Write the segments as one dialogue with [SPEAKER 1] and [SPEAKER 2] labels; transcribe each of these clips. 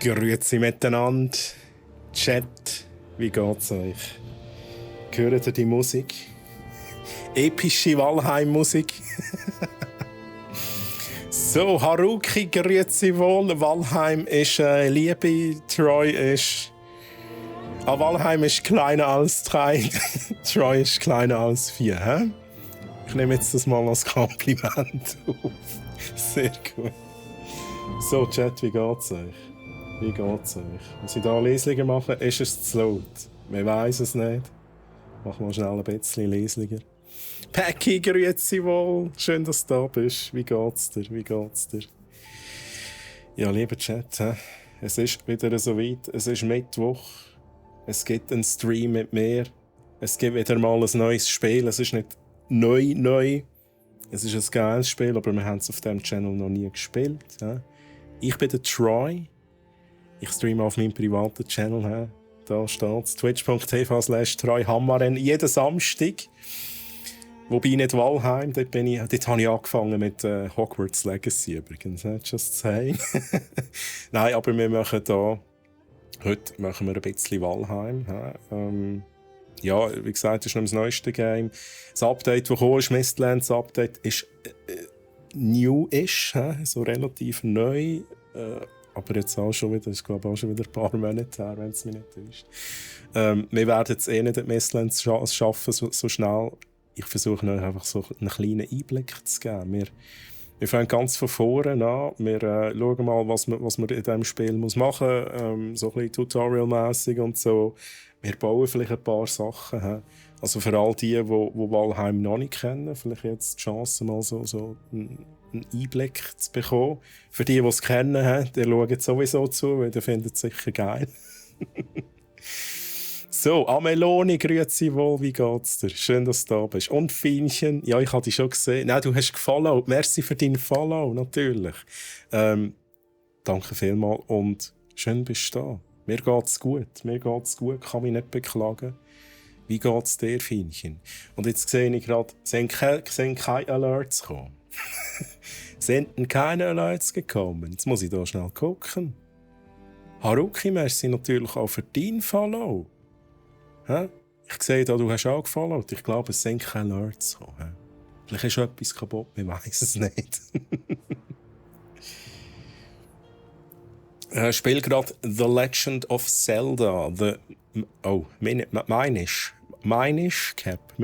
[SPEAKER 1] Grüezi miteinander. Chat, wie geht's euch? Hört ihr die Musik? Epische Valheim-Musik. So, Haruki, grüezi wohl. Valheim ist Liebe, Troy ist... Valheim ist kleiner als 3. Troy ist kleiner als 4. Hä? Ich nehme jetzt das mal als Kompliment auf. Sehr gut. So, Chat, wie geht's euch? Wie geht's euch? Wenn Sie hier Leslinger machen, ist es zu laut. Man weiss es nicht. Machen wir schnell ein bisschen Leslinger. Päcki, grüezi wohl. Schön, dass du da bist. Wie geht's dir? Wie geht's dir? Ja, lieber Chat, es ist wieder so weit. Es ist Mittwoch. Es gibt einen Stream mit mir. Es gibt wieder mal ein neues Spiel. Es ist nicht neu. Es ist ein geiles Spiel, aber wir haben es auf diesem Channel noch nie gespielt. Ich bin der Troy. Ich streame auf meinem privaten Channel. Da steht es. twitch.tv/TroyHammarren. Jeden Samstag. Wobei nicht Valheim. Dort habe ich angefangen mit Hogwarts Legacy übrigens. Just saying. Nein, aber wir machen da... Heute machen wir ein bisschen Valheim. Ja, wie gesagt, das ist noch das neueste Game. Das Update, das gekommen ist, Mistlands Update, ist new-ish, so relativ neu. Aber jetzt auch schon wieder, ich glaube auch schon wieder ein paar Monate her, wenn es mich nicht täuscht. Wir werden jetzt nicht die Mistlands schaffen, so schnell. Ich versuche euch einfach so einen kleinen Einblick zu geben. Wir fangen ganz von vorne an. Wir schauen mal, was man in diesem Spiel machen muss. So ein bisschen tutorial-mässig und so. Wir bauen vielleicht ein paar Sachen. Also für all die Valheim noch nicht kennen, vielleicht jetzt die Chance, mal so einen Einblick zu bekommen. Für die es kennen, die schauen sowieso zu, weil die finden es sicher geil. So, Ameloni, grüezi wohl, wie geht's dir? Schön, dass du da bist. Und Fienchen, ja, ich habe dich schon gesehen. Nein, du hast gefollowt. Merci für deinen Follow, natürlich. Danke vielmals und schön bist du da. Mir geht's gut, kann mich nicht beklagen. Wie geht's dir, Fienchen? Und jetzt sehe ich gerade, sind keine Alerts gekommen. Sind keine Alerts gekommen? Jetzt muss ich da schnell gucken. Haruki, merci natürlich auch für deinen Follow. Ich sehe da, du hast auch gefollowt. Ich glaube, es sind keine Alerts gekommen. Vielleicht ist etwas kaputt, ich weiß es nicht. Spiel gerade The Legend of Zelda. Minish Cap.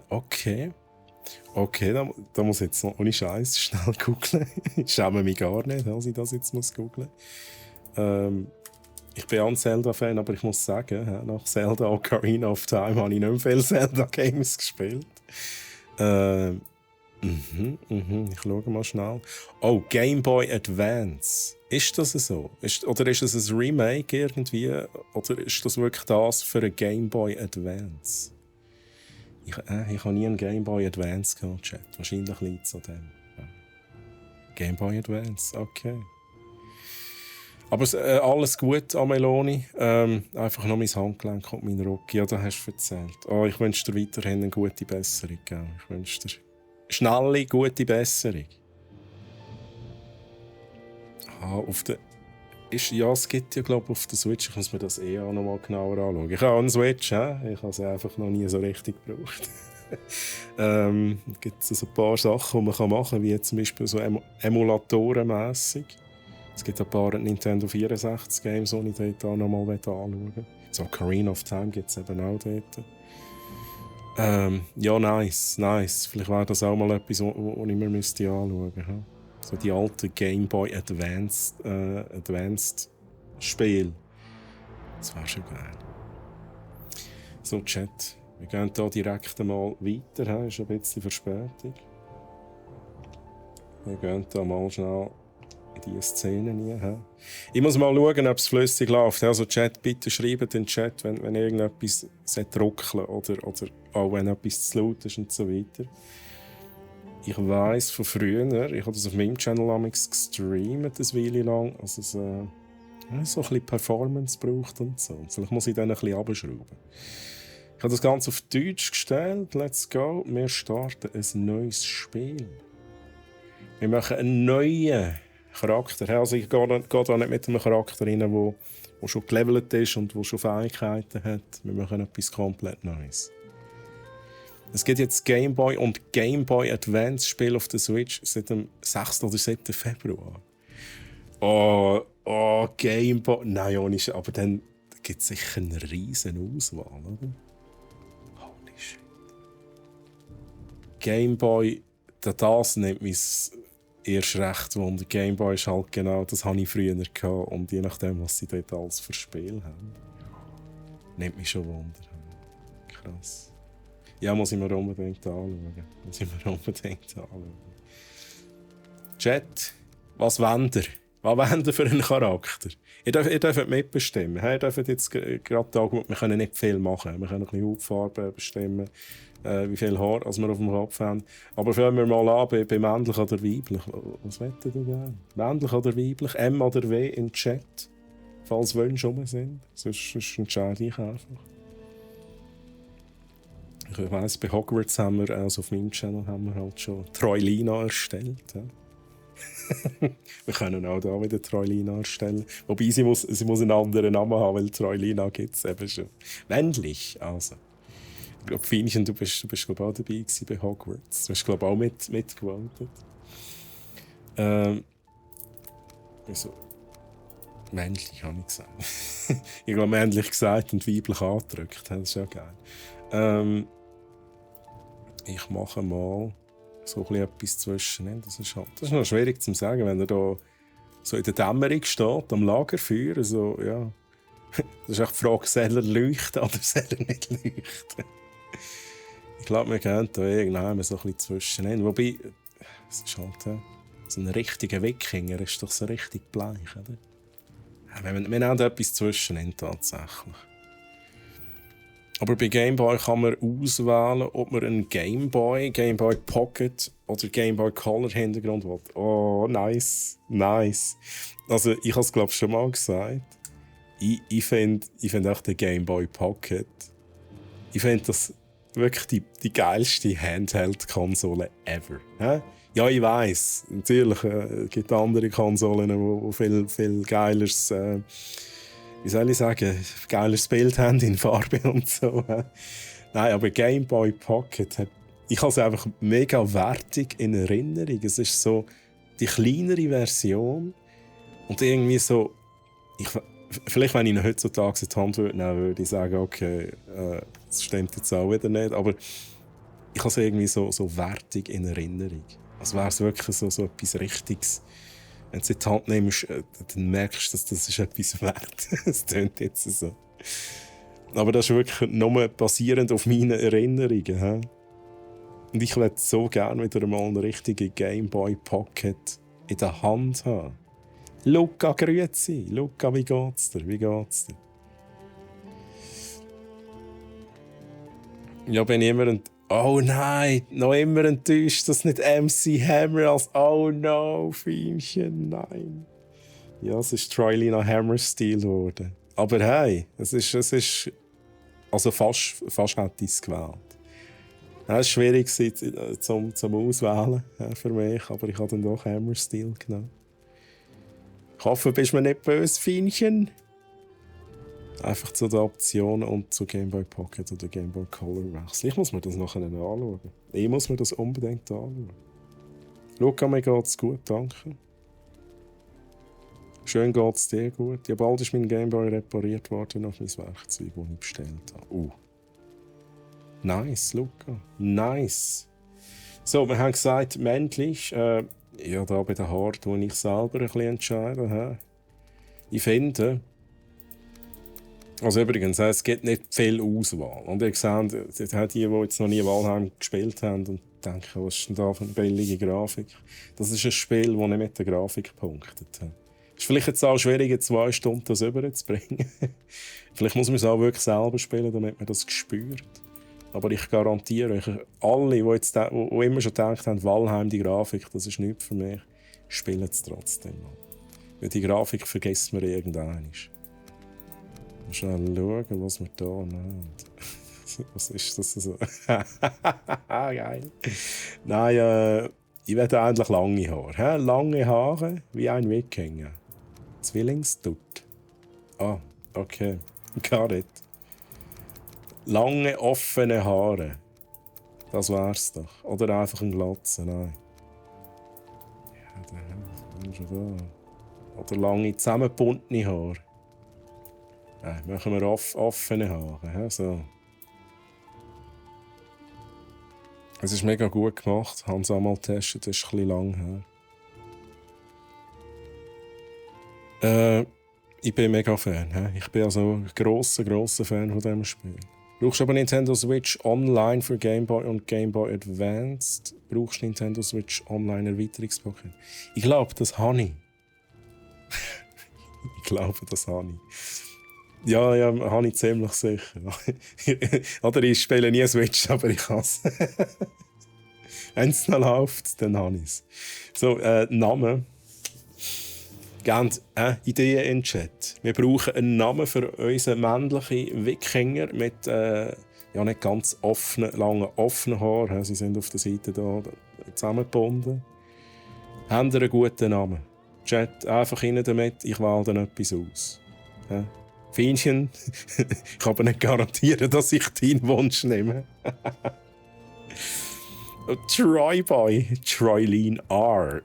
[SPEAKER 1] Okay. Okay, da muss ich jetzt noch ohne Scheiß schnell googeln. Ich schäme mich gar nicht, dass ich das jetzt googeln muss. Ich bin auch ein Zelda-Fan, aber ich muss sagen, nach Zelda Ocarina of Time habe ich nicht mehr viele Zelda-Games gespielt. Ich schaue mal schnell. Oh, Game Boy Advance. Ist das so? Oder ist es ein Remake irgendwie? Oder ist das wirklich das für ein Game Boy Advance? Ich habe nie einen Game Boy Advance gehabt, Chat. Wahrscheinlich liegt es an dem. Game Boy Advance, okay. Aber alles gut, Ameloni. Einfach noch mein Handgelenk und mein Rücken. Ja, das hast du erzählt. Oh, ich wünsche dir weiterhin eine gute Besserung. Gell? Ich wünsche dir schnelle, gute Besserung. Ja, es gibt ja, glaube ich, auf der Switch. Ich muss mir das auch noch mal genauer anschauen. Ich habe eine Switch, ich habe sie einfach noch nie so richtig gebraucht. Gibt es ein paar Sachen, die man machen kann, wie zum Beispiel so Emulatoren-mässig. Es gibt ein paar Nintendo 64 Games, die ich dort auch noch mal anschauen will. So Ocarina of Time gibt es eben auch dort. Ja, nice. Vielleicht wäre das auch mal etwas, was ich mir anschauen müsste. So die alten Game Boy Advanced Spiele. Das wäre schon geil. So, Chat. Wir gehen hier direkt mal weiter. Ist ein bisschen Verspätung. Wir gehen hier mal schnell in diese Szene rein. Ich muss mal schauen, ob es flüssig läuft. Also Chat, bitte schreibt in den Chat, wenn irgendetwas ruckeln oder auch wenn etwas zu laut ist und so weiter. Ich weiss von früher, ich habe das auf meinem Channel gestreamt, eine Weile lang, also es so ein bisschen Performance braucht und so. Vielleicht muss ich dann ein bisschen runterschrauben. Ich habe das Ganze auf Deutsch gestellt. Let's go. Wir starten ein neues Spiel. Wir machen einen neuen Charakter. Also ich gehe da nicht mit einem Charakter rein, der schon gelevelt ist und der schon Fähigkeiten hat. Wir machen etwas komplett Neues. Es gibt jetzt Game Boy und Game Boy Advance Spiel auf der Switch seit dem 6. oder 7. Februar. Oh, Game Boy. Nein, ohne Scheiß. Aber dann gibt es sicher eine riesen Auswahl, oder? Holy shit. Game Boy, das nimmt mich erst recht Wunder. Game Boy ist halt genau, das hatte ich früher gehabt. Und je nachdem, was sie dort alles für Spiele haben, nimmt mich schon Wunder. Krass. Ja, muss ich mir unbedingt anschauen. Chat, was wollt ihr? Was wollt ihr für einen Charakter? Ihr dürft mitbestimmen. Ihr dürft jetzt gerade sagen, wir können nicht viel machen. Wir können ein bisschen Hautfarbe bestimmen, wie viel Haar wir auf dem Kopf haben. Aber fangen wir mal an bei männlich oder weiblich. Was wollt ihr gerne? Männlich oder weiblich? M oder W im Chat? Falls Wünsche rum sind. Sonst entscheide ich einfach. Ich weiss, bei Hogwarts haben wir, also auf meinem Channel, haben wir halt schon Troilina erstellt. Ja. Wir können auch hier wieder Troilina erstellen. Wobei sie muss einen anderen Namen haben, weil Troilina gibt es eben schon. Männlich, also. Ich glaube, Fienchen, du bist glaub, auch dabei gewesen bei Hogwarts. Du hast glaube auch mitgewotet. Also, männlich habe ich gesagt. Ich habe männlich gesagt und weiblich angedrückt. Das ist ja geil. Ich mache mal so etwas zwischen. Das ist noch schwierig zu sagen, wenn er da so in der Dämmerung steht, am Lagerfeuer. Also, ja. Das ist auch die Frage, soll er leuchten oder soll er nicht leuchten? Ich glaube, wir gehen da irgendwann so ein bisschen zwischen. Wobei, es ist halt so ein richtiger Wikinger, ist doch so richtig bleich, oder? Ja, wir haben etwas zwischen tatsächlich. Aber bei Game Boy kann man auswählen, ob man einen Game Boy Pocket oder Game Boy Color Hintergrund will. Oh, nice. Also, ich habe es glaube ich schon mal gesagt. Ich finde auch den Game Boy Pocket. Ich finde das wirklich die geilste Handheld-Konsole ever. Ja, ich weiss. Natürlich gibt es andere Konsolen, die viel geileres, wie soll ich sagen, geileres Bild haben in Farbe und so. Nein, aber Game Boy Pocket ich habe es einfach mega wertig in Erinnerung. Es ist so die kleinere Version und irgendwie so, vielleicht wenn ich ihn heutzutage in die Hand würde nehmen, würde ich sagen, okay, das stimmt jetzt auch wieder nicht, aber ich habe es irgendwie so wertig in Erinnerung. Als wäre es wirklich so etwas Richtiges. Wenn du es in die Hand nimmst, dann merkst du, dass das ist etwas wert. Das klingt jetzt so. Aber das ist wirklich nur basierend auf meinen Erinnerungen. He? Und ich würde so gerne wieder mal einen richtigen Game Boy Pocket in der Hand haben. Luca, grüezi. Luca, wie geht's dir? Ja, bin ich immer oh nein, noch immer enttäuscht, dass nicht MC Hammer als oh no, Fienchen, nein. Ja, es ist Troilina Hammer Stil geworden. Aber hey, es ist also fast hätte ich es gewählt. Es war schwierig zum Auswählen für mich, aber ich habe dann doch Hammer Stil genommen. Ich hoffe, bist mir nicht böse, Fienchen. Einfach zu den Optionen und zu Game Boy Pocket oder Game Boy Color wechseln. Ich muss mir das nachher anschauen. Ich muss mir das unbedingt anschauen. Luca, mir geht's gut, danke. Schön geht's dir gut. Ja, bald ist mein Game Boy repariert worden auf mein Werkzeug, das ich bestellt habe. Nice, Luca. Nice. So, wir haben gesagt, männlich. Ja, da bei den Haaren tue ich selber ein bisschen entscheiden. Ich finde, also übrigens, es gibt nicht viel Auswahl. Und ihr seht, die jetzt noch nie Valheim gespielt haben und denken, was ist denn da für eine billige Grafik? Das ist ein Spiel, das nicht mit der Grafik punktet. Es ist vielleicht jetzt auch schwierig, in 2 Stunden das rüberzubringen. Vielleicht muss man es auch wirklich selber spielen, damit man das spürt. Aber ich garantiere euch, alle, die immer schon gedacht haben, Valheim, die Grafik, das ist nichts für mich, spielen es trotzdem. Weil die Grafik vergisst man irgendwann. Schnell schauen, was wir hier haben. Was ist das so? Geil. Nein, Ich will endlich lange Haare. Hä? Lange Haare wie ein Wikinger. Zwillingsdutt. Ah, okay. Got it. Lange, offene Haare. Das wär's doch. Oder einfach ein Glatzen, nein. Ja, dann schon da. Oder lange, zusammengebundene Haare. Nein, machen wir offene Haare. Ja, so. Es ist mega gut gemacht. Ich habe es auch mal getestet, das ist ein bisschen lang her. Ich bin mega Fan. He? Ich bin also ein grosser Fan von diesem Spiel. Brauchst du aber Nintendo Switch Online für Game Boy und Game Boy Advanced? Brauchst du Nintendo Switch Online Erweiterungspaket? Ich glaube, das habe ich. Ich glaube, das habe ich. Ja, habe ich ziemlich sicher. Oder ich spiele nie Switch, aber ich kann es. Wenn es noch läuft, dann habe ich es. So, Name. Gebt Ideen in den Chat. Wir brauchen einen Namen für unseren männlichen Wikinger mit nicht ganz langen offenen Haaren. Sie sind auf der Seite hier zusammengebunden. Habt ihr einen guten Namen? Chat, einfach rein damit, ich wähle dann etwas aus. Fienchen, ich kann aber nicht garantieren, dass ich deinen Wunsch nehme. Troy Boy, Troyline R.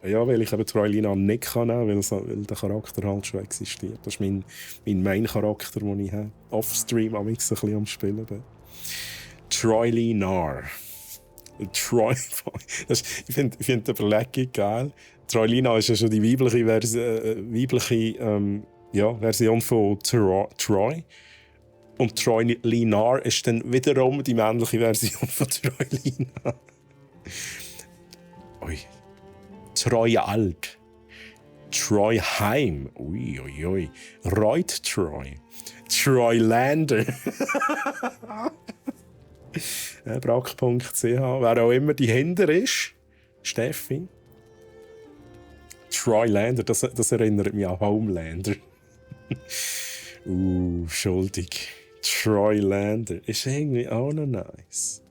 [SPEAKER 1] Ja, weil ich eben Troyline R nicht kann nehmen, weil der Charakter halt schon existiert. Das ist mein Main-Charakter, den ich habe. Offstream ein bisschen am Spielen bin. Troyline R. Troy Boy. Ich finde die Überlegung geil. Troyline R ist ja schon die weibliche Version von Troy. Und Troy Linar ist dann wiederum die männliche Version von Troy Linar. Ui. Troy Alt. Troy Heim. Ui. Reut Troy. Troy Lander. Brack.ch. Wer auch immer dahinter ist. Steffi. Troy Lander. Das erinnert mich an Homelander. Schuldig. Troy Lander ist irgendwie auch noch nice.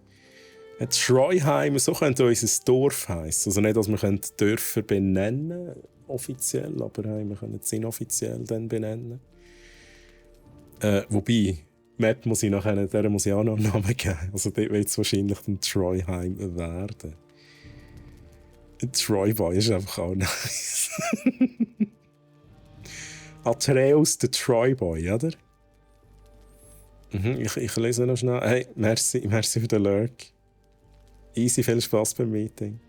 [SPEAKER 1] Troyheim, so könnte unser Dorf heissen. Also nicht, dass wir Dörfer benennen offiziell, aber wir können es inoffiziell dann benennen. Wobei, Map muss ich nachher, der muss ich auch noch einen Namen geben. Also dort wird es wahrscheinlich dann Troyheim werden. Troy Boy ist einfach auch nice. Atreus, der Troy Boy, oder? Ich lese noch schnell. Hey, merci für den Lurk. Easy, viel Spaß beim Meeting.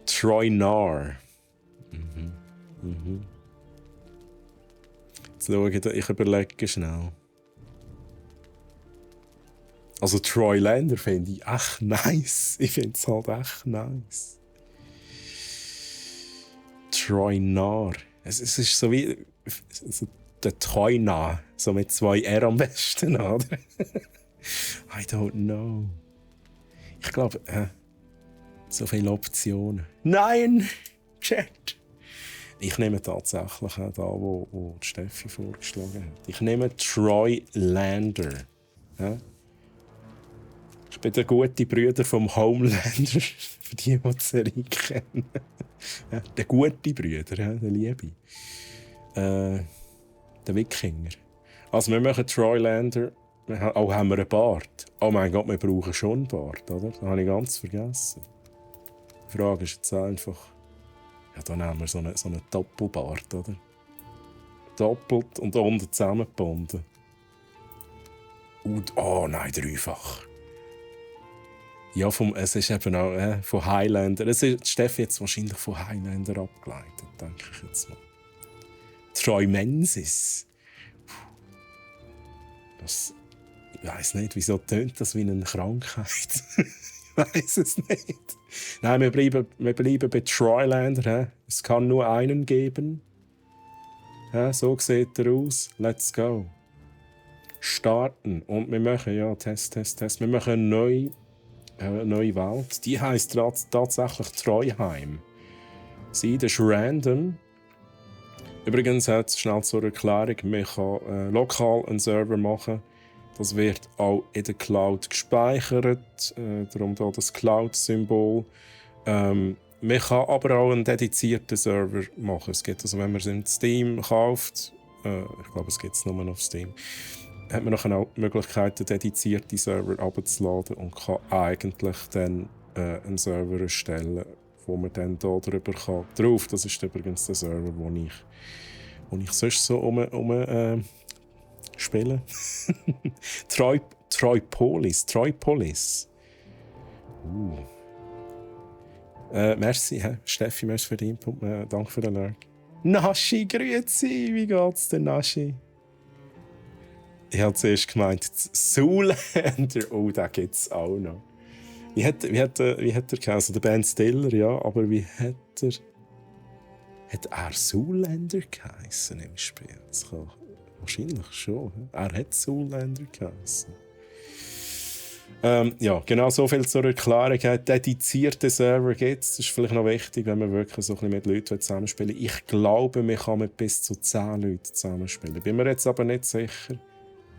[SPEAKER 1] Troy Nar. Jetzt schaue ich überlege schnell. Also Troy Lander finde ich echt nice. Ich finde es halt echt nice. Troy Nar. Es ist so wie der Troina, so mit 2 R am besten, oder? I don't know. Ich glaube, so viele Optionen. Nein! Chat! Ich nehme tatsächlich da, wo die Steffi vorgeschlagen hat. Ich nehme Troy Lander. Ja? Ich bin der gute Bruder vom Homelander, für die die Serie kennen. Ja, der gute Bruder, ja, der Liebe. Der Wikinger. Also wir machen Troy Lander. Auch haben wir einen Bart. Oh mein Gott, wir brauchen schon einen Bart, oder? Das habe ich ganz vergessen. Die Frage ist jetzt einfach... Ja, dann haben wir so einen Doppelbart, oder? Doppelt und unten zusammengebunden. Und, oh nein, dreifach. Ja, es ist eben auch von Highlander. Steffi jetzt wahrscheinlich von Highlander abgeleitet, denke ich jetzt mal. Troymensis. Das, ich weiss nicht, wieso tönt das wie eine Krankheit. Ich weiss es nicht. Nein, wir bleiben bei Troylander. Es kann nur einen geben. So sieht er aus. Let's go. Starten. Und wir machen, Test. Wir machen eine neue Welt. Die heisst tatsächlich Troyheim. Das ist random. Übrigens, schnell zur Erklärung, man kann lokal einen Server machen. Das wird auch in der Cloud gespeichert. Darum hier das Cloud-Symbol. Man kann aber auch einen dedizierten Server machen. Es gibt also, wenn man es in Steam kauft, ich glaube, es gibt es nur noch auf Steam, hat man nachher auch die Möglichkeit, einen dedizierten Server herunterzuladen und kann eigentlich dann einen Server erstellen, wo man dann da drüber kann. Drauf, das ist übrigens der Server, wo ich sonst so spiele. Troipolis. Merci, Steffi, merci für den Input. Danke für den Lurk. Naschi, grüezi, wie geht's denn, Naschi? Ich habe zuerst gemeint, Zoolander, oh, den gibt es auch noch. Wie hat er geheißen? Also der Ben Stiller, ja, aber wie hat er Zoolander geheißen im Spiel? Das kann wahrscheinlich schon. Er hat Zoolander geheißen. Ja, genau so viel zur Erklärung. Dedizierte Server gibt es. Das ist vielleicht noch wichtig, wenn man wirklich so ein bisschen mit Leuten zusammenspielen will. Ich glaube, man kann mit bis zu 10 Leuten zusammenspielen. Bin mir jetzt aber nicht sicher.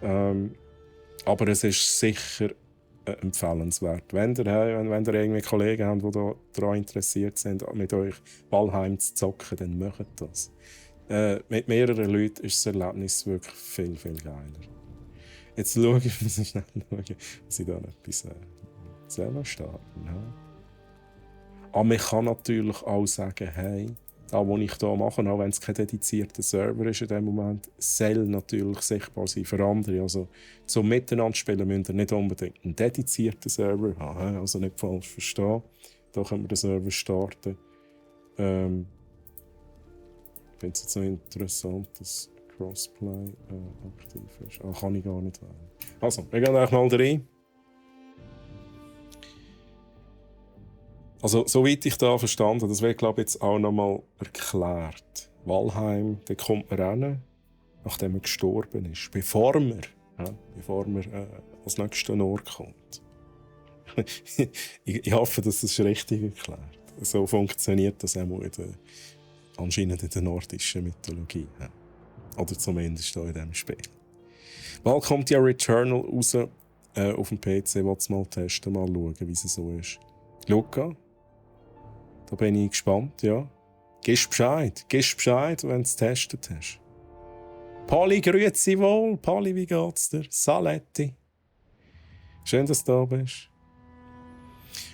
[SPEAKER 1] Aber es ist sicher empfehlenswert. Wenn ihr irgendwie Kollegen habt, die daran interessiert sind, mit euch Valheim zu zocken, dann macht das. Mit mehreren Leuten ist das Erlebnis wirklich viel, viel geiler. Jetzt schaue ich, muss ich schnell schauen, dass ich da noch etwas selber starten. Ja. Aber man kann natürlich auch sagen, hey, das, was ich hier mache, auch wenn es kein dedizierter Server ist in dem Moment, soll natürlich sichtbar sein für andere. Also zum Miteinanderspielen müsst ihr nicht unbedingt einen dedizierten Server haben, also nicht falsch verstehen. Da können wir den Server starten. Ich finde es jetzt noch interessant, dass Crossplay aktiv ist. Kann ich gar nicht wählen. Also, wir gehen mal rein. Also, soweit ich da verstanden, das wird, glaube ich, jetzt auch noch mal erklärt. Valheim, da kommt man rein, nachdem er gestorben ist. Bevor man als nächsten Ort kommt. ich hoffe, dass das richtig erklärt. So funktioniert das auch anscheinend in der nordischen Mythologie. Ja. Oder zumindest hier in diesem Spiel. Bald kommt ja Returnal raus auf dem PC. Ich will es mal testen, mal schauen, wie es so ist. Luca, da bin ich gespannt, ja. Gibst Bescheid, wenn du es getestet hast. Pali, grüezi wohl. Pali, wie geht's dir? Saletti. Schön, dass du da bist.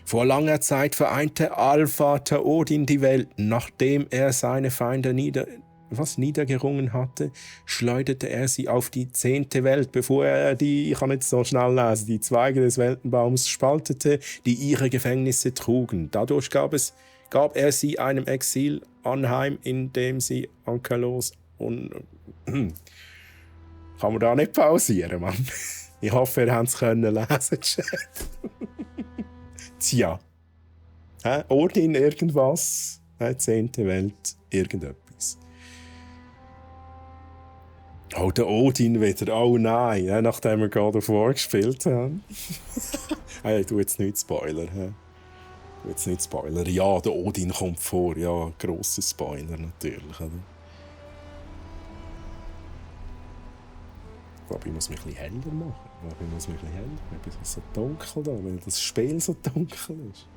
[SPEAKER 1] Vor langer Zeit vereinte Allvater Odin die Welt. Nachdem er seine Feinde niedergerungen hatte, schleuderte er sie auf die 10. Welt, bevor er ich kann nicht so schnell lesen, die Zweige des Weltenbaums spaltete, die ihre Gefängnisse trugen. Dadurch gab er sie einem Exil anheim, in dem sie ankerlos und kann man da nicht pausieren, Mann? Ich hoffe, ihr habt es lesen, Chat. Tja. Odin irgendwas, 10. Welt, irgendetwas. Oh, der Odin wieder. Oh nein, nachdem wir God of War gespielt haben. Ich tu jetzt nicht Spoiler. Ja, der Odin kommt vor. Ja, grosser Spoiler natürlich. Oder? Ich glaube, ich muss mich ein bisschen heller machen. Es ist so dunkel da, weil das Spiel so dunkel ist.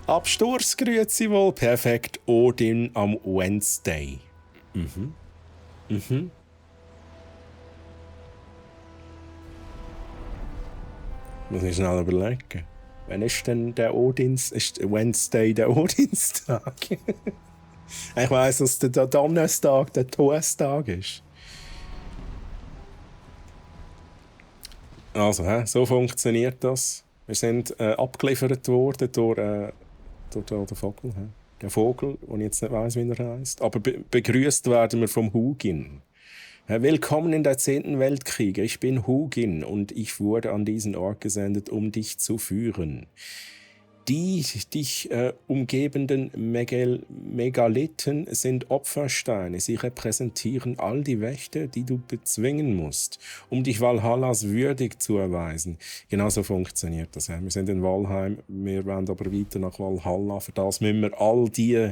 [SPEAKER 1] Absturz, grüezi wohl. Perfekt. Odin am Wednesday. Muss ich schnell überlegen. Wann ist denn der Ist Wednesday der Odinstag? Ich weiss, dass der Donnerstag der Toastag ist. Also, so funktioniert das. Wir sind abgeliefert worden durch den Vogel. Der Vogel, den ich jetzt nicht weiss, wie er heisst. Aber begrüßt werden wir vom Hugin. Willkommen in der 10. Weltkrieg. Ich bin Hugin und ich wurde an diesen Ort gesendet, um dich zu führen. Die dich umgebenden Megalithen sind Opfersteine. Sie repräsentieren all die Wächter, die du bezwingen musst, um dich Valhallas würdig zu erweisen. Genauso funktioniert das. Wir sind in Valheim, wir wollen aber weiter nach Valhalla. Für das müssen wir all die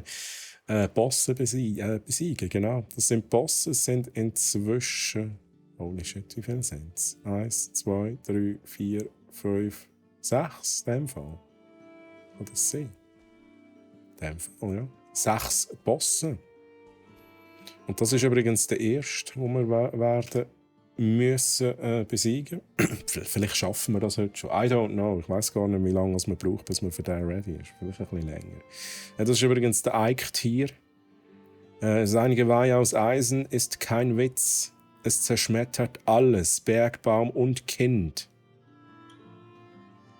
[SPEAKER 1] Bosse besiegen. Genau. Das sind Bosse, sind inzwischen... Holy shit, wie viele sind es? 1, 2, 3, 4, 5... 6 in dem Fall. Oder 7. In dem Fall, ja. 6 Bosse. Und das ist übrigens der erste, den wir werden müssen besiegen. Vielleicht schaffen wir das heute schon. I don't know. Ich weiß gar nicht, wie lange es man braucht, bis man für den ready ist. Vielleicht ein bisschen länger. Ja, das ist übrigens der Eichtier. Sein Geweih aus Eisen ist kein Witz. Es zerschmettert alles, Bergbaum und Kind.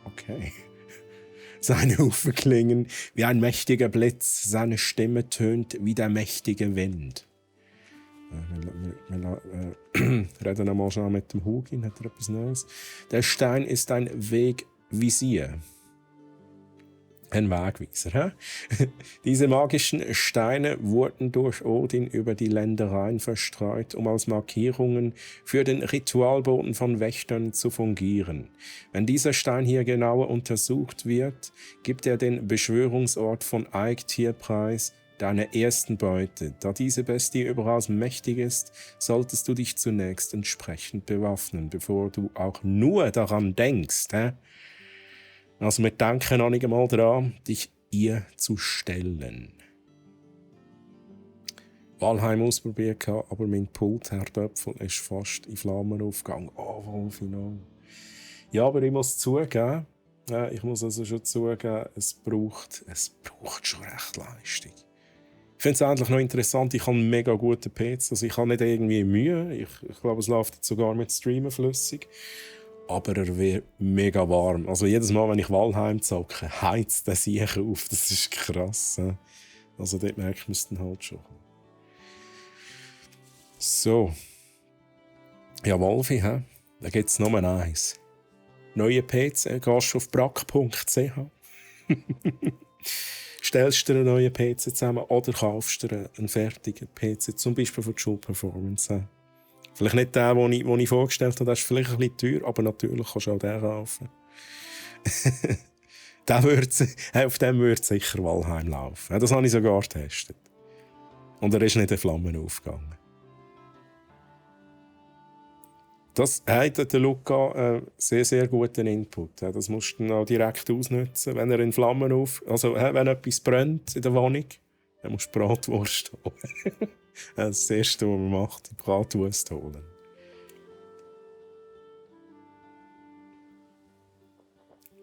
[SPEAKER 1] Okay. Seine Hufe klingen wie ein mächtiger Blitz. Seine Stimme tönt wie der mächtige Wind. Wir reden einmal schnell mit dem Hugin, hat er etwas Neues? Der Stein ist ein Wegvisier. Ein Wegweiser. Diese magischen Steine wurden durch Odin über die Ländereien verstreut, um als Markierungen für den Ritualboden von Wächtern zu fungieren. Wenn dieser Stein hier genauer untersucht wird, gibt er den Beschwörungsort von Eichtier preis, deiner ersten Beute. Da diese Bestie überaus mächtig ist, solltest du dich zunächst entsprechend bewaffnen, bevor du auch nur daran denkst. Also wir denken noch nicht einmal daran, dich ihr zu stellen. Valheim ausprobiert, aber mein Pultherdöpfel ist fast in Flammen aufgegangen. Oh, Wolfino. Ja, aber ich muss zugeben, es braucht schon recht Leistung. Ich finde es endlich noch interessant, ich habe einen mega guten PC, also ich habe nicht irgendwie Mühe, ich glaube, es läuft jetzt sogar mit Streamen flüssig, aber er wird mega warm. Also jedes Mal, wenn ich Valheim zocke, heizt der sich auf, das ist krass. Also dort merke ich es dann halt schon. So. Ja, Wolfi, da gibt es nur eins. Neue PC, gehst du auf brack.ch. Stellst du dir einen neuen PC zusammen oder kaufst dir einen fertigen PC, zum Beispiel von Joule Performance. Vielleicht nicht den, den ich vorgestellt habe, der ist vielleicht ein bisschen teuer, aber natürlich kannst du auch den kaufen. Auf dem würde sicher Valheim laufen. Das habe ich sogar getestet. Und er ist nicht in Flammen aufgegangen. Das hat der Luca sehr, sehr guten Input. Das musst du dann auch direkt ausnutzen. Wenn er in Flammen wenn etwas brennt in der Wohnung, dann musst du Bratwurst holen. Das ist das Erste, was man macht, die Bratwurst holen.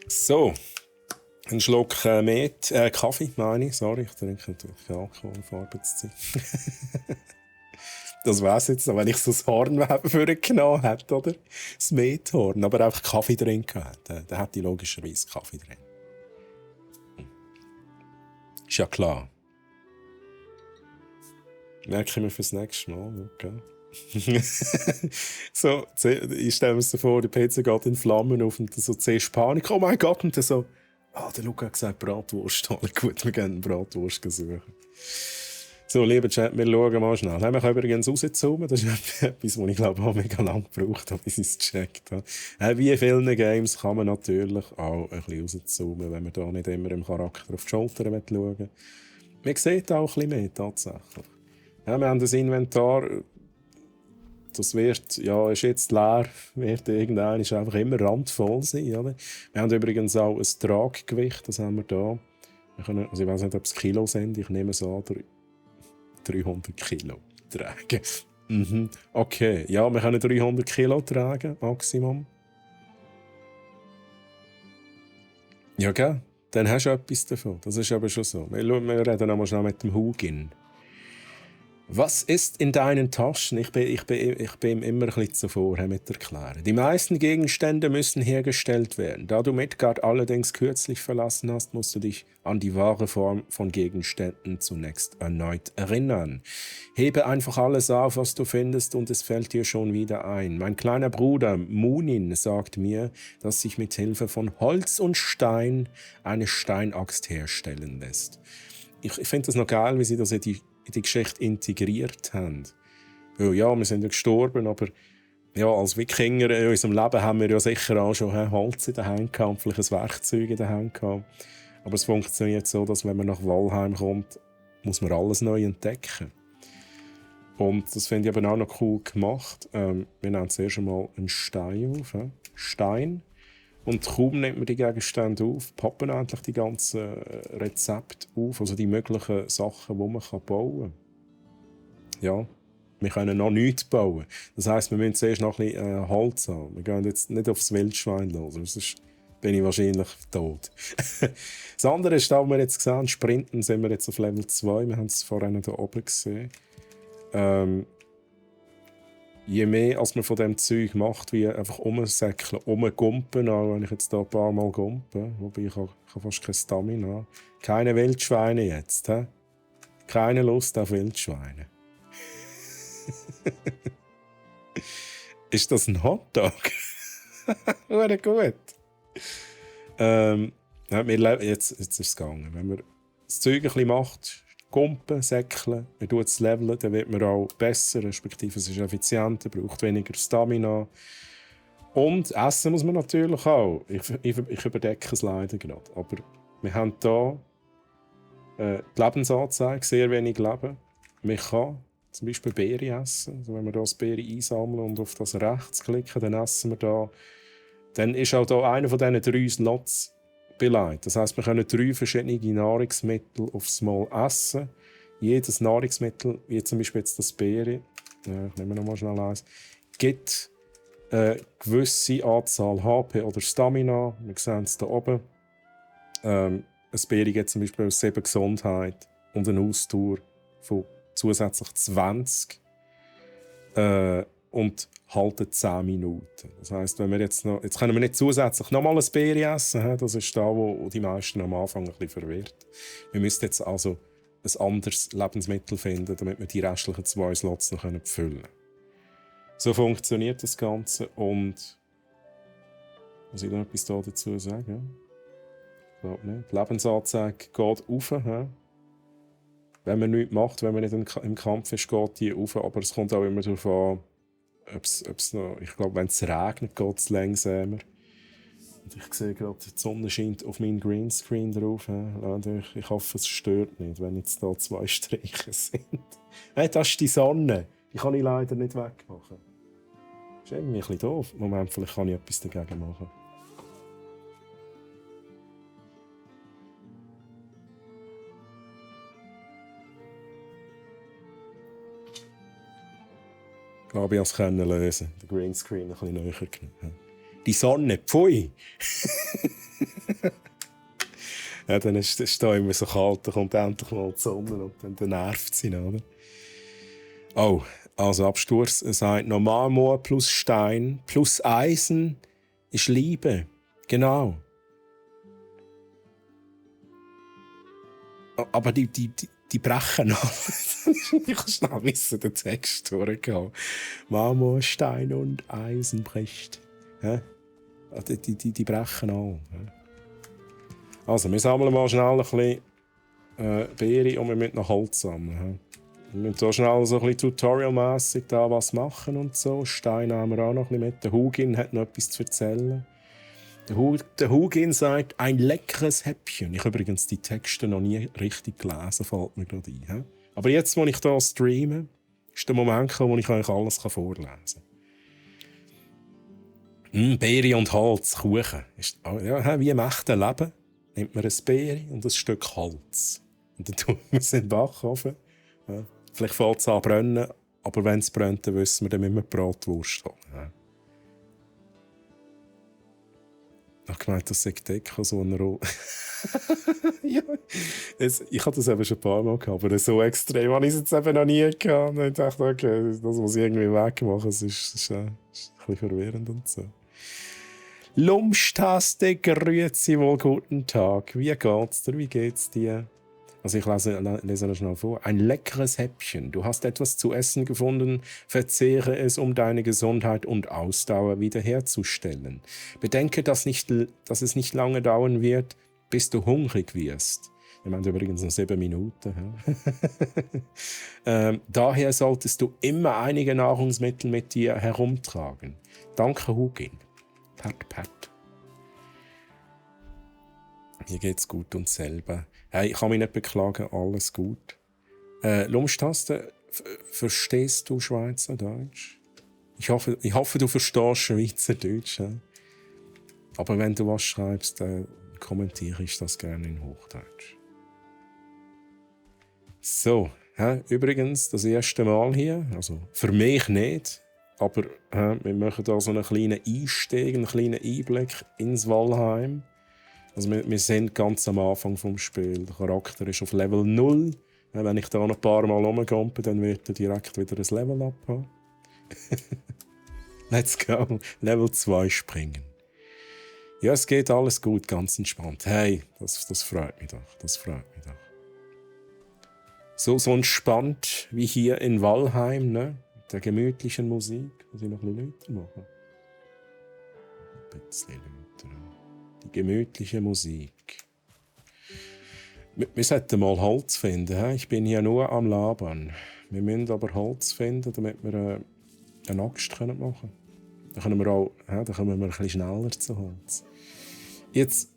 [SPEAKER 1] So, ein Schluck Kaffee, meine ich. Sorry, ich trinke natürlich Alkohol auf Arbeitszeit. Das wär's jetzt, wenn ich so das Horn vorgenommen hätte, oder? Das Methorn, aber einfach Kaffee drin gehabt. Dann hätte ich logischerweise Kaffee drin. Ist ja klar. Merke ich mir fürs nächste Mal, okay. So, ich stelle mir so vor, der PC geht in Flammen auf und so zuerst Panik. Oh mein Gott, und dann so, der Luca hat gesagt, Bratwurst. Gut, wir gehen Bratwurst suchen. So, lieber Chat, wir schauen mal schnell. Wir können übrigens rauszoomen. Das ist etwas, was ich glaube auch mega lange gebraucht habe, bis ich es gecheckt habe. Wie in vielen Games kann man natürlich auch ein bisschen rauszoomen, wenn man da nicht immer im Charakter auf die Schulter schauen will. Man sieht auch ein bisschen mehr, tatsächlich. Ja, wir haben das Inventar, das ist jetzt leer, wird irgendwann einfach immer randvoll sein. Oder? Wir haben übrigens auch ein Traggewicht, das haben wir da. Also ich weiß nicht, ob es Kilo sind, ich nehme es an, 300 Kilo tragen. Okay, ja, wir können 300 Kilo tragen, Maximum. Ja, gell? Dann hast du etwas davon. Das ist aber schon so. Wir reden einmal schnell mit dem Hugin. Was ist in deinen Taschen? Ich bin immer ein bisschen zuvor mit erklären. Die meisten Gegenstände müssen hergestellt werden. Da du Midgard allerdings kürzlich verlassen hast, musst du dich an die wahre Form von Gegenständen zunächst erneut erinnern. Hebe einfach alles auf, was du findest, und es fällt dir schon wieder ein. Mein kleiner Bruder Munin sagt mir, dass sich mit Hilfe von Holz und Stein eine Steinaxt herstellen lässt. Ich finde das noch geil, wie sie das in die Geschichte integriert haben. Ja, wir sind ja gestorben, aber ja, als Wikinger in unserem Leben haben wir ja sicher auch schon Holz in der Hand gehabt, vielleicht ein Werkzeug in der Hand gehabt. Aber es funktioniert so, dass wenn man nach Valheim kommt, muss man alles neu entdecken. Und das finde ich aber auch noch cool gemacht. Wir nehmen zuerst einmal einen Stein auf. Stein. Und kaum nimmt man die Gegenstände auf, poppen endlich die ganzen Rezepte auf, also die möglichen Sachen, die man bauen kann. Ja, wir können noch nichts bauen. Das heisst, wir müssen zuerst noch ein bisschen Holz haben. Wir gehen jetzt nicht aufs Wildschwein los, sonst bin ich wahrscheinlich tot. Das andere ist, da wir jetzt gesehen Sprinten sind wir jetzt auf Level 2. Wir haben es vorhin hier oben gesehen. Je mehr als man von dem Zeug macht, wie einfach umsäckeln, umgumpen, auch wenn ich jetzt hier ein paar Mal gumpe, wobei ich habe fast kein Stamina. Keine Wildschweine jetzt, he? Keine Lust auf Wildschweine. Ist das ein Hotdog? Oder gut. Jetzt ist es gegangen. Wenn man das Zeug ein bisschen macht, gumpen, säckeln, man tut es leveln, dann wird man auch besser, respektive es ist effizienter, braucht weniger Stamina. Und essen muss man natürlich auch. Ich überdecke es leider gerade. Aber wir haben hier die Lebensanzeige, sehr wenig Leben. Man kann zum Beispiel Beeren essen. Also wenn wir hier das Beeren einsammeln und auf das rechts klicken, dann essen wir da. Dann ist auch hier einer von diesen 3 Slots beleidigt. Das heisst, wir können 3 verschiedene Nahrungsmittel aufs Mal essen. Jedes Nahrungsmittel, wie zum Beispiel jetzt das Beeren, nehmen wir noch mal schnell eins, gibt eine gewisse Anzahl HP oder Stamina. Wir sehen es hier oben. Ein Beeren gibt zum Beispiel 7 Gesundheit und eine Ausdauer von zusätzlich 20 und halten 10 Minuten. Das heisst, wenn wir jetzt können wir nicht zusätzlich nochmal ein Beeren essen. Das ist da, wo die meisten am Anfang ein bisschen verwirrt. Wir müssen jetzt also ein anderes Lebensmittel finden, damit wir die restlichen 2 Slots noch füllen können. So funktioniert das Ganze. Und muss ich noch etwas dazu sagen? Ich glaube nicht. Die Lebensanzeige geht rauf. Wenn man nichts macht, wenn man nicht im Kampf ist, geht die rauf. Aber es kommt auch immer darauf an, ob's noch, ich glaube, wenn es regnet, geht es langsamer. Und ich sehe gerade, die Sonne scheint auf meinen Greenscreen drauf. Ich hoffe, es stört nicht, wenn jetzt da 2 Striche sind. Hey, das ist die Sonne. Die kann ich leider nicht wegmachen. Das ist irgendwie ein bisschen doof. Moment, vielleicht kann ich etwas dagegen machen. Ich glaube, ich konnte es lösen. Den Greenscreen ein bisschen näher genommen. Die Sonne, pfui! Ja, dann ist da immer so kalt, dann kommt endlich mal die Sonne und dann nervt sie noch, oder? Oh, also Absturz sagt, Normalmoor plus Stein plus Eisen ist Liebe. Genau. Aber die brechen alle. Ich kann schnell wissen, den Text durchgehen. Marmor, Stein und Eisen bricht. Ja? Die brechen alle. Ja? Also, wir sammeln mal schnell ein bisschen Beeren und wir müssen noch Holz sammeln. Ja? Wir müssen hier schnell so ein bisschen tutorialmässig da was machen und so. Stein haben wir auch noch ein bisschen mit. Der Hugin hat noch etwas zu erzählen. Der Hugin sagt, ein leckeres Häppchen. Ich habe übrigens die Texte noch nie richtig gelesen, fällt mir gerade ein. He? Aber jetzt, wo ich hier streame, ist der Moment gekommen, wo ich eigentlich alles vorlesen kann. Beere und Holz, Kuchen. Ja, wie im echten Leben nimmt man ein Beere und ein Stück Holz. Und dann tut man es in den Backofen. Ja. Vielleicht fängt es an zu brennen, aber wenn es brennt, dann wissen wir, dann müssen wir Bratwurst haben. Ja. Ich meine, das sei Deko, so eine Rolle. Ja, ich hatte das eben schon ein paar Mal gehabt, aber so extrem habe ich es jetzt eben noch nie gehabt. Und ich dachte, okay, das muss ich irgendwie wegmachen. Es ist ein bisschen verwirrend und so. Lumstaste, grüezi wohl, guten Tag. Wie geht's dir? Wie geht's dir? Also ich lese noch schnell vor. Ein leckeres Häppchen. Du hast etwas zu essen gefunden. Verzehre es, um deine Gesundheit und Ausdauer wiederherzustellen. Bedenke, dass es nicht lange dauern wird, bis du hungrig wirst. Wir haben übrigens noch 7 Minuten. Daher solltest du immer einige Nahrungsmittel mit dir herumtragen. Danke, Hugin. Pat, pat. Mir geht's gut und selber. Hey, ich kann mich nicht beklagen, alles gut. Lumstaste, verstehst du Schweizerdeutsch? Ich hoffe, du verstehst Schweizerdeutsch. Ja? Aber wenn du was schreibst, dann kommentiere ich das gerne in Hochdeutsch. So, übrigens das erste Mal hier, also für mich nicht, aber wir machen da so einen kleinen Einstieg, einen kleinen Einblick ins Valheim. Also wir sind ganz am Anfang des Spiels. Der Charakter ist auf Level 0. Wenn ich da noch ein paar Mal rumgumpe, dann wird er direkt wieder ein Level-Up haben. Let's go. Level 2 springen. Ja, es geht alles gut, ganz entspannt. Hey, das freut mich doch. Das freut mich doch. So entspannt wie hier in Valheim, ne? Mit der gemütlichen Musik. Muss ich noch ein bisschen lauter machen? Ein bisschen lauter. Die gemütliche Musik. Wir sollten mal Holz finden. He? Ich bin hier nur am Labern. Wir müssen aber Holz finden, damit wir eine Axt machen können. Dann können wir auch, dann kommen wir ein bisschen schneller zu Holz. Jetzt,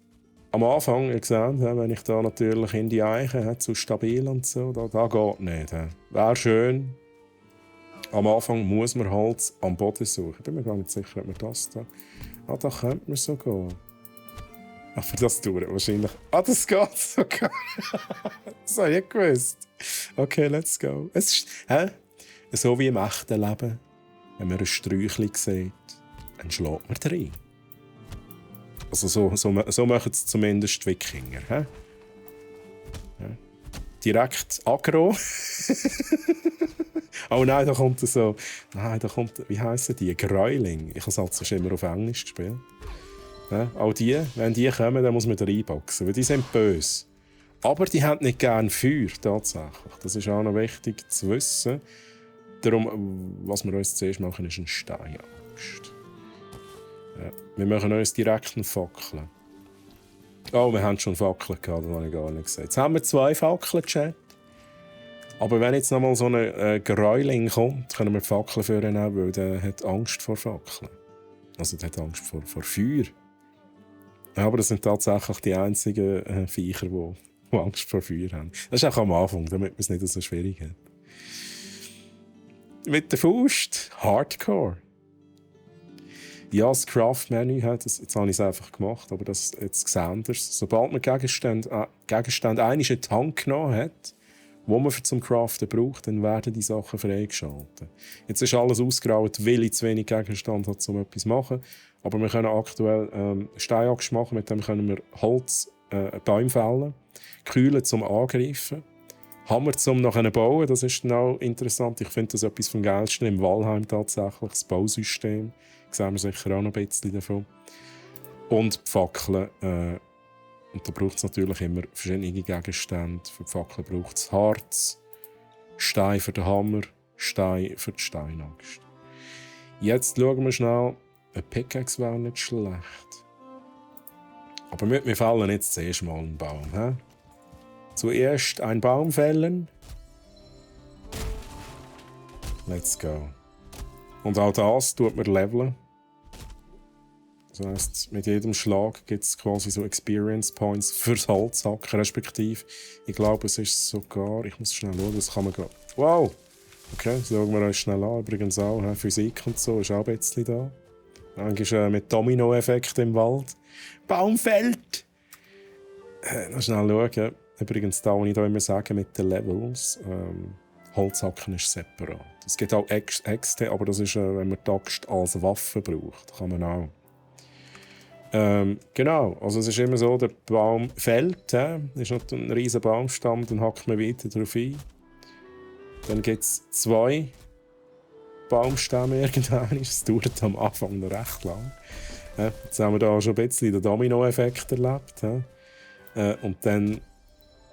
[SPEAKER 1] am Anfang, ihr seht, wenn ich da natürlich in die Eiche zu stabil und so, da geht nicht. Wäre schön. Am Anfang muss man Holz am Boden suchen. Ich bin mir gar nicht sicher, ob wir das da... da könnte man so gehen. Aber das dauert wahrscheinlich... das geht sogar. Das habe ich nicht gewusst. Okay, let's go. Es ist so wie im echten Leben. Wenn man ein Sträuchchen sieht, dann schlägt man rein. Also so machen es zumindest die Wikinger. Ja? Direkt aggro. Oh nein, da kommt so... Nein, da kommt... Wie heissen die? Gräuling. Ich habe es halt sonst immer auf Englisch gespielt. Ja, auch die, wenn die kommen, dann muss man da reinboxen, weil die sind böse. Aber die haben nicht gerne Feuer, tatsächlich. Das ist auch noch wichtig zu wissen. Darum, was wir uns zuerst machen, ist ein Steinaxt. Ja, wir machen uns direkt einen Fackeln. Oh, wir haben schon Fackeln gehabt, das habe ich gar nicht gesagt. Jetzt haben wir 2 Fackeln, Chat. Aber wenn jetzt noch mal so ein Gräuling kommt, können wir die Fackeln für ihn nehmen, weil der hat Angst vor Fackeln. Also der hat Angst vor Feuer. Ja, aber das sind tatsächlich die einzigen Viecher, die Angst vor Feuer haben. Das ist auch am Anfang, damit man es nicht so schwierig hat. Mit der Faust, Hardcore. Ja, das Craft-Menü hat, jetzt habe ich es einfach gemacht, aber jetzt seht ihr es. Sobald man Gegenstände einmal in den Tank genommen hat, wo man zum Craften braucht, dann werden die Sachen freigeschaltet. Jetzt ist alles ausgeraubt, weil ich zu wenig Gegenstand habe, um etwas zu machen. Aber wir können aktuell Steinaxt machen, mit dem können wir Holz, Bäume fällen, Kühlen zum Angreifen, Hammer zum nachher bauen. Das ist dann auch interessant. Ich finde das etwas vom Geilsten im Valheim tatsächlich, das Bausystem. Da sehen wir sicher auch noch ein bisschen davon. Und die Fackeln. Und da braucht es natürlich immer verschiedene Gegenstände. Für die Fackeln braucht es Harz, Stein für den Hammer, Stein für die Steinaxt. Jetzt schauen wir schnell. Eine Pickaxe wäre nicht schlecht. Aber wir fällen jetzt zuerst mal einen Baum. He? Zuerst einen Baum fällen. Let's go. Und auch das tut man leveln. Das heisst, mit jedem Schlag gibt es quasi so Experience Points fürs Holzhacken, respektive. Ich glaube, es ist sogar... Ich muss schnell schauen, das kann man gehen. Wow! Okay, das schauen wir uns schnell an. Übrigens auch, Physik und so ist auch ein bisschen da. Manchmal mit Domino-Effekt im Wald. Baum fällt! Noch schnell schauen. Übrigens, da, was ich da immer sage mit den Levels, Holzhacken ist separat. Es gibt auch XT, aber das ist, wenn man die Axt als Waffe braucht. Kann man auch. Genau, also es ist immer so, der Baum fällt, ist noch ein riesiger Baumstamm, dann hackt man weiter drauf ein. Dann gibt es 2 Baumstämme irgendwann. Das dauert am Anfang noch recht lang. Jetzt haben wir da schon ein bisschen den Domino-Effekt erlebt. Und dann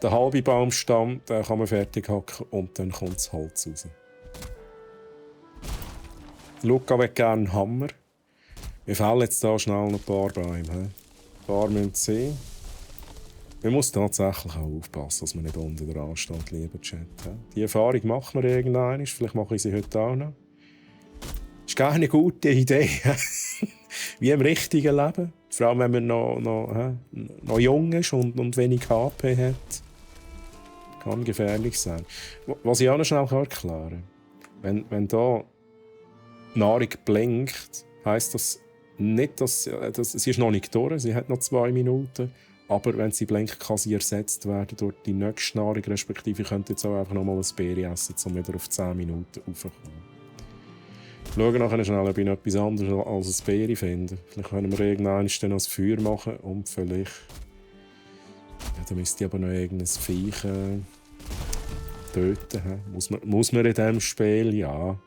[SPEAKER 1] der halbe Baumstamm, den kann man fertig hacken und dann kommt das Holz raus. Luca will gerne einen Hammer. Wir fällen jetzt hier schnell noch ein paar Bäume. Ein paar müssen sein. Man muss tatsächlich auch aufpassen, dass man nicht unter dran steht, lieber Chat. Die Erfahrung machen wir irgendwann. Vielleicht mache ich sie heute auch noch. Ist gar eine gute Idee. Wie im richtigen Leben. Vor allem, wenn man noch jung ist und wenig HP hat. Kann gefährlich sein. Was ich auch noch schnell erklären kann. Wenn da Nahrung blinkt, heisst das nicht, sie ist noch nicht durch, sie hat noch 2 Minuten. Aber wenn sie blank kann sie ersetzt werden durch die nächste Nahrung, respektive ich könnte jetzt auch einfach noch mal ein Beere essen, um wieder auf 10 Minuten raufzukommen. Schauen nachher schnell, ob ich noch etwas anderes als ein Beere finde. Vielleicht können wir irgendwann dann noch ein Feuer machen und vielleicht... Ja, da müsste ich aber noch irgendein Viech töten. Muss man in diesem Spiel? Ja.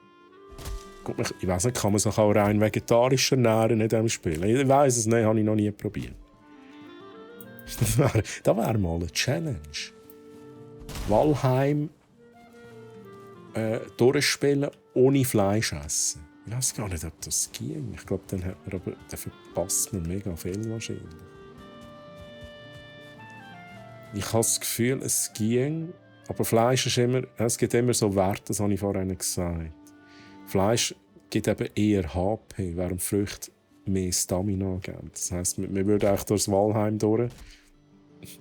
[SPEAKER 1] Ich weiss nicht, kann man sich auch rein vegetarisch ernähren in diesem Spiel? Ich weiss es nicht, habe ich noch nie probiert. Das wäre mal eine Challenge. Valheim durchspielen ohne Fleisch essen. Ich weiß gar nicht, ob das ging. Ich glaube, dann verpasst man mega viel wahrscheinlich. Ich habe das Gefühl, es ging. Aber Fleisch ist immer, es gibt immer so Werte, das habe ich vorhin gesagt. Fleisch gibt eben eher HP, während Früchte mehr Stamina geben. Das heisst, wir würden eigentlich durchs Valheim durch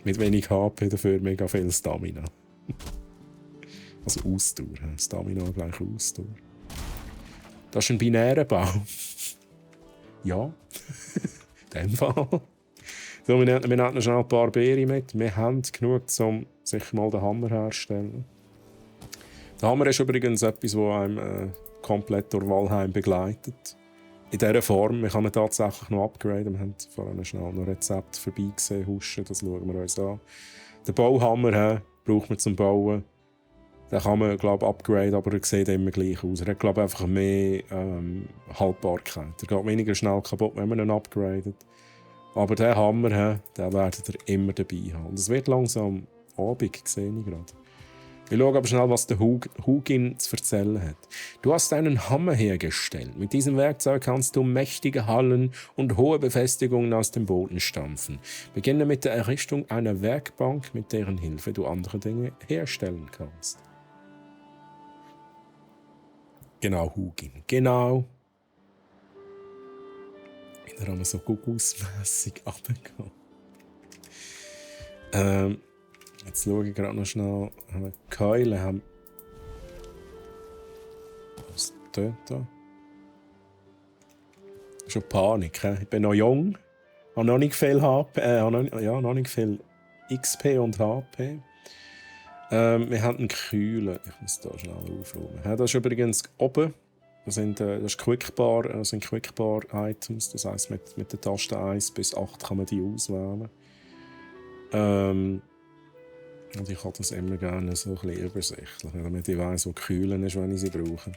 [SPEAKER 1] mit wenig HP, dafür mega viel Stamina. Also Ausdauer. Stamina gleich Ausdauer. Das ist ein binärer Baum. Ja, in dem Fall. So, wir nehmen noch schnell ein paar Beeren mit. Wir haben genug, um sich mal den Hammer herzustellen. Der Hammer ist übrigens etwas, das einem komplett durch Valheim begleitet. In dieser Form. Wir können ihn tatsächlich noch upgraden. Wir haben vorhin schnell noch Rezept vorbeigesehen, huschen. Das schauen wir uns an. Den Bauhammer braucht man zum Bauen. Den kann man, glaube ich, upgraden, aber er sieht immer gleich aus. Er hat, glaube ich, einfach mehr Haltbarkeit. Er geht weniger schnell kaputt, wenn man ihn upgradet. Aber diesen Hammer, den werdet ihr immer dabei haben. Und es wird langsam Abend, sehe ich gerade. Ich schaue aber schnell, was der Hugin zu erzählen hat. Du hast einen Hammer hergestellt. Mit diesem Werkzeug kannst du mächtige Hallen und hohe Befestigungen aus dem Boden stampfen. Beginne mit der Errichtung einer Werkbank, mit deren Hilfe du andere Dinge herstellen kannst. Genau, Hugin. Genau. Wieder haben wir so guckhausmässig runtergegangen. Jetzt schaue ich gerade noch schnell. Haben wir Keulen? Haben... Was ist da? Schon Panik. Ich bin noch jung. Habe noch nicht viel HP. Noch nicht viel XP und HP. Wir haben einen Kühlen. Ich muss da schnell aufräumen. Das ist übrigens oben. Das sind Quickbar-Items. Das heisst, mit der Taste 1 bis 8 kann man die auswählen. Und ich habe das immer gerne so ein bisschen übersichtlich, damit ich weiss, wo kühlen ist, wenn ich sie brauche.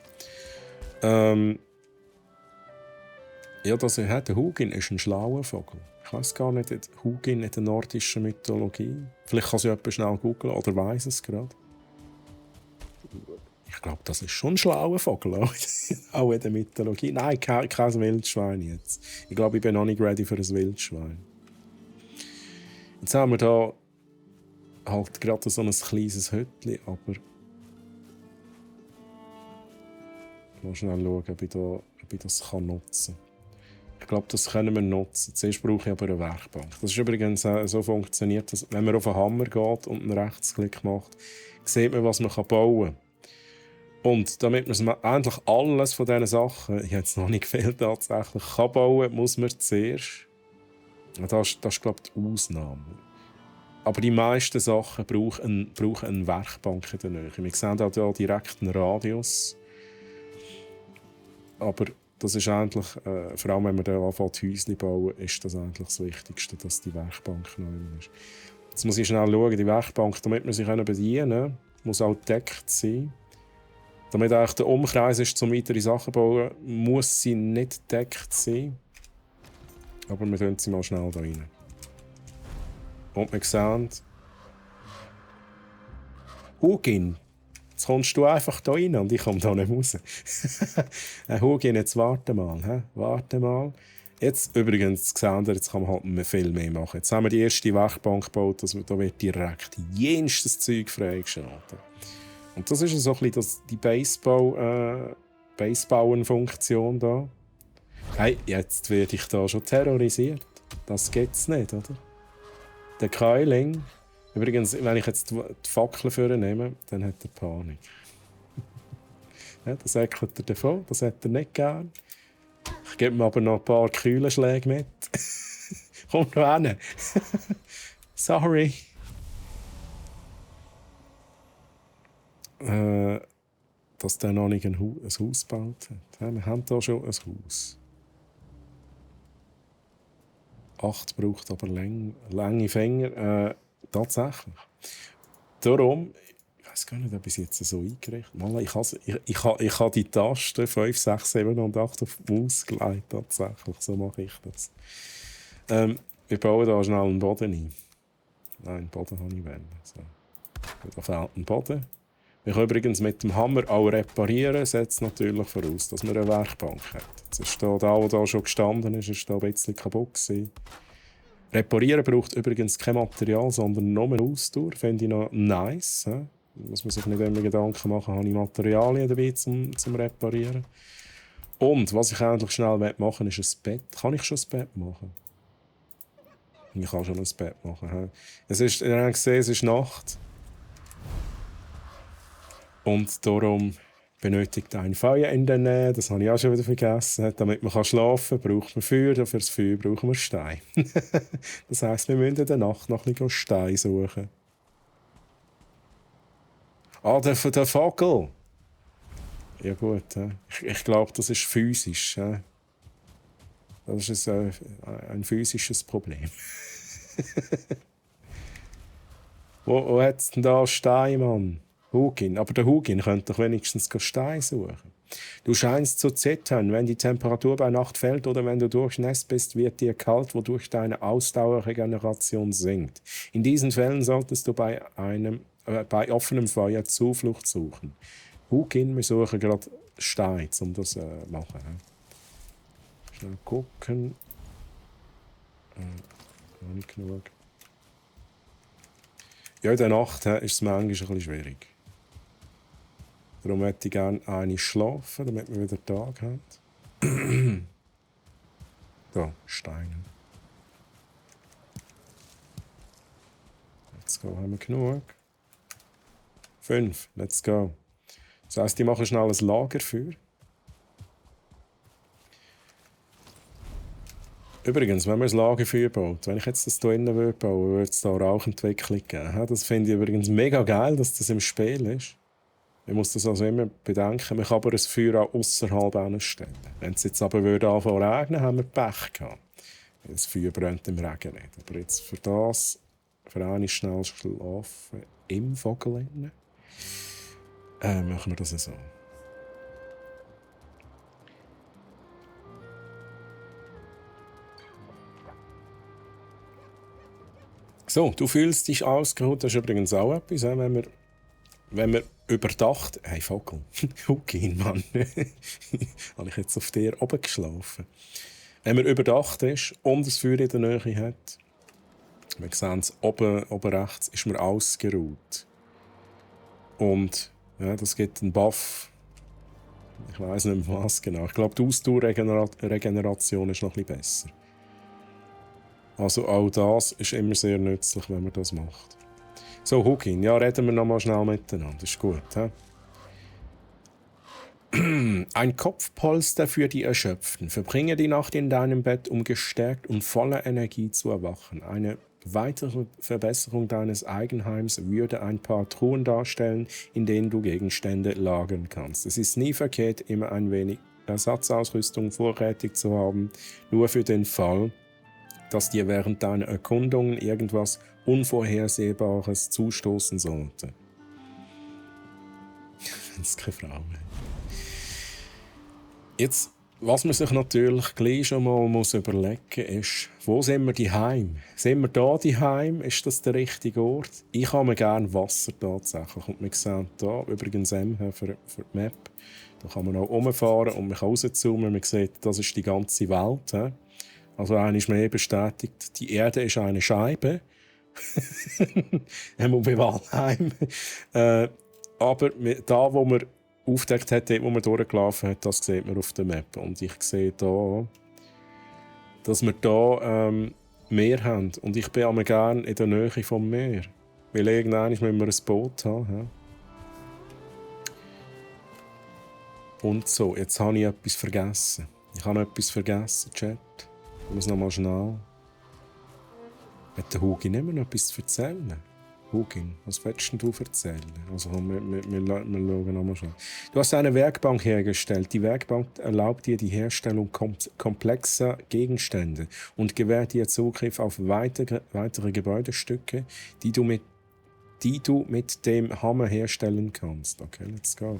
[SPEAKER 1] Ja, das der Hugin ist ein schlauer Vogel. Ich weiss gar nicht, Hugin in der nordischen Mythologie. Vielleicht kann sie jemand schnell googeln oder weiss es gerade. Ich glaube, das ist schon ein schlauer Vogel, auch in der Mythologie. Nein, kein Wildschwein jetzt. Ich glaube, ich bin noch nicht ready für ein Wildschwein. Jetzt haben wir hier halt gerade so ein kleines Hütchen, aber mal schnell schauen, ob ich das nutzen kann. Ich glaube, das können wir nutzen. Zuerst brauche ich aber eine Werkbank. Das ist übrigens so funktioniert, dass wenn man auf einen Hammer geht und einen Rechtsklick macht, sieht man, was man bauen kann. Und damit man endlich alles von diesen Sachen, ich habe jetzt noch nicht viel tatsächlich, bauen kann, muss man zuerst. Das ist glaube ich, die Ausnahme. Aber die meisten Sachen brauchen eine Werkbank in der Nähe. Wir sehen hier direkt einen Radius. Aber das ist eigentlich, vor allem wenn wir dann anfangen, Häuschen bauen, ist das eigentlich das Wichtigste, dass die Werkbank neu ist. Jetzt muss ich schnell schauen, die Werkbank, damit wir sie bedienen können, muss auch gedeckt sein. Damit eigentlich der Umkreis ist, um weitere Sachen zu bauen, muss sie nicht gedeckt sein. Aber wir tun sie mal schnell da rein. Und wir sehen, Hugin, jetzt kommst du einfach da rein und ich komme da nicht raus. Hugin, jetzt warte mal. Warte mal. Jetzt übrigens, jetzt kann man halt viel mehr machen. Jetzt haben wir die erste Werkbank gebaut, da wird direkt jenstes Zeug freigeschaltet. Und das ist so ein bisschen die Basebauen-Funktion da. Hey, jetzt werde ich da schon terrorisiert. Das geht's nicht, oder? Der Keuling, übrigens, wenn ich jetzt die Fackel vornehme, dann hat er Panik. Ja, das eckelt er davon, das hat er nicht gern. Ich gebe mir aber noch ein paar Kühlenschläge mit. Komm noch hin. Sorry. Dass der noch nicht ein Haus gebaut hat. Ja, wir haben hier schon ein Haus. 8 braucht aber lange Finger. Tatsächlich. Darum, ich weiß gar nicht, ob ich es jetzt so eingerichtet habe. Ich habe die Tasten 5, 6, 7 und 8 auf die Maus gelegt. Tatsächlich, so mache ich das. Wir bauen hier schnell einen Boden ein. Nein, den Boden habe ich wollen. So. Da fehlt ein Boden. Wir können übrigens mit dem Hammer auch reparieren, setzt natürlich voraus, dass man eine Werkbank hat. Jetzt ist da, wo da schon gestanden ist, ist da ein bisschen kaputt gewesen. Reparieren braucht übrigens kein Material, sondern nur eine Ausdauer. Finde ich noch nice. Da muss man sich nicht immer Gedanken machen, habe ich Materialien dabei zum Reparieren. Und was ich endlich schnell machen will, ist ein Bett. Kann ich schon ein Bett machen? Ich kann schon ein Bett machen. Ihr habt gesehen, es ist Nacht. Und darum benötigt ein Feuer in der Nähe. Das habe ich auch schon wieder vergessen. Damit man schlafen kann, braucht man Feuer. Und für das Feuer brauchen wir Stein. Das heisst, wir müssen in der Nacht noch ein bisschen Stein suchen. Ah, der Vogel. Ja gut. Ich glaube, das ist physisch. Das ist ein physisches Problem. Wo hat es denn da Stein, Mann? Hugin. Aber der Hugin könnte doch wenigstens Stein suchen. Du scheinst zu zittern, wenn die Temperatur bei Nacht fällt oder wenn du durchnässt bist, wird dir kalt, wodurch deine Ausdauerregeneration sinkt. In diesen Fällen solltest du bei offenem Feuer Zuflucht suchen. Hugin, wir suchen gerade Stein, um das zu machen. Schnell gucken. Noch nicht genug. Ja, in der Nacht ist es manchmal ein bisschen schwierig. Darum möchte ich gerne eine schlafen, damit wir wieder Tag haben. Da, Steine. Let's go, haben wir genug. 5, let's go. Das heisst, ich mache schnell ein Lagerfeuer. Übrigens, wenn man ein Lagerfeuer baut, wenn ich jetzt das hier innen bauen würde, würde es da Rauchentwicklung geben. Das finde ich übrigens mega geil, dass das im Spiel ist. Man muss das also immer bedenken. Man kann aber ein Feuer auch außerhalb stellen. Wenn es jetzt aber anfangen zu regnen, haben wir Pech gehabt. Das Feuer brennt im Regen nicht. Aber jetzt für eine schnell schlafen im Vogel innen, machen wir das so. So, du fühlst dich ausgeruht. Das ist übrigens auch etwas, wenn wir überdacht... Hey, Vogel. Okay, Mann. Habe ich jetzt auf dir oben geschlafen? Wenn man überdacht ist und das Feuer in der Nähe hat, wir sehen es oben rechts, ist man ausgeruht. Und ja, das gibt einen Buff. Ich weiss nicht mehr was genau. Ich glaube, die Ausdauerregeneration ist noch ein bisschen besser. Also auch das ist immer sehr nützlich, wenn man das macht. So, Hugin, ja, reden wir noch mal schnell miteinander. Das ist gut. Ein Kopfpolster für die Erschöpften. Verbringe die Nacht in deinem Bett, um gestärkt und voller Energie zu erwachen. Eine weitere Verbesserung deines Eigenheims würde ein paar Truhen darstellen, in denen du Gegenstände lagern kannst. Es ist nie verkehrt, immer ein wenig Ersatzausrüstung vorrätig zu haben, nur für den Fall, dass dir während deiner Erkundungen irgendwas Unvorhersehbares zustoßen sollte. Das ist keine Frau. Jetzt, was man sich natürlich gleich schon mal überlegen muss, ist, wo sind wir daheim? Sind wir da daheim? Ist das der richtige Ort? Ich habe mir gerne Wasser tatsächlich. Und wir sehen hier übrigens für die Map. Da kann man auch rumfahren und man kann rauszoomen. Man sieht, das ist die ganze Welt. Also einmal mehr bestätigt, die Erde ist eine Scheibe. Einmal bei Walheim. Aber da, wo man aufgedeckt hat, dort, wo man durchgelaufen hat, das sieht man auf der Map. Und ich sehe hier, dass wir hier Meer haben. Und ich bin aber gerne in der Nähe vom Meer. Weil irgendwann müssen wir ein Boot haben. Und so, jetzt habe ich etwas vergessen. Ich habe noch etwas vergessen, Chat. Ich muss noch mal schnell. Hat der Hugin immer noch etwas zu erzählen? Hugin, was willst denn du erzählen? Also komm, wir schauen nochmal schon. Du hast eine Werkbank hergestellt. Die Werkbank erlaubt dir die Herstellung komplexer Gegenstände und gewährt dir Zugriff auf weitere Gebäudestücke, die du mit dem Hammer herstellen kannst. Okay, let's go.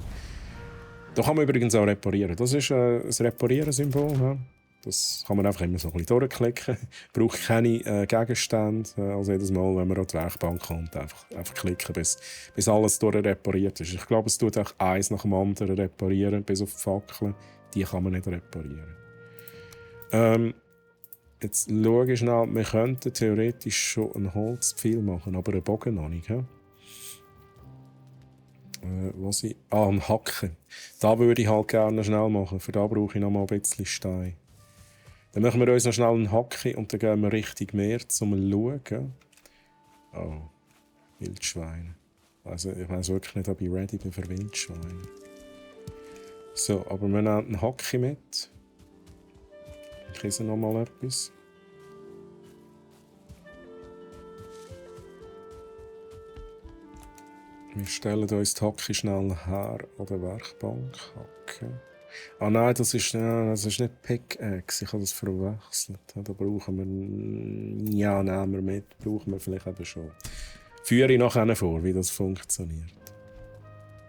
[SPEAKER 1] Da kann man übrigens auch reparieren. Das ist ein Reparieren-Symbol. Ja? Das kann man einfach immer so ein bisschen durchklicken. Braucht keine Gegenstände. Also jedes Mal, wenn man an die Werkbank kommt, einfach klicken, bis alles repariert ist. Ich glaube, es tut auch eins nach dem anderen reparieren, bis auf die Fackeln. Die kann man nicht reparieren. Jetzt schaue ich schnell. Wir könnten theoretisch schon einen Holzpfeil machen, aber einen Bogen noch nicht. Ja? Einen Hacken. Da würde ich halt gerne schnell machen. Für da brauche ich noch mal ein bisschen Stein. Dann machen wir uns noch schnell einen Hacken und dann gehen wir Richtung Meer, um zu schauen. Oh, Wildschweine. Also ich weiß wirklich nicht, ob ich ready bin für Wildschweine. So, aber wir nehmen einen Hacken mit. Ich esse noch mal etwas. Wir stellen uns die Hacke schnell her an der Werkbank. Hacke. Ah nein, das ist nicht Pickaxe, ich habe das verwechselt. Da brauchen wir... Ja, nehmen wir mit. Brauchen wir vielleicht eben schon. Führe ich nachher vor, wie das funktioniert.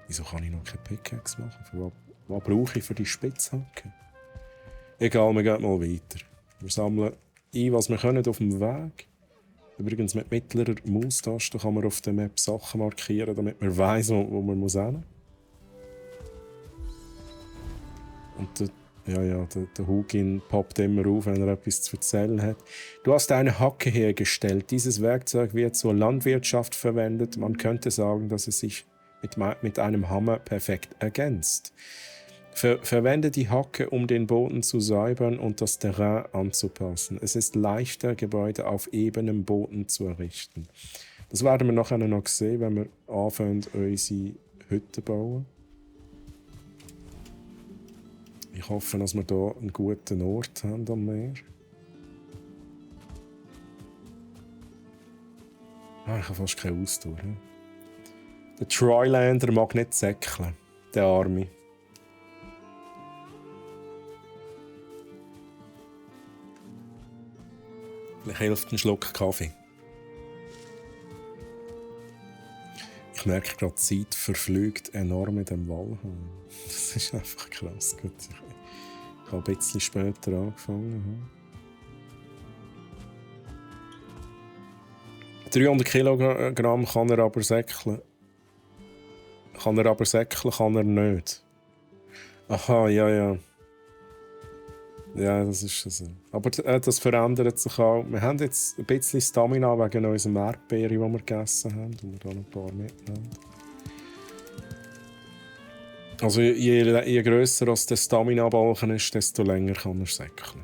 [SPEAKER 1] Wieso kann ich noch keine Pickaxe machen? Was brauche ich für die Spitzhacke? Egal, wir gehen mal weiter. Wir sammeln ein, was wir können auf dem Weg. Übrigens mit mittlerer Maustaste kann man auf der Map Sachen markieren, damit man weiss, wo man muss hin. Und der Hugin poppt immer auf, wenn er etwas zu erzählen hat. Du hast eine Hacke hergestellt. Dieses Werkzeug wird zur Landwirtschaft verwendet. Man könnte sagen, dass es sich mit einem Hammer perfekt ergänzt. Verwende die Hacke, um den Boden zu säubern und das Terrain anzupassen. Es ist leichter, Gebäude auf ebenem Boden zu errichten. Das werden wir nachher noch sehen, wenn wir anfangen, unsere Hütte bauen. Ich hoffe, dass wir hier einen guten Ort haben am Meer. Ich habe fast keine Ausdauer. Ne? Der Troylander mag nicht säckeln, der Arme. Vielleicht hilft ein Schluck Kaffee. Ich merke gerade, die Zeit verfliegt enorm in diesem Walheim. Das ist einfach krass. Gut. Ich habe ein bisschen später angefangen. 300 Kilogramm kann er aber säckeln. Kann er nicht. Aha, ja. Ja, das ist so. Aber das verändert sich auch. Wir haben jetzt ein bisschen Stamina wegen unserem Erdbeere, die wir gegessen haben. Und wir hier noch ein paar mitnehmen. Also je grösser als der Stamina-Balken ist, desto länger kann er säckeln.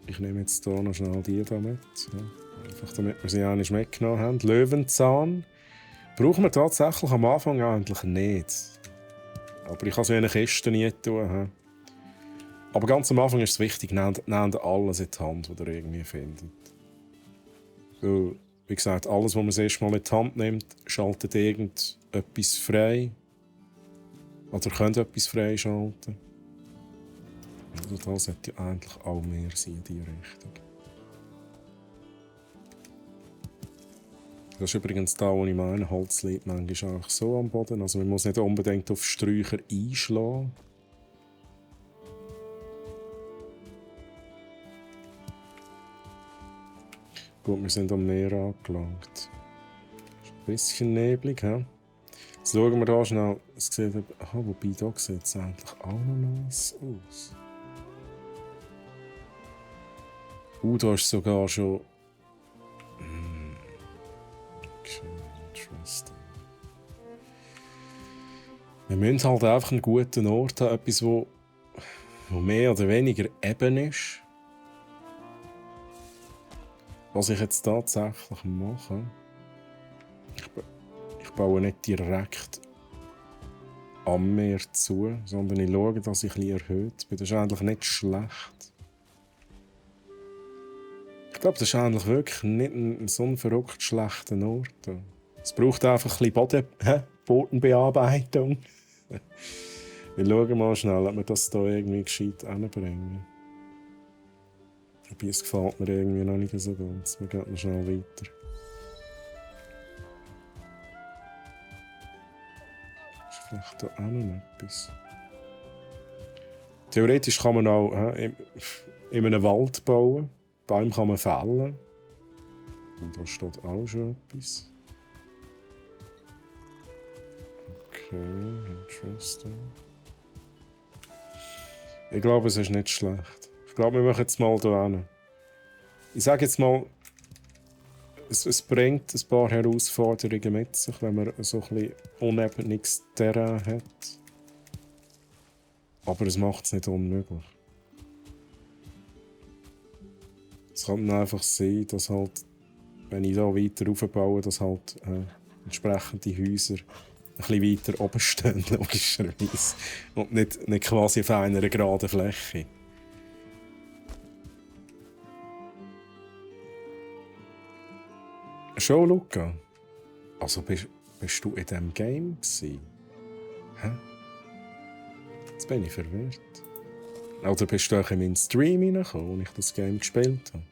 [SPEAKER 1] Ich nehme jetzt hier noch schnell die hier mit. Ja. Einfach damit wir sie eigentlich mitgenommen haben. Löwenzahn brauchen wir tatsächlich am Anfang eigentlich nicht. Aber ich kann sie in eine Kiste nie tun. Aber ganz am Anfang ist es wichtig, nehmt alles in die Hand, was ihr irgendwie findet. So, wie gesagt, alles, was man das erste Mal in die Hand nimmt, schaltet irgendetwas frei. Oder könnt etwas freischalten. Also das sollte ja eigentlich auch mehr sein in diese Richtung. Das ist übrigens da, wo ich meine, Holz liegt manchmal auch so am Boden. Also man muss nicht unbedingt auf Sträucher einschlagen. Gut, wir sind am Meer angelangt. Ist ein bisschen neblig, hä? Jetzt schauen wir hier schnell. Es sieht, wobei hier sieht es eigentlich auch noch nice aus. Da ist sogar schon... Interesting. Wir müssen halt einfach einen guten Ort haben, etwas, wo mehr oder weniger eben ist. Was ich jetzt tatsächlich mache, ich baue nicht direkt am Meer zu, sondern ich schaue, dass ich ein bisschen erhöht bin. Das ist eigentlich nicht schlecht. Ich glaube, das ist eigentlich wirklich nicht so ein verrückt schlechter Ort. Es braucht einfach ein bisschen Bodenbearbeitung. Wir schauen mal schnell, ob wir das hier irgendwie gescheit hinbringen. Es gefällt mir irgendwie noch nicht so ganz. Wir gehen schnell weiter. Ist vielleicht da auch noch etwas? Theoretisch kann man auch in einem Wald bauen. Bäume kann man fällen. Und da steht auch schon etwas. Okay, interesting. Ich glaube, es ist nicht schlecht. Ich glaube, wir machen jetzt mal hier hin. Ich sage jetzt mal, es bringt ein paar Herausforderungen mit sich, wenn man so ein bisschen unebenes Terrain hat. Aber es macht es nicht unmöglich. Es kann einfach sein, dass halt, wenn ich hier weiter aufbaue, dass halt entsprechende Häuser ein bisschen weiter oben stehen, logischerweise. Und nicht quasi auf einer geraden Fläche. Schon, Luca? Also bist du in diesem Game gewesen? Hä? Jetzt bin ich verwirrt. Oder bist du auch in meinen Stream reingekommen, als ich das Game gespielt habe?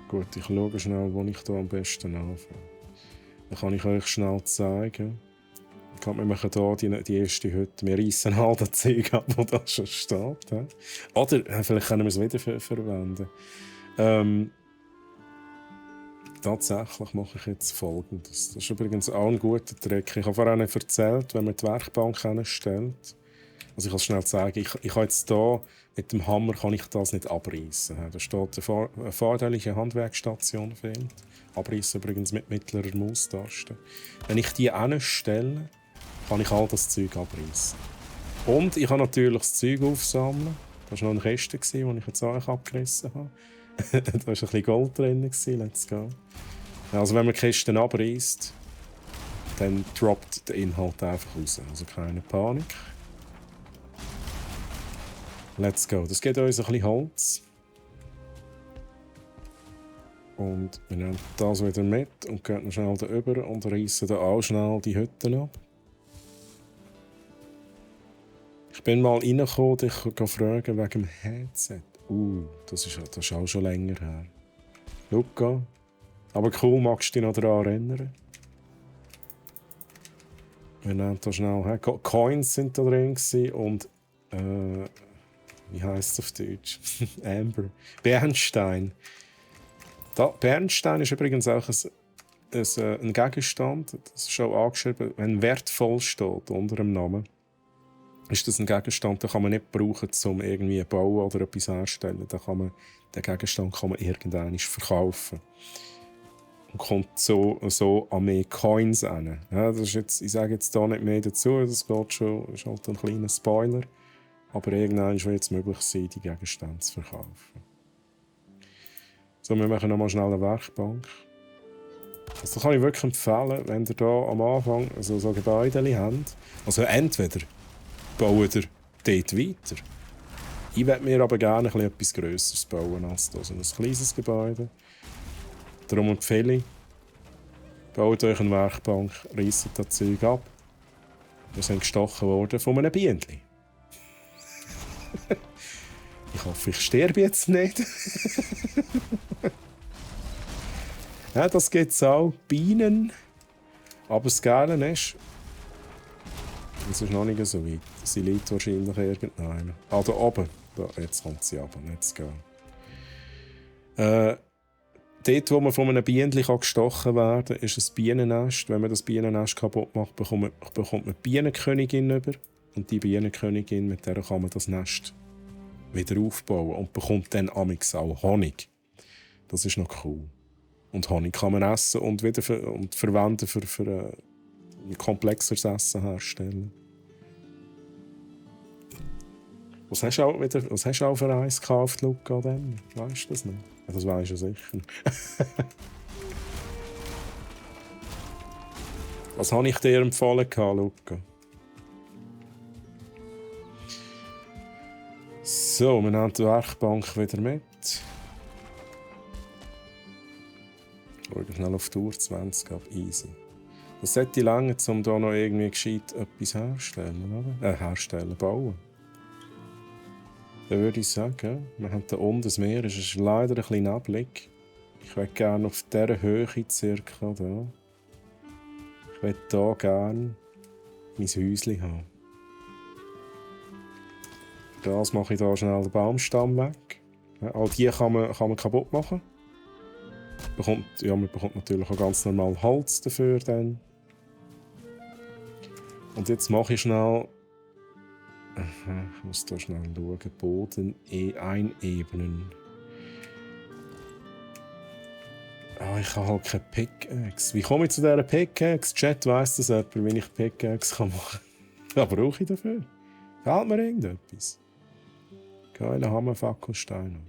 [SPEAKER 1] Gut, ich schaue schnell, wo ich hier am besten anfange. Dann kann ich euch schnell zeigen. Wir machen hier die erste Hütte. Wir reissen all das Zeug ab, das da schon steht. Oder vielleicht können wir es wieder verwenden. Tatsächlich mache ich jetzt Folgendes. Das ist übrigens auch ein guter Trick. Ich habe vorhin erzählt, wenn man die Werkbank stellt. Also ich kann es schnell sagen, ich kann jetzt hier mit dem Hammer kann ich das nicht abreißen. Da steht eine fahrerliche Handwerksstation. Abreißen übrigens mit mittlerer Maustaste. Wenn ich die hinstelle, kann ich all das Zeug abreißen. Und ich kann natürlich das Zeug aufsammeln. Das war noch ein Kiste, den ich jetzt auch abgerissen habe. Da war ein bisschen Gold drin. Let's go. Also wenn man die Kisten abreißt, dann droppt der Inhalt einfach raus. Also keine Panik. Let's go. Das gibt uns ein bisschen Holz. Und wir nehmen das wieder mit und gehen schnell da rüber und reissen da auch schnell die Hütten ab. Ich bin mal reingekommen, dich fragen wegen dem Headset. Das ist auch schon länger her. Luca, aber cool, magst du dich noch daran erinnern? Wir nehmen da schnell. Coins sind da drin und wie heisst es auf Deutsch? Amber. Bernstein. Bernstein ist übrigens auch ein Gegenstand. Das ist schon angeschrieben, wenn wertvoll steht unter dem Namen. Ist das ein Gegenstand, den kann man nicht brauchen, um irgendwie zu bauen oder etwas herzustellen. Den Gegenstand kann man irgendwann verkaufen. Und kommt so an mehr Coins hin. Ja, das ist jetzt, ich sage jetzt da nicht mehr dazu, das geht schon, ist halt ein kleiner Spoiler. Aber irgendwann wird es möglich sein, die Gegenstände zu verkaufen. So, wir machen nochmal schnell eine Werkbank. Das kann ich wirklich empfehlen, wenn ihr hier am Anfang so Gebäude habt. Also entweder baut ihr dort weiter. Ich würde mir aber gerne etwas Grösseres bauen als das. So ein kleines Gebäude. Darum empfehle ich, baut euch eine Werkbank, reisst das Zeug ab. Wir sind gestochen worden von einem Bienchen. Ich hoffe, ich sterbe jetzt nicht. Ja, das gibt es auch. Bienen. Aber das Geile ist, es ist noch nicht so weit. Sie liegt wahrscheinlich irgendwann. Ah, da oben. Da, jetzt kommt sie runter. Let's go. Dort, wo man von einem Bienchen gestochen werden kann, ist ein Bienennest. Wenn man das Bienennest kaputt macht, bekommt man die Bienenkönigin über. Und die Bienenkönigin, mit der kann man das Nest wieder aufbauen und bekommt dann amix auch Honig. Das ist noch cool. Und Honig kann man essen und wieder verwenden für ein komplexeres Essen herstellen. Was hast du auch für eins gekauft, Luca? Weißt du das nicht? Das weiß ich sicher. Was habe ich dir empfohlen, Luca? So, wir nehmen die Werkbank wieder mit. Schauen schnell auf die Uhr, 20 ab, easy. Das sollte lange, um hier noch irgendwie gescheit etwas herstellen, oder? Bauen. Dann würde ich sagen, wir haben hier unten das Meer, es ist leider ein bisschen neblig. Ich möchte gerne auf dieser Höhe circa da. Ich möchte hier gerne mein Häuschen haben. Für das mache ich hier schnell den Baumstamm weg. Ja, all die kann man kaputt machen. Man bekommt natürlich auch ganz normal Holz dafür. Dann. Und jetzt mache ich schnell. Ich muss hier schnell schauen. Boden einebnen. Ah, ich habe halt keine Pickaxe. Wie komme ich zu dieser Pickaxe? Chat weiss das jemand, wie ich Pickaxe machen kann. Was brauche ich dafür? Fällt mir irgendetwas? Geiler Hammerfackelstein.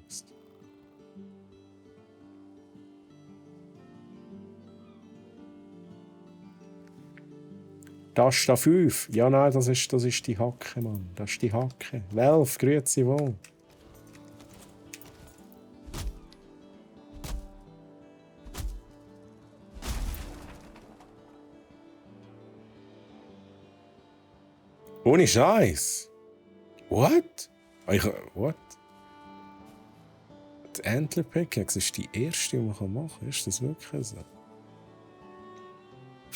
[SPEAKER 1] Das ist da 5. Ja, nein, das ist die Hacke, Mann. Das ist die Hacke. Welf, grüezi wohl. Ohne Scheiß. What? What? Die Antler Pickaxe ist die erste, die man machen kann. Ist das wirklich so?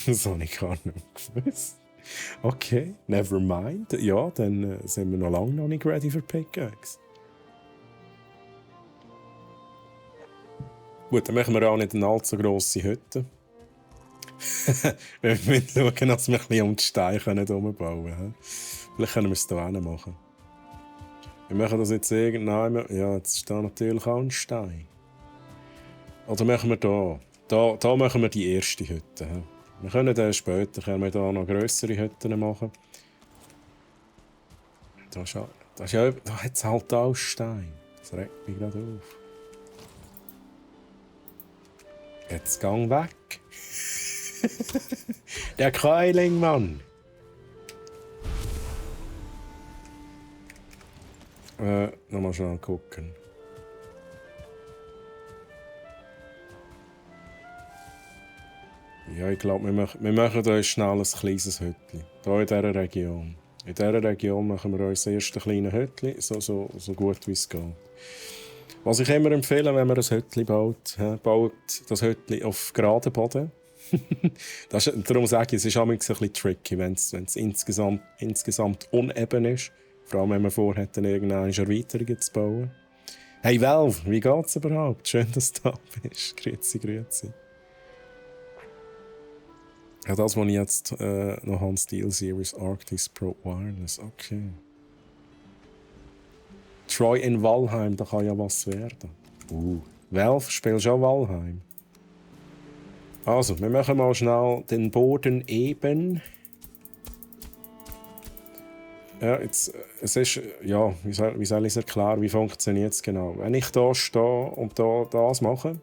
[SPEAKER 1] Das habe ich gar nicht gewusst. Okay, never mind. Ja, dann sind wir noch lange noch nicht ready für Pickaxe. Gut, dann machen wir auch nicht eine allzu grosse Hütte. Wir müssen schauen, dass wir ein bisschen um die Steine herumbauen können. Vielleicht können wir es hier hinten machen. Wir machen das jetzt irgendwann. Ja, jetzt ist da natürlich auch ein Stein. Oder machen wir hier. Da machen wir die erste Hütte. Wir können dann später hier noch grössere Hütten machen. Da hat es halt auch Stein. Das regt mich gerade auf. Jetzt gang weg. Der Keuling, Mann. Nochmal schnell gucken. Ja, ich glaube, wir machen uns schnell ein kleines Hütchen. Hier in dieser Region. In dieser Region machen wir uns das erste kleine Hütchen, so gut wie es geht. Was ich immer empfehle, wenn man ein Hütchen baut das Hütchen auf geraden Boden. Darum sage ich, es ist manchmal ein bisschen tricky, wenn es insgesamt uneben ist. Vor allem, wenn man vorhat, irgendeine Erweiterung zu bauen. Hey Valve, wie geht's überhaupt? Schön, dass du da bist. Grüezi. Ja, das, was ich jetzt noch habe, SteelSeries Arctis Pro Wireless. Okay. Troy in Valheim, da kann ja was werden. Valve, spielst du auch Valheim? Also, wir machen mal schnell den Boden eben. Ja, jetzt, es ist, ja, wie soll ich es erklären, wie funktioniert es genau? Wenn ich hier stehe und hier das mache,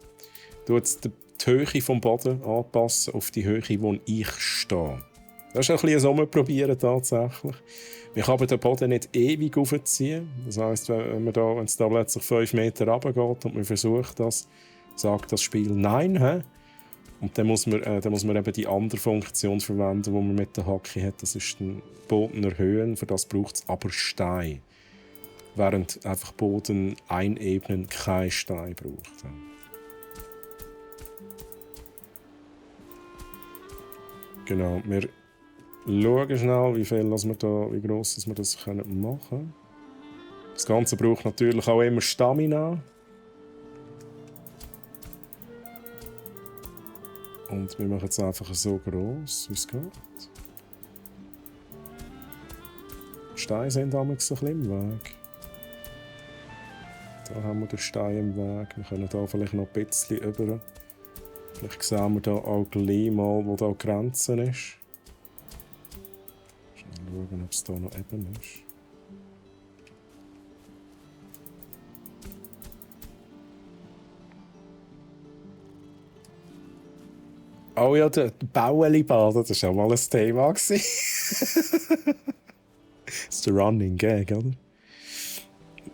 [SPEAKER 1] tue ich die Höhe vom Boden anpassen auf die Höhe, wo ich stehe. Das ist ein bisschen ein Umprobieren tatsächlich. Wir können den Boden nicht ewig aufziehen. Das heisst, wenn es da plötzlich 5 Meter runtergeht und man versucht das, sagt das Spiel Nein. He? Und dann muss man eben die andere Funktion verwenden, die man mit der Hacke hat. Das ist den Boden erhöhen. Für das braucht es aber Stein. Während einfach Boden einebnen kein Stein braucht. Genau, wir schauen schnell, wie gross wir das machen können. Das Ganze braucht natürlich auch immer Stamina. Und wir machen es einfach so gross, wie es geht. Die Steine sind damals ein bisschen im Weg. Da haben wir den Stein im Weg. Wir können hier vielleicht noch ein bisschen über. Vielleicht sehen wir hier auch gleich mal, wo da die Grenze ist. Schauen, ob es hier noch eben ist. Oh ja, der Baueli-Baden, das war auch mal ein Thema. Das ist der Running Gag, oder?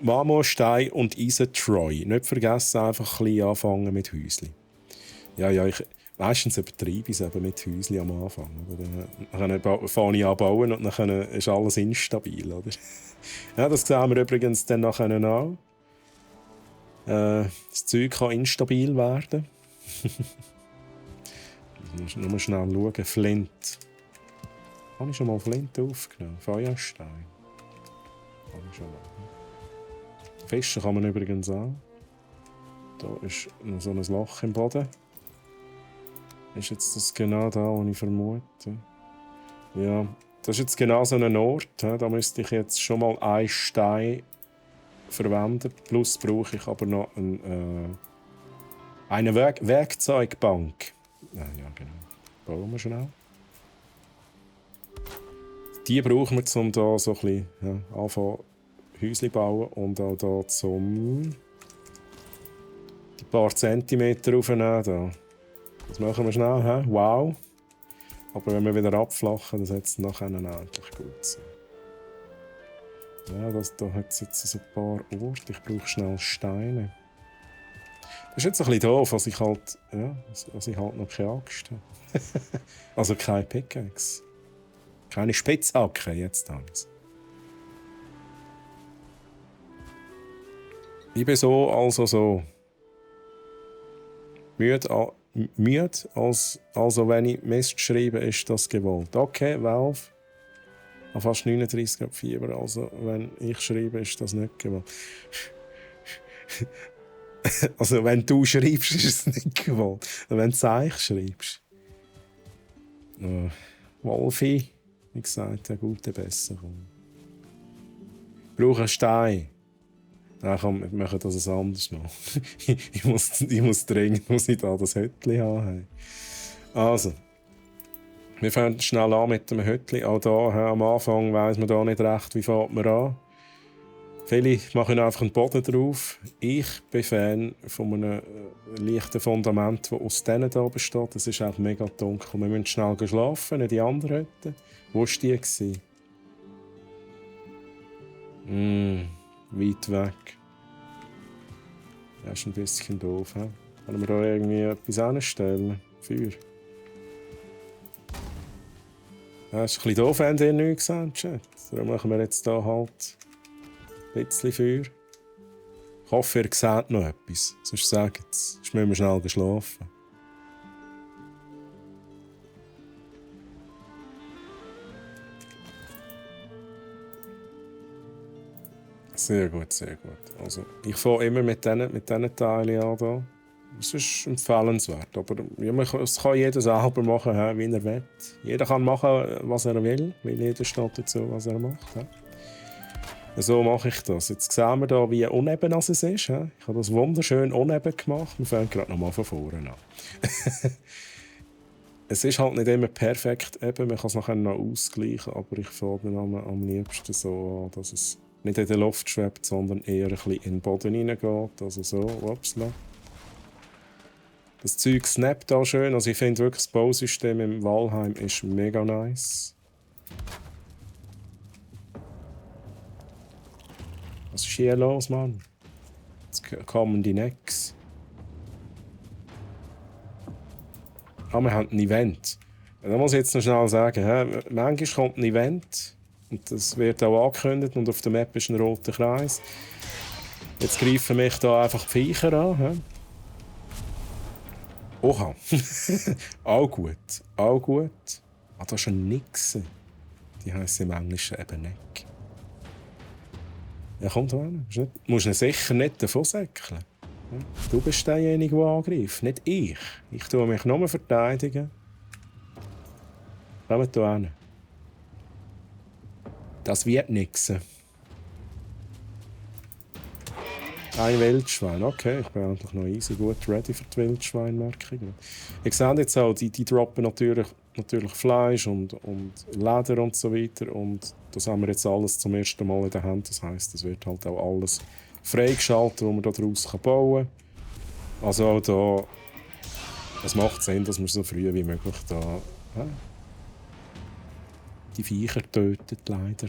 [SPEAKER 1] Marmorstein und Eisen Troy. Nicht vergessen, einfach ein bisschen anfangen mit Häusli. Ja, meistens übertreibe ich es eben mit Häusli am Anfang. Oder? Dann fange ich an zu bauen und dann ist alles instabil. Oder? Ja, das sehen wir übrigens dann nachher auch. Das Zeug kann instabil werden. Ich muss nur schnell schauen. Flint. Habe ich schon mal Flint aufgenommen? Feuerstein. Habe ich schon mal. Fischen kann man übrigens auch. Da ist noch so ein Loch im Boden. Ist jetzt das genau da, wo ich vermute? Ja, das ist jetzt genau so ein Ort. Da müsste ich jetzt schon mal einen Stein verwenden. Plus brauche ich aber noch eine Werkzeugbank. Ja, genau. Bauen wir schnell. Die brauchen wir, um hier so ein bisschen anfangen, Häuschen bauen und auch hier zum die paar Zentimeter aufnehmen. Da. Das machen wir schnell. He? Wow. Aber wenn wir wieder abflachen, dann sollte es nachher endlich gut sein. Ja, da hat es jetzt ein paar Orte. Ich brauche schnell Steine. Das ist jetzt ein bisschen doof, dass ich halt noch keine Axt habe. Also keine Pickaxe. Keine Spitzhacke, jetzt alles. Ich bin so, also so. Müde, also wenn ich Mist schreibe, ist das gewollt. Okay, Valve. An fast 39 Grad Fieber, also wenn ich schreibe, ist das nicht gewollt. Also wenn du schreibst, ist es nicht gewollt. Wenn du ich schreibst. Wolfi, wie gesagt, eine gute Besserung. Ich brauche einen Stein. Nein, komm, wir machen das ein anderes Mal. ich muss dringend da das Hütchen haben. Also, wir fangen schnell an mit dem Hütchen. Auch hier am Anfang weiss man da nicht recht, wie fängt man an. Viele machen einfach einen Boden drauf. Ich bin Fan von einem leichten Fundament, das aus denen hier besteht. Es ist auch mega dunkel. Wir müssen schnell schlafen in die anderen Hütten. Wo war die? Weit weg. Das ist ein bisschen doof. He? Können wir da irgendwie etwas anstellen? Feuer. Ja, das ist ein bisschen doof, wenn ihr nichts gesagt habt. Darum machen wir jetzt hier halt ein bisschen Feuer. Ich hoffe, ihr seht noch etwas. Sonst sagt es. Sonst müssen wir schnell schlafen. Sehr gut, sehr gut. Also, ich fange immer mit diesen Teilen an. Da. Das ist empfehlenswert. Aber ja, es kann jeder selber machen, wie er will. Jeder kann machen, was er will, weil jeder steht dazu, was er macht. So mache ich das. Jetzt sehen wir hier, wie uneben es ist. Ich habe das wunderschön uneben gemacht. Wir fangen gerade nochmal von vorne an. Es ist halt nicht immer perfekt. Eben, man kann es nachher noch ausgleichen, aber ich fange dann am liebsten so an, dass es nicht in der Luft schwebt, sondern eher ein bisschen in den Boden hineingeht. Also so, upsla. Das Zeug snappt auch schön. Also ich finde wirklich, das Bausystem im Valheim ist mega nice. Was ist hier los, Mann? Jetzt kommen die Necks. Ah, wir haben ein Event. Da muss ich jetzt noch schnell sagen, manchmal kommt ein Event. Und das wird auch angekündigt und auf der Map ist ein roter Kreis. Jetzt greifen mich da einfach die Viecher an. He? Oha. Auch gut. Auch gut. Ah, da ist ein Nixe. Die heisst im Englischen eben Neck. Ja, komm da hin. Du musst ihn sicher nicht davon säckeln. Du bist derjenige, der angreift, nicht ich. Ich tue mich nur verteidigen. Komm da hin. Das wird nix. Ein Wildschwein. Okay, ich bin eigentlich noch easy gut ready für die Wildschweinmarkung. Ihr seht jetzt auch, die droppen natürlich Fleisch und Leder und so weiter. Und das haben wir jetzt alles zum ersten Mal in der Hand. Das heisst, es wird halt auch alles freigeschaltet, was man daraus bauen kann. Also auch Es macht Sinn, dass man so früh wie möglich da die Viecher tötet, leider.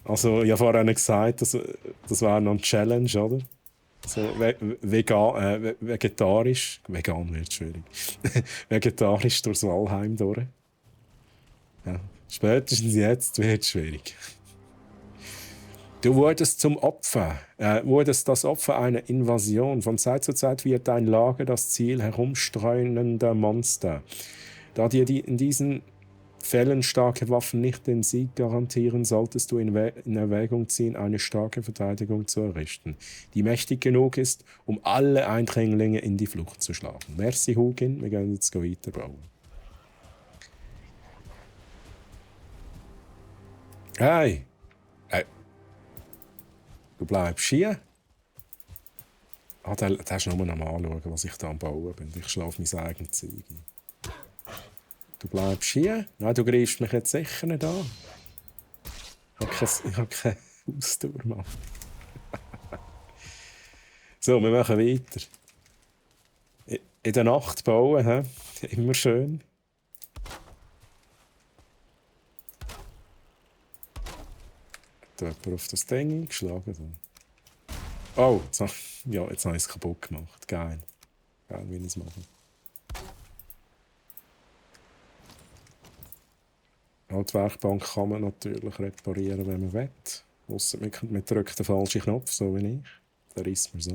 [SPEAKER 1] Also, ich habe vorhin gesagt, das wäre noch eine Challenge, oder? So vegetarisch. Vegan wird schwierig. Vegetarisch durchs Valheim durch. Ja. Spätestens jetzt wird es schwierig. Du wurdest zum Opfer, wurdest das Opfer einer Invasion. Von Zeit zu Zeit wird dein Lager das Ziel herumstreunender Monster. Da dir in diesen Fällen starke Waffen nicht den Sieg garantieren, solltest du in Erwägung ziehen, eine starke Verteidigung zu errichten, die mächtig genug ist, um alle Eindringlinge in die Flucht zu schlagen. Merci, Hugin, wir gehen jetzt weiterbauen. Hey! Du bleibst hier? Da hast du nur noch mal anschauen, was ich da am Bauen bin. Ich schlafe mein eigenes Zeug ein. Du bleibst hier? Nein, du greifst mich jetzt sicher nicht an. Ich habe keine Haustür, Mann. So, wir machen weiter. In der Nacht bauen, he? Immer schön. Da hat jemand auf das Ding eingeschlagen. Oh, jetzt habe ich es kaputt gemacht. Geil. Geil, wie ich es mache. Die Werkbank kann man natürlich reparieren, wenn man will. Ausser man drückt den falschen Knopf, so wie ich. Dann reißt man es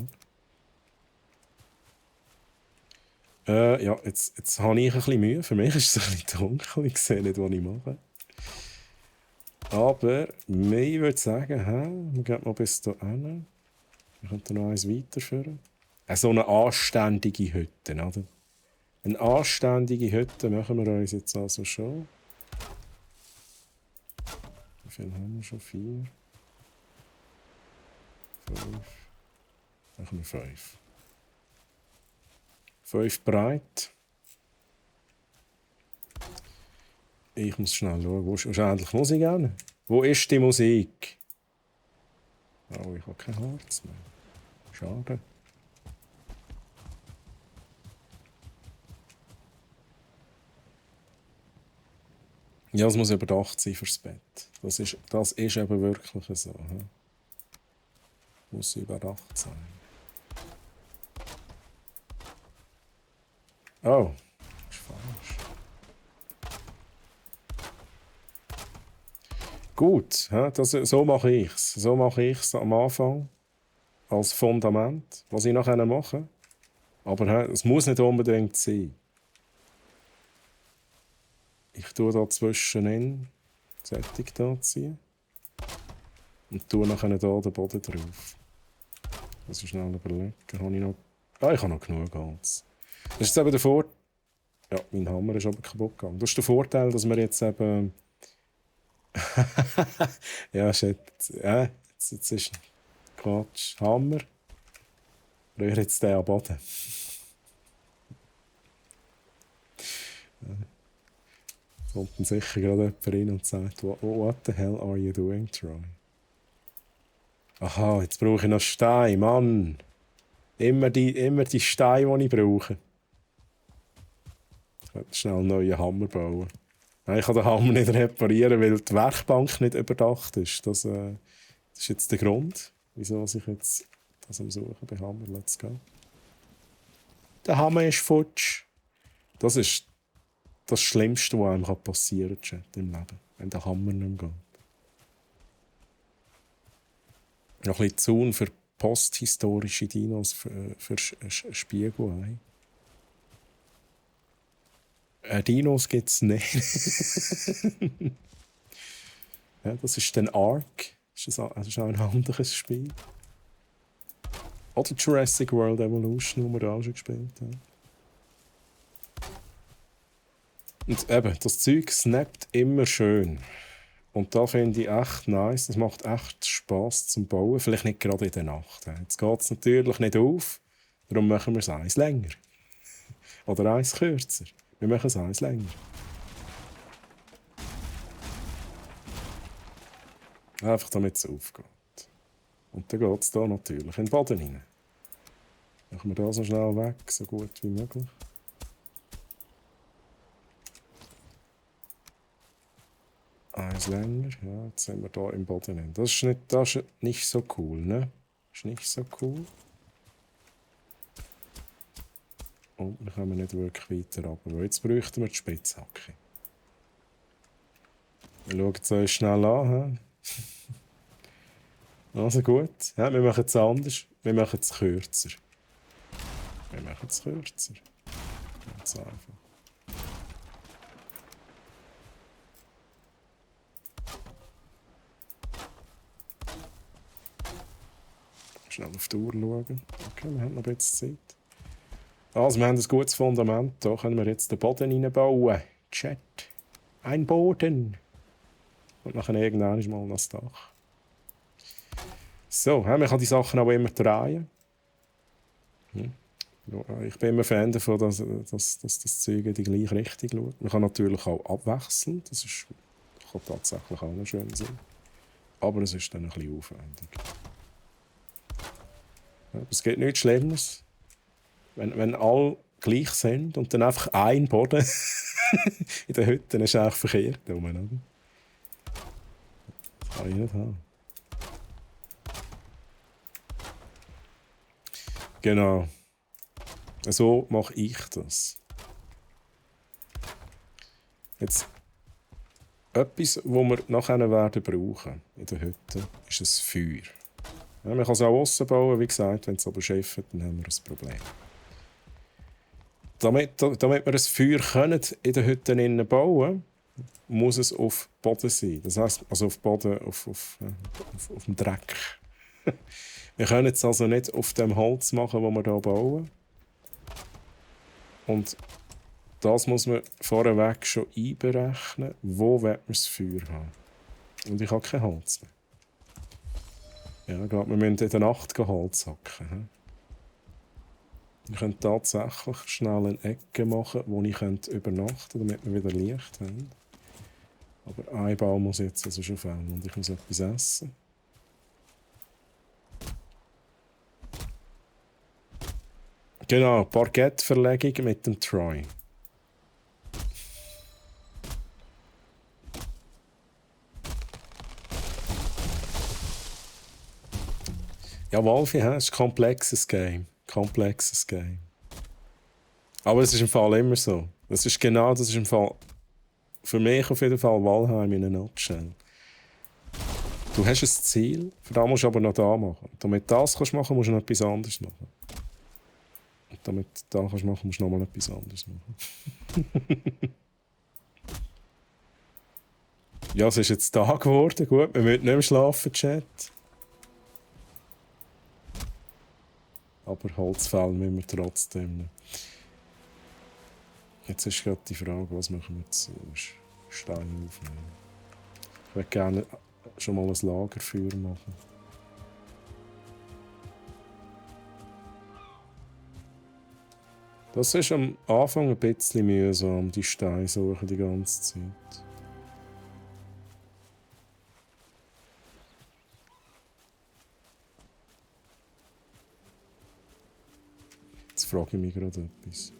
[SPEAKER 1] ab. Ja, jetzt habe ich ein bisschen Mühe. Für mich ist es ein bisschen dunkel. Ich sehe nicht, was ich mache. Aber ich würde sagen, wir gehen mal bis hierhin. Wir könnten noch eins weiterführen. So eine anständige Hütte, oder? Eine anständige Hütte machen wir uns jetzt also schon. Wie viel haben wir schon? 4? 5? Machen wir 5. 5 breit. Ich muss schnell schauen, wo ist endlich Musik an? Wo ist die Musik? Oh, ich habe kein Harz mehr. Schade. Ja, es muss überdacht sein fürs Bett. Das ist eben wirklich so. Muss überdacht sein. Oh, das ist falsch. Gut, so mache ich es. So mache ich es am Anfang als Fundament, was ich nachher mache. Aber es muss nicht unbedingt sein. Ich tue da zwischenin Sättig da ziehen und tue nachher da den Boden drauf. Also schnell überlegen. Habe ich noch... ich habe noch genug Holz. Das ist jetzt eben der Vorteil... Ja, mein Hammer ist aber kaputt gegangen. Das ist der Vorteil, dass wir jetzt eben... ja, shit. Jetzt ist Quatsch. Hammer. Rühre jetzt den am Boden. Kommt dann sicher gerade jemand rein und sagt, what the hell are you doing, Troy? Aha, jetzt brauche ich noch Steine, Mann. Immer die Steine, die ich brauche. Ich werde schnell einen neuen Hammer bauen. Nein, ich kann den Hammer nicht reparieren, weil die Werkbank nicht überdacht ist. Das ist jetzt der Grund, wieso ich jetzt das am Suchen bin. Hammer, let's go. Der Hammer ist futsch. Das ist das Schlimmste, was einem passieren kann im Leben, wenn der Hammer nicht mehr geht. Noch ein bisschen Zaun für posthistorische Dinos, für Spiegelei. Dinos gibt es nicht. Ja, das ist dann Ark. Das ist auch ein anderes Spiel. Oder Jurassic World Evolution, das wir auch schon gespielt haben. Und eben, das Zeug snappt immer schön. Und da finde ich echt nice. Das macht echt Spass zum Bauen. Vielleicht nicht gerade in der Nacht. Jetzt geht es natürlich nicht auf. Darum machen wir es eins länger. Oder eins kürzer. Wir machen es eins länger. Einfach damit es aufgeht. Und dann geht es da natürlich in den Boden rein. Machen wir das noch schnell weg, so gut wie möglich. Eins länger, ja, jetzt sind wir hier im Boden drin. Das ist nicht so cool, ne? Das ist nicht so cool. Und wir kommen nicht wirklich weiter runter, weil jetzt bräuchten wir die Spitzhacke. Wir schauen es uns schnell an. Also gut, ja, wir machen es anders, wir machen es kürzer. Ganz einfach. Schnell auf die Uhr schauen. Okay, wir haben noch ein bisschen Zeit. Also, wir haben ein gutes Fundament. Da können wir jetzt den Boden reinbauen. Chat. Ein Boden. Und nachher irgendwann mal das Dach. So, man kann die Sachen auch immer drehen. Ich bin immer Fan davon, dass das Zeug in die gleiche Richtung schaut. Man kann natürlich auch abwechseln. Das kann tatsächlich auch noch schön sein. Aber es ist dann ein bisschen aufwendig. Ja, es geht nichts Schlimmes, wenn alle gleich sind und dann einfach ein Boden in der Hütte ist eigentlich verkehrt. Das kann ich nicht haben. Genau. So mache ich das. Jetzt etwas, das wir nachher werden brauchen in der Hütte, ist ein Feuer. Ja, man kann es auch aussen bauen, wie gesagt, wenn es aber schifft, dann haben wir ein Problem. Damit wir ein Feuer in der Hütte innen bauen, muss es auf Boden sein. Das heisst, also auf Boden, auf dem Dreck. Wir können es also nicht auf dem Holz machen, das wir hier bauen. Und das muss man vorweg schon einberechnen, wo wir das Feuer haben. Und ich habe kein Holz mehr. Ja, wir müssen in der Nacht Holz hacken. Wir können tatsächlich schnell eine Ecke machen, wo ich übernachten könnte, damit wir wieder Licht haben. Aber ein Baum muss jetzt also schon fällen und ich muss etwas essen. Genau, Parkettverlegung mit dem Troy. Ja, Wolfi, es ist ein komplexes Game. Aber es ist im Fall immer so. Das ist im Fall für mich auf jeden Fall Valheim in a nutshell. Du hast ein Ziel, für das musst du aber noch da machen. Damit du das kannst machen, musst du noch etwas anderes machen. Und damit du das kannst machen, musst du noch mal etwas anderes machen. Ja, es ist jetzt Tag geworden. Gut, wir müssen nicht mehr schlafen, Chat. Aber Holzfälle müssen wir trotzdem. Jetzt ist gerade die Frage, was machen wir jetzt? Steine aufnehmen. Ich würde gerne schon mal ein Lagerfeuer machen. Das ist am Anfang ein bisschen mühsam, die Steine suchen die ganze Zeit. Jetzt frage ich mich gerade etwas.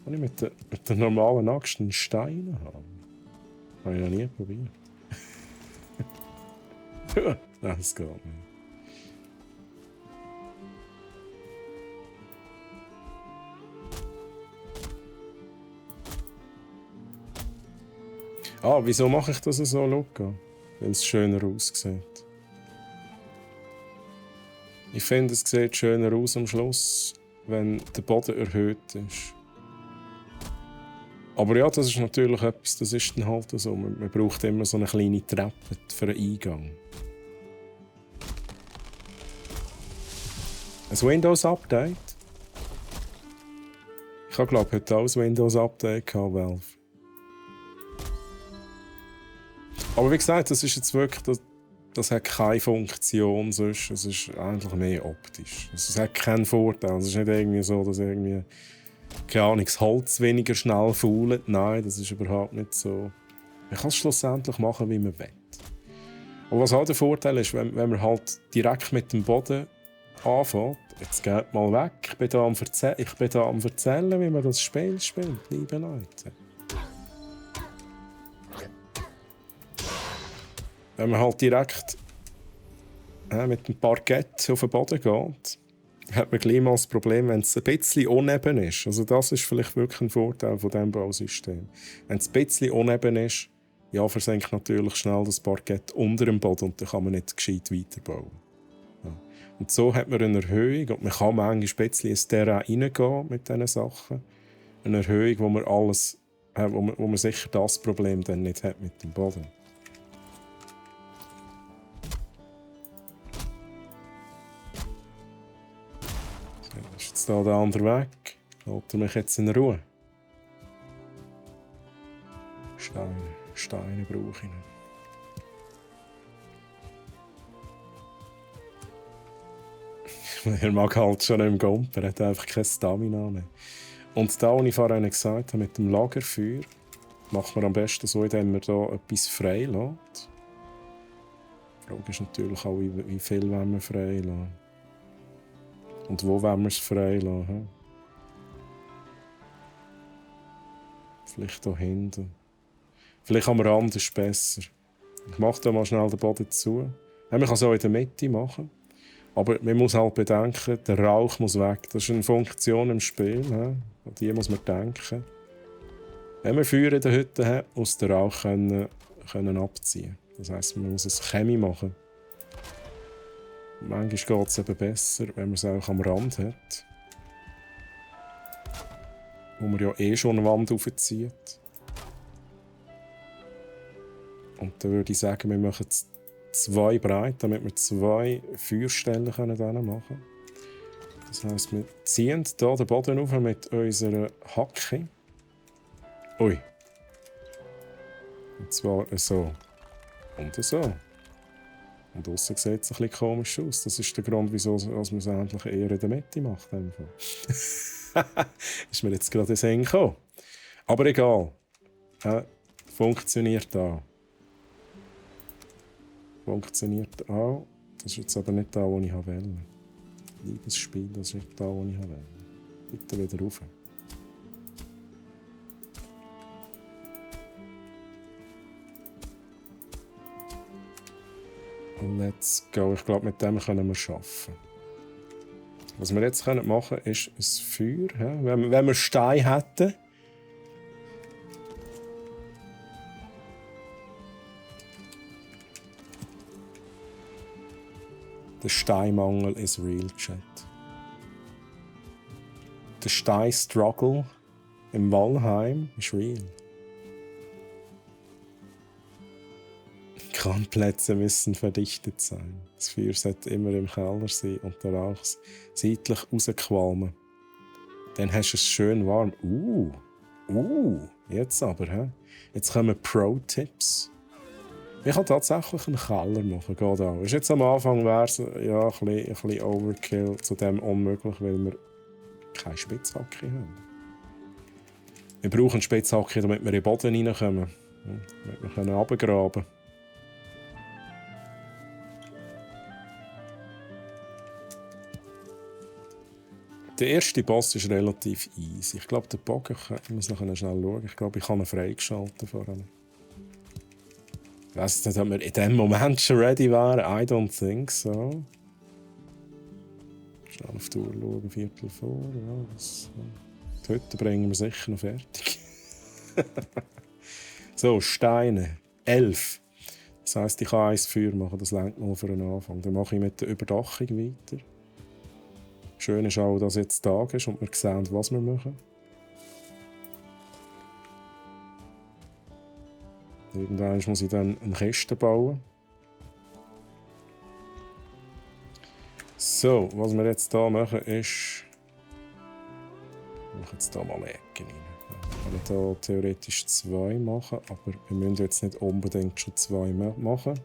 [SPEAKER 1] Kann ich mit der normalen Axt einen Stein haben? Habe ich noch nie probiert. Nein, das geht nicht. Ah, wieso mache ich das so, Luca? Weil es schöner aussieht. Ich finde, es sieht schöner aus am Schluss, wenn der Boden erhöht ist. Aber ja, das ist natürlich etwas, das ist dann halt so. Man braucht immer so eine kleine Treppe für einen Eingang. Ein Windows-Update? Ich habe, glaube ich, heute auch ein Windows-Update gehabt, Valve. Aber wie gesagt, das ist jetzt wirklich, das hat keine Funktion, sonst. Es ist eigentlich mehr optisch. Es hat keinen Vorteil. Es ist nicht irgendwie so, dass irgendwie, keine Ahnung, das Holz weniger schnell fault. Nein, das ist überhaupt nicht so. Man kann es schlussendlich machen, wie man will. Aber was halt der Vorteil ist, wenn man halt direkt mit dem Boden anfängt. Jetzt geht mal weg. Ich bin da am Erzählen, wie man das Spiel spielt, liebe Leute. Wenn man halt direkt mit dem Parkett auf den Boden geht, hat man gleich mal das Problem, wenn es ein bisschen uneben ist. Also das ist vielleicht wirklich ein Vorteil von diesem Bausystem. Wenn es ein bisschen uneben ist, ja, versenkt natürlich schnell das Parkett unter dem Boden und dann kann man nicht gescheit weiterbauen. Ja. Und so hat man eine Erhöhung und man kann manchmal ein bisschen ins Terrain reingehen mit diesen Sachen. Eine Erhöhung, wo man wo man sicher das Problem dann nicht hat mit dem Boden. Ist jetzt da der andere weg? Lässt er mich jetzt in Ruhe? Steine brauche ich noch. Er mag halt schon im Gumpen, er hat einfach keine Stamina mehr. Und da, was ich vorhin gesagt habe, mit dem Lagerfeuer, macht man am besten so, indem man hier etwas frei lässt. Die Frage ist natürlich auch, wie viel wollen wir frei lassen. Und wo wollen wir es frei lassen? Vielleicht hier hinten. Vielleicht am Rand ist es besser. Ich mache da mal schnell den Boden zu. Man kann es auch in der Mitte machen. Aber man muss halt bedenken, der Rauch muss weg. Das ist eine Funktion im Spiel. An die muss man denken. Wenn man Feuer in der Hütte hat, muss der Rauch können abziehen. Das heisst, man muss es Chemie machen. Manchmal geht es eben besser, wenn man es auch am Rand hat. Wo man ja eh schon eine Wand aufzieht. Und dann würde ich sagen, wir machen 2 breit, damit wir 2 Feuerstellen machen können. Das heisst, wir ziehen hier den Boden auf mit unserer Hacke. Ui. Und zwar so. Und so. Und aussen sieht es ein bisschen komisch aus. Das ist der Grund, wieso man es endlich eher in der Mitte macht. Ist mir jetzt gerade in den Sinn gekommen. Aber egal. Funktioniert auch. Funktioniert auch. Das ist jetzt aber nicht da, wo ich wollte. Liebes Spiel, das ist nicht da, wo ich wollte. Bitte wieder rauf. Let's go. Ich glaube, mit dem können wir arbeiten. Was wir jetzt machen können, ist ein Feuer. Wenn wir Stein hätten. Der Steinmangel ist real, Chat. Der Steinstruggle im Valheim ist real. Grandplätze müssen verdichtet sein. Das Feuer sollte immer im Keller sein und der Rauch seitlich rausqualmen. Dann hast du es schön warm. Jetzt aber, Jetzt kommen Pro-Tipps. Ich kann tatsächlich einen Keller machen, geht auch. Ist jetzt am Anfang wäre es ja, ein bisschen Overkill, zudem unmöglich, weil wir keine Spitzhacke haben. Wir brauchen Spitzhacke, damit wir in den Boden reinkommen. Damit wir runtergraben können. Der erste Boss ist relativ easy. Ich glaube, der Bogen, ich muss noch schnell schauen. Ich glaube, ich habe ihn freigeschaltet vorhin. Ich weiss nicht, ob wir in diesem Moment schon ready wären. I don't think so. Schnell auf die Uhr schauen, Viertel vor. Ja, die Hütte bringen wir sicher noch fertig. So, Steine. 11. Das heisst, ich kann 1 Feuer machen, das reicht mal für einen Anfang. Dann mache ich mit der Überdachung weiter. Schön ist auch, dass jetzt Tag ist und wir sehen, was wir machen. Irgendwann muss ich dann eine Kiste bauen. So, was wir jetzt hier machen ist... Ich mache jetzt hier mal Ecken rein. Ich kann hier theoretisch 2 machen, aber wir müssen jetzt nicht unbedingt schon 2 machen.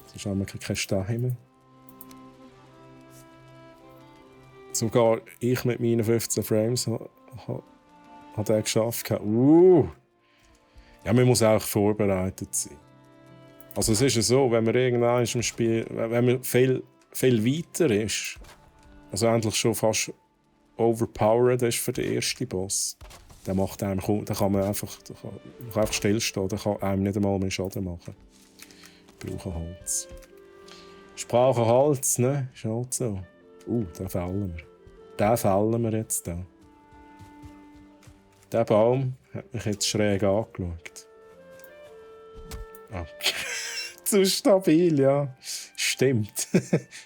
[SPEAKER 1] Sonst haben wir keine Steine mehr. Sogar ich mit meinen 15 Frames habe das geschafft. Ja, man muss auch vorbereitet sein. Also es ist ja so, wenn man irgendwann im Spiel, wenn man viel weiter ist, Also endlich schon fast overpowered ist für den ersten Boss. Der macht einem kaum, da kann man einfach stillstehen, der kann einem nicht einmal mehr Schaden machen. Ich brauche Holz. Ich brauche Holz, ne? Ist halt so. Den fällen wir. Den fällen wir jetzt da. Der Baum hat mich jetzt schräg angeschaut. Zu stabil, ja. Stimmt.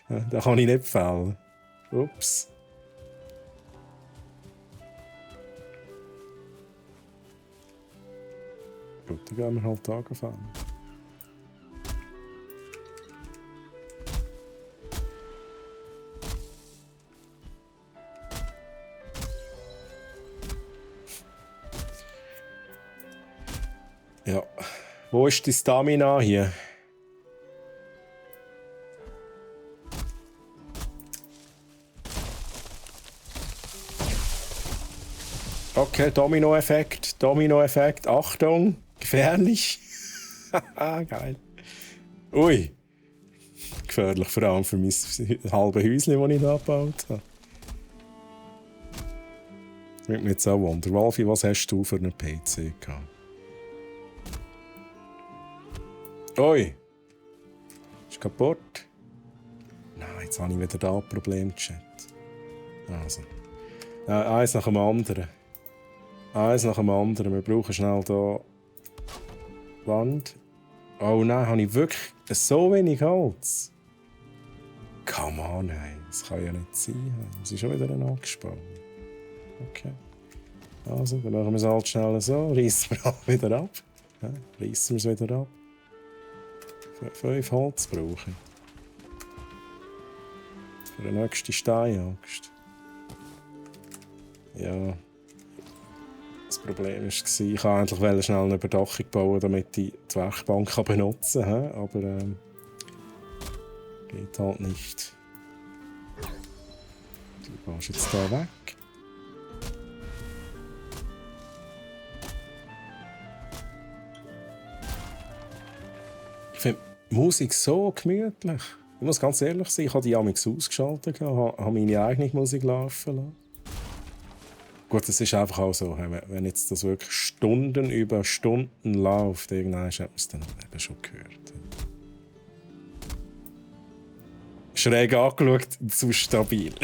[SPEAKER 1] Den kann ich nicht fällen. Ups. Gut, dann gehen wir halt Tage fällen. Ja. Wo ist die Stamina hier? Okay, Domino-Effekt. Domino-Effekt. Achtung! Gefährlich! Geil. Ui! Gefährlich, vor allem für mein halbes Häuschen, das ich hier gebaut habe. Würde mich jetzt auch wundern. Wolfi, was hast du für einen PC gehabt? Ui! Ist kaputt? Nein, jetzt habe ich wieder da ein Problem, Chat. Also. Eins nach dem anderen. Eins nach dem anderen. Wir brauchen schnell hier Wand. Oh nein, habe ich wirklich so wenig Holz? Come on, ey. Das kann ja nicht sein. Es ist schon wieder angespannt. Okay. Also, dann machen wir es halt schnell so. Reissen wir halt wieder ab. Ja, reissen wir es wieder ab. 5 Holz brauche ich. Für den nächsten Steinjagd. Ja. Das Problem war, ich wollte endlich schnell eine Überdachung bauen, damit ich die Werkbank benutzen kann. Aber geht halt nicht. Du gehst jetzt hier weg. Ich finde Musik so gemütlich. Ich muss ganz ehrlich sein, ich habe die amigs ausgeschaltet, habe meine eigene Musik laufen lassen. Gut, es ist einfach auch so, wenn jetzt das wirklich Stunden über Stunden läuft, irgendwann hat man es dann eben schon gehört. Schräg angeschaut, zu stabil.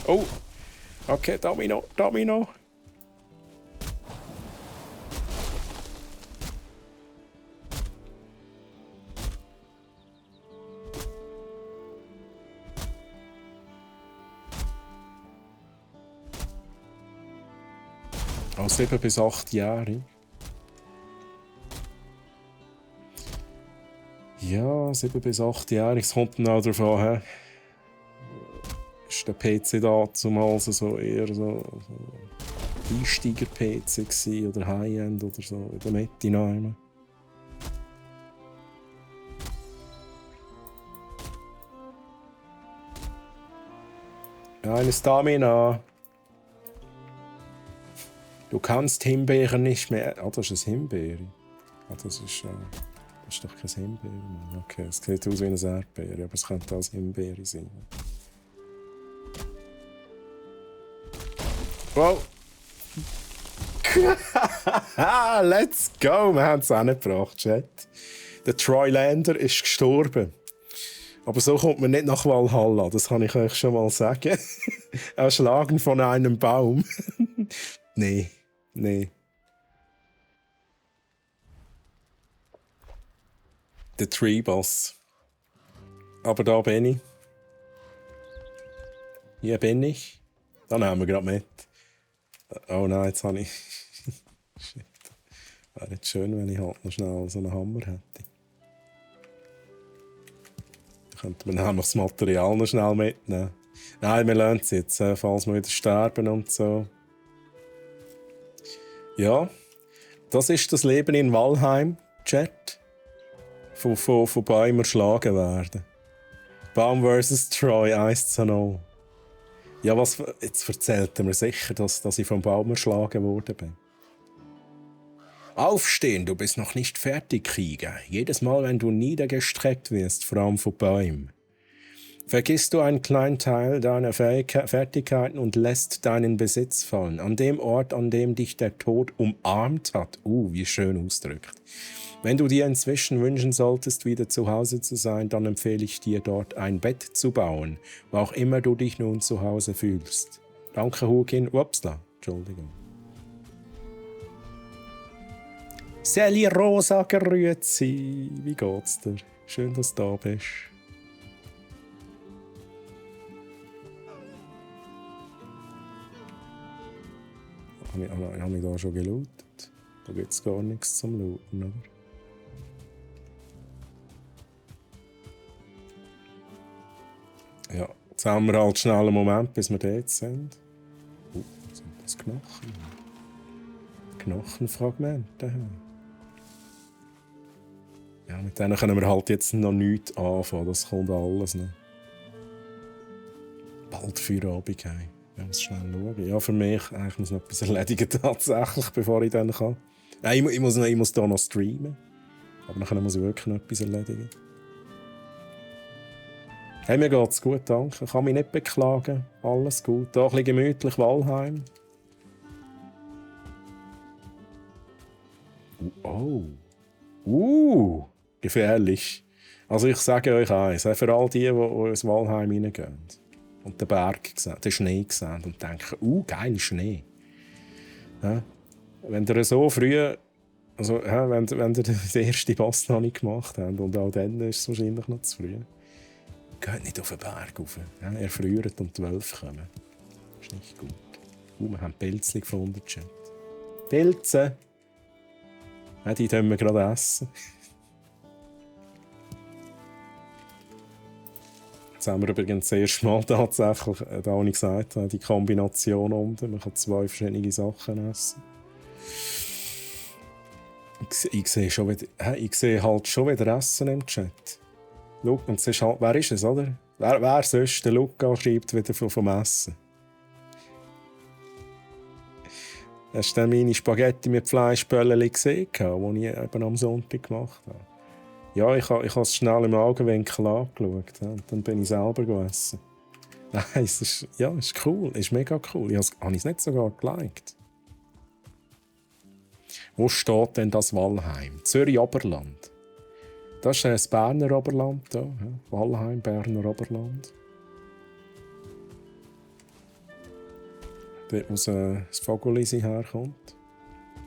[SPEAKER 1] Oh, okay, Domino, Domino. Als 7 bis 8 Jahre. Ja, 7 bis 8 Jahre. Es kommt dann auch darauf an, ist der PC da zumal so eher so Einsteiger-PC oder High-End oder so in der Mitte noch. Eine Stamina. Du kannst Himbeeren nicht mehr. Ah, das ist ein Himbeere. Ah, das ist doch kein Himbeere mehr. Okay, es sieht aus wie eine Erdbeere, aber es könnte auch Himbeere sein. Wow! Let's go! Wir haben es angebracht, Chat. Der Troy Lander ist gestorben. Aber so kommt man nicht nach Valhalla, das kann ich euch schon mal sagen. Erschlagen von einem Baum. Nee. Nee. Der Tree Boss. Aber da bin ich. Hier bin ich. Da nehmen wir gerade mit. Oh nein, jetzt habe ich. Shit. Wäre jetzt schön, wenn ich halt noch schnell so einen Hammer hätte. Da könnte man nämlich das Material noch schnell mitnehmen. Nein, wir lernen es jetzt, falls wir wieder sterben und so. Ja, das ist das Leben in Valheim, Chat. Von Bäumen erschlagen werden. Baum vs. Troy 1:0. Ja, was jetzt erzählt er mir sicher, dass ich vom Baum erschlagen worden bin. Aufstehen, du bist noch nicht fertig, Krieger. Jedes Mal, wenn du niedergestreckt wirst, vor allem von Bäumen. Vergisst du einen kleinen Teil deiner Fertigkeiten und lässt deinen Besitz fallen. An dem Ort, an dem dich der Tod umarmt hat. Wie schön ausgedrückt. Wenn du dir inzwischen wünschen solltest, wieder zu Hause zu sein, dann empfehle ich dir, dort ein Bett zu bauen, wo auch immer du dich nun zu Hause fühlst. Danke, Hugin. Upsla, Entschuldigung. Sally Rosa, grüezi. Wie geht's dir? Schön, dass du da bist. Habe ich da schon gelootet? Da gibt es gar nichts zum Looten, oder? Ja, jetzt haben wir halt schnell einen Moment, bis wir dort sind. Was sind das Knochen? Knochenfragmente. Ja, mit denen können wir halt jetzt noch nichts anfangen. Das kommt alles noch. Bald Feierabend haben. Wir müssen schnell schauen. Ja, für mich eigentlich muss noch etwas erledigen tatsächlich, bevor ich dann kann. Nein, ich muss da noch streamen. Aber dann muss ich wirklich noch etwas erledigen. Hey, mir geht's gut, danke. Ich kann mich nicht beklagen. Alles gut. Da ein bisschen gemütlich, Walheim. Gefährlich. Also ich sage euch eins, für all die ins Walheim reingehen und den Berg sehen, den Schnee sehen und denken, geil Schnee. Ja? Wenn ihr so früh, also ja, wenn ihr den ersten Boss noch nicht gemacht habt und auch dann ist es wahrscheinlich noch zu früh. Geht nicht auf den Berg rauf. Ja, ihr friert und die Wölfe kommen. Das ist nicht gut. Wir haben Pilze gefunden, Chat. Pilze! Ja, die können wir gerade essen. Jetzt haben wir übrigens das erste Mal tatsächlich, da habe ich gesagt, die Kombination unten. Man kann 2 verschiedene Sachen essen. Ich sehe halt schon wieder Essen im Chat. Schau, und es ist halt, wer ist es, oder? Wer sonst? Der Luca schreibt wieder vom Essen. Hast du meine Spaghetti mit Fleischböllchen gesehen, die ich eben am Sonntag gemacht habe? Ja, ich habe es schnell im Augenwinkel angeschaut. Ja, und dann bin ich selber gegessen. Nein, es ist cool, ist mega cool. Habe ich es nicht sogar geliked? Wo steht denn das Walheim? Zürich Oberland. Das ist das Berner Oberland hier. Ja. Walheim, Berner Oberland. Dort, wo das Vogelisi herkommt.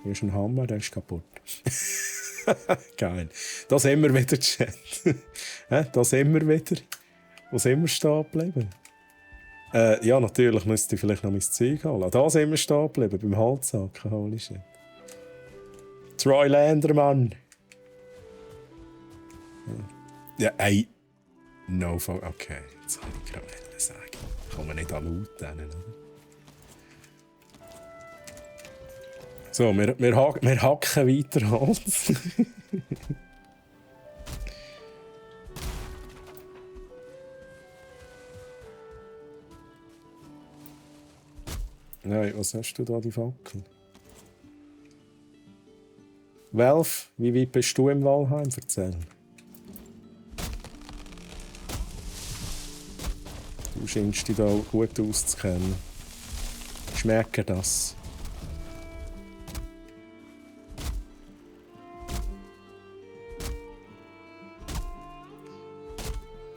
[SPEAKER 1] Hier ist ein Hammer, der ist kaputt. Geil. Da sind wir wieder, Chat. Da sind wir wieder. Wo sind wir stehen geblieben? Ja, natürlich müsste ich vielleicht noch mein Zeug holen. Da sind wir stehen geblieben, beim Holzhacken. Holy shit. Troy Landermann. Ja, ey. No fuck. Okay, jetzt kann ich gerade sagen. Kann man nicht an laut nennen, oder? So, wir hacken weiter Holz. Nein, was hast du da, die Fackel? Welf, wie weit bist du im Walheim? Erzähl. Du scheinst dich da gut auszukennen. Ich merke das.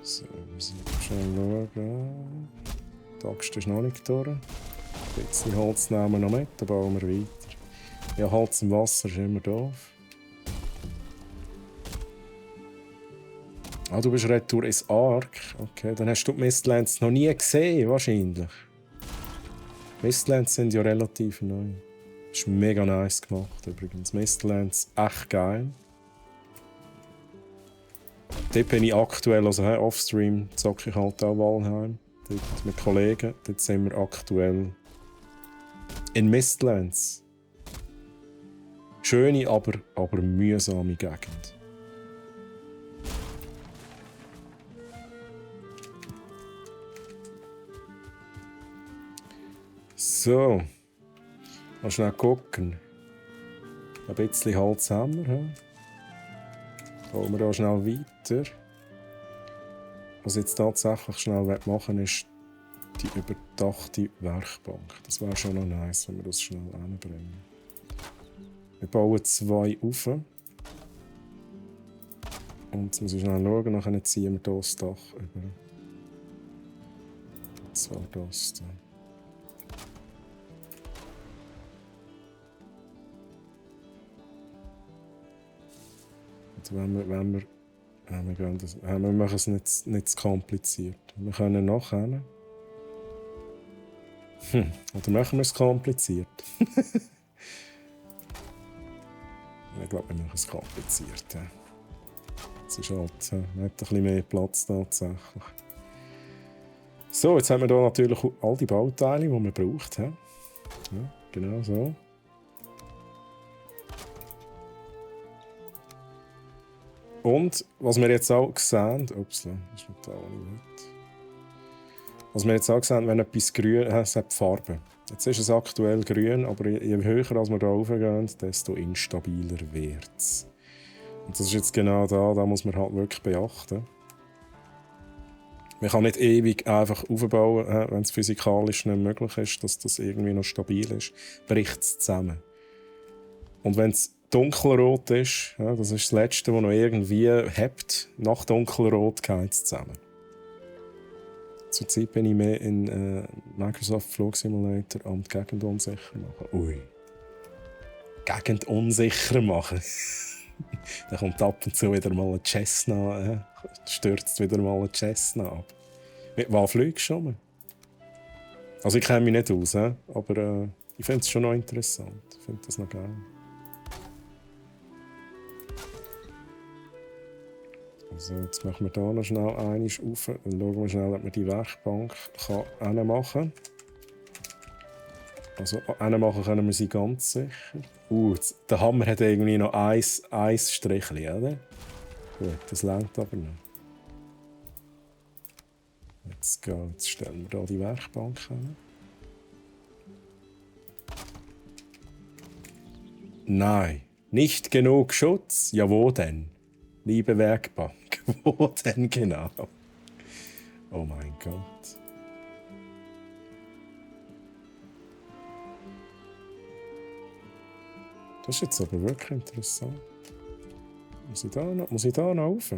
[SPEAKER 1] So, wir müssen schon schauen. Die Axt ist noch nicht durch. Ein bisschen Holz nehmen wir noch mit, dann bauen wir weiter. Ja, Holz im Wasser ist immer doof. Ah, du bist retour ins Ark. Okay, dann hast du die Mistlands noch nie gesehen, wahrscheinlich. Mistlands sind ja relativ neu. Das ist mega nice gemacht übrigens. Mistlands, echt geil. Dort bin ich aktuell, also offstream zocke ich halt auch Walheim. Dort mit Kollegen. Dort sind wir aktuell in Mistlands. Schöne, aber mühsame Gegend. So. Mal schnell gucken. Ein bisschen Holz haben wir. Gehen wir da schnell weiter. Was ich jetzt tatsächlich schnell machen will, ist die überdachte Werkbank. Das wäre schon noch nice, wenn wir das schnell hinbringen. Wir bauen 2 auf. Und jetzt muss ich schnell schauen, dann ziehen wir hier das Dach über. Das war das da. Und wir machen es nicht zu kompliziert. Wir können nachher. Oder machen wir es kompliziert? Ich glaube, wir machen es kompliziert. Ja. Es ist halt, man hat ein bisschen mehr Platz tatsächlich. So, jetzt haben wir hier natürlich all die Bauteile, die man braucht. Ja, genau so. Und was wir jetzt auch sehen, ups, das ist nicht da, was wir jetzt auch sehen, wenn etwas grün hat, hat Farbe. Jetzt ist es aktuell grün, aber je höher als wir da raufgehen, desto instabiler wird es. Und das ist jetzt genau da muss man halt wirklich beachten. Man kann nicht ewig einfach aufbauen, wenn es physikalisch nicht möglich ist, dass das irgendwie noch stabil ist, bricht es zusammen. Und wenn es dunkelrot ist, das ist das Letzte, was noch irgendwie hebt, nach dunkelrot geht es zusammen. Zurzeit bin ich mehr in Microsoft Flug Simulator am die Gegend unsicher machen. Ui. Gegend unsicher machen. Da kommt ab und zu wieder mal ein Cessna, stürzt wieder mal ein Cessna ab. Mit was fliegst du schon? Also ich kenne mich nicht aus, aber ich finde es schon noch interessant. Ich finde das noch geil. Also jetzt machen wir hier noch schnell einmal auf. Dann schauen wir schnell, ob wir die Werkbank machen kann. Also machen können wir sie ganz sicher. Der Hammer hat irgendwie noch ein Strichchen, oder? Gut, das reicht aber noch. Jetzt stellen wir hier die Werkbank hin. Nein, nicht genug Schutz? Ja, wo denn? Liebe Werkbank, wo denn genau? Oh mein Gott. Das ist jetzt aber wirklich interessant. Muss ich da noch rauf?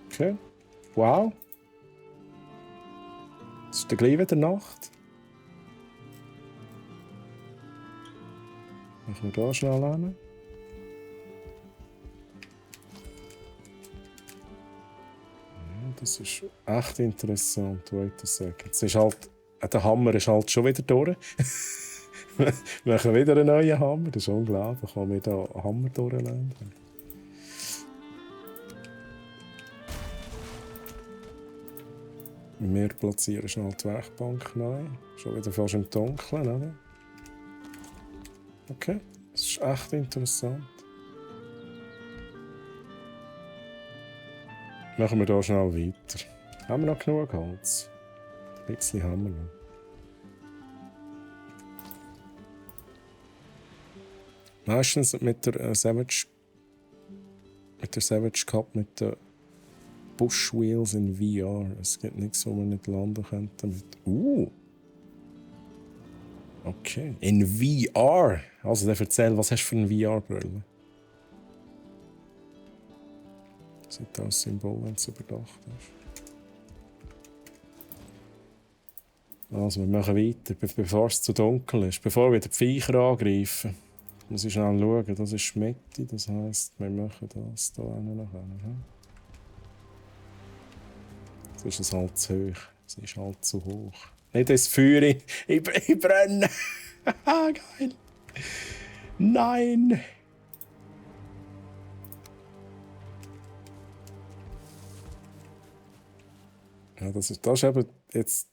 [SPEAKER 1] Okay. Wow. Es ist gleich wieder Nacht. Machen wir hier schnell hin. Das ist echt interessant. Wait a second. Jetzt ist halt, der Hammer ist halt schon wieder durch. Wir machen wieder einen neuen Hammer. Das ist unglaublich. Da kann man hier einen Hammer durchlaufen. Wir platzieren schnell die Werkbank neu. Schon wieder fast im Dunkeln, oder? Okay, das ist echt interessant. Machen wir hier schnell weiter. Haben wir noch genug Holz? Ein bisschen haben wir noch. Meistens mit der Savage Cup, mit den Bush Wheels in VR. Es gibt nichts, wo wir nicht landen könnten mit. Okay. In VR? Also, dann erzähl, was hast du für eine VR-Brille? Sieht aus Symbol, wenn es überdacht ist. Also, wir machen weiter, bevor es zu dunkel ist. Bevor wir die Viecher angreifen, muss ich schnell schauen. Das ist Mitte, das heisst, wir machen das hier noch hin. Jetzt ist es halt zu hoch. Es ist halt zu hoch. Nicht das Feuer, ich brenne! Geil! Nein! Ja, das ist eben jetzt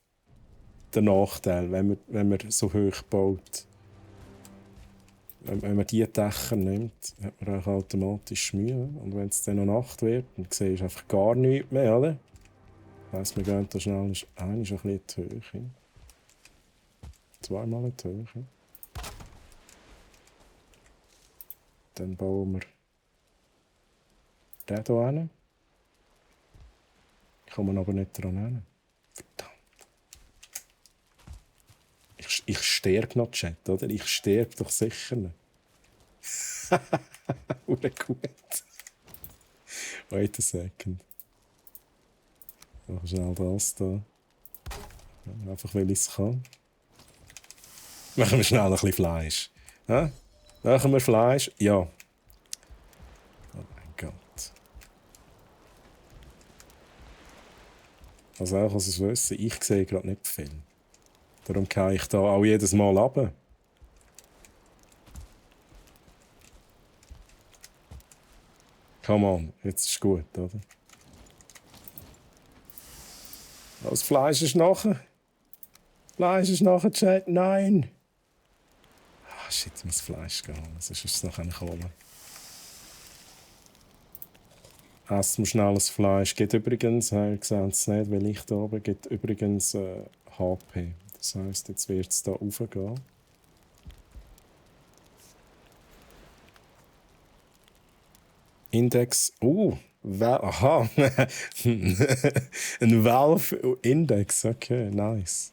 [SPEAKER 1] der Nachteil, wenn man so hoch baut. Wenn man diese Dächer nimmt, hat man auch automatisch Mühe. Und wenn es dann noch Nacht wird, dann siehst du einfach gar nichts mehr, oder? Das heisst, wir gehen da schnell ein bisschen in die Höhe. Zweimal in die Höhe. Dann bauen wir den hier hin. Kann man aber nicht dran hin. Verdammt. Ich sterbe noch, Chat, oder? Ich sterbe doch sicher nicht. Hure gut. Wait a second. Mach schnell das da. Einfach weil ich es kann. Machen wir schnell ein bisschen Fleisch. Ja? Machen wir Fleisch? Ja. Oh mein Gott. Also auch als es wissen, ich sehe gerade nicht viel. Darum gehe ich da auch jedes Mal runter. Come on, jetzt ist gut, oder? Das Fleisch ist nachher. Fleisch ist nachher, Chat. Nein! Ah, shit, ich muss Fleisch gehen. Sonst ist es noch holen. Essen wir schnell das Fleisch. Geht übrigens, ich sehe es nicht, weil ich da oben, geht übrigens HP. Das heisst, jetzt wird es da raufgehen. Index. Aha. Ein Valve Index. Okay, nice.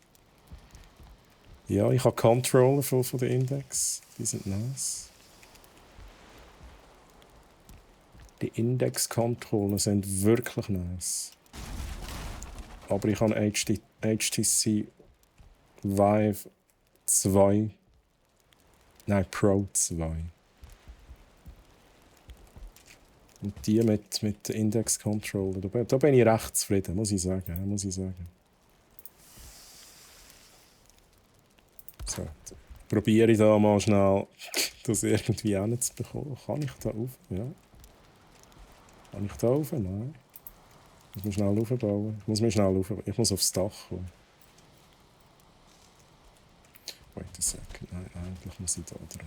[SPEAKER 1] Ja, ich habe Controller von der Index. Die sind nice. Die Index-Controller sind wirklich nice. Aber ich habe HTC Vive 2. Nein, Pro 2. Und die mit Index-Controller. Da bin ich recht zufrieden, muss ich sagen. So, probiere ich da mal schnell, das irgendwie hinzubekommen. Kann ich da rauf? Ja. Kann ich da rauf? Nein. Ich muss schnell raufbauen. Ich muss aufs Dach kommen. Wait a second. Nein, eigentlich muss ich da dran.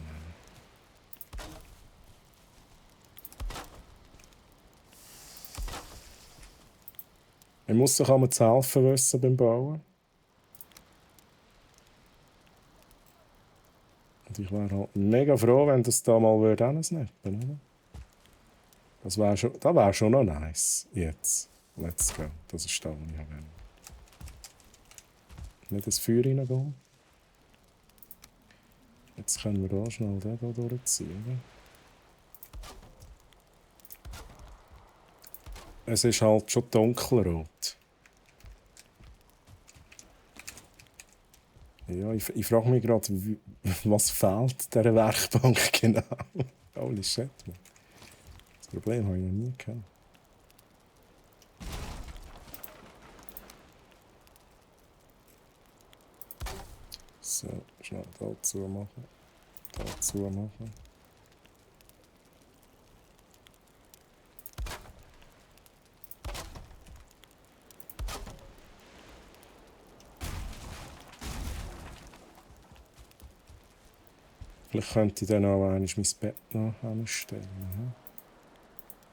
[SPEAKER 1] Ich muss sich einmal zu helfen wissen beim Bauen. Und ich wäre halt mega froh, wenn das da mal hinsnappen würde. Das wäre schon noch nice. Jetzt. Let's go. Das ist da, was ich will. Nicht ins Feuer reingehen. Jetzt können wir da schnell den hier durchziehen. Es ist halt schon dunkelrot. Ja, ich frage mich gerade, was fehlt dieser Werkbank genau? Holy shit, man. Das Problem habe ich noch nie gehabt. So, schnell dazu machen. Vielleicht könnte ich dann auch einmal mein Bett noch anstellen.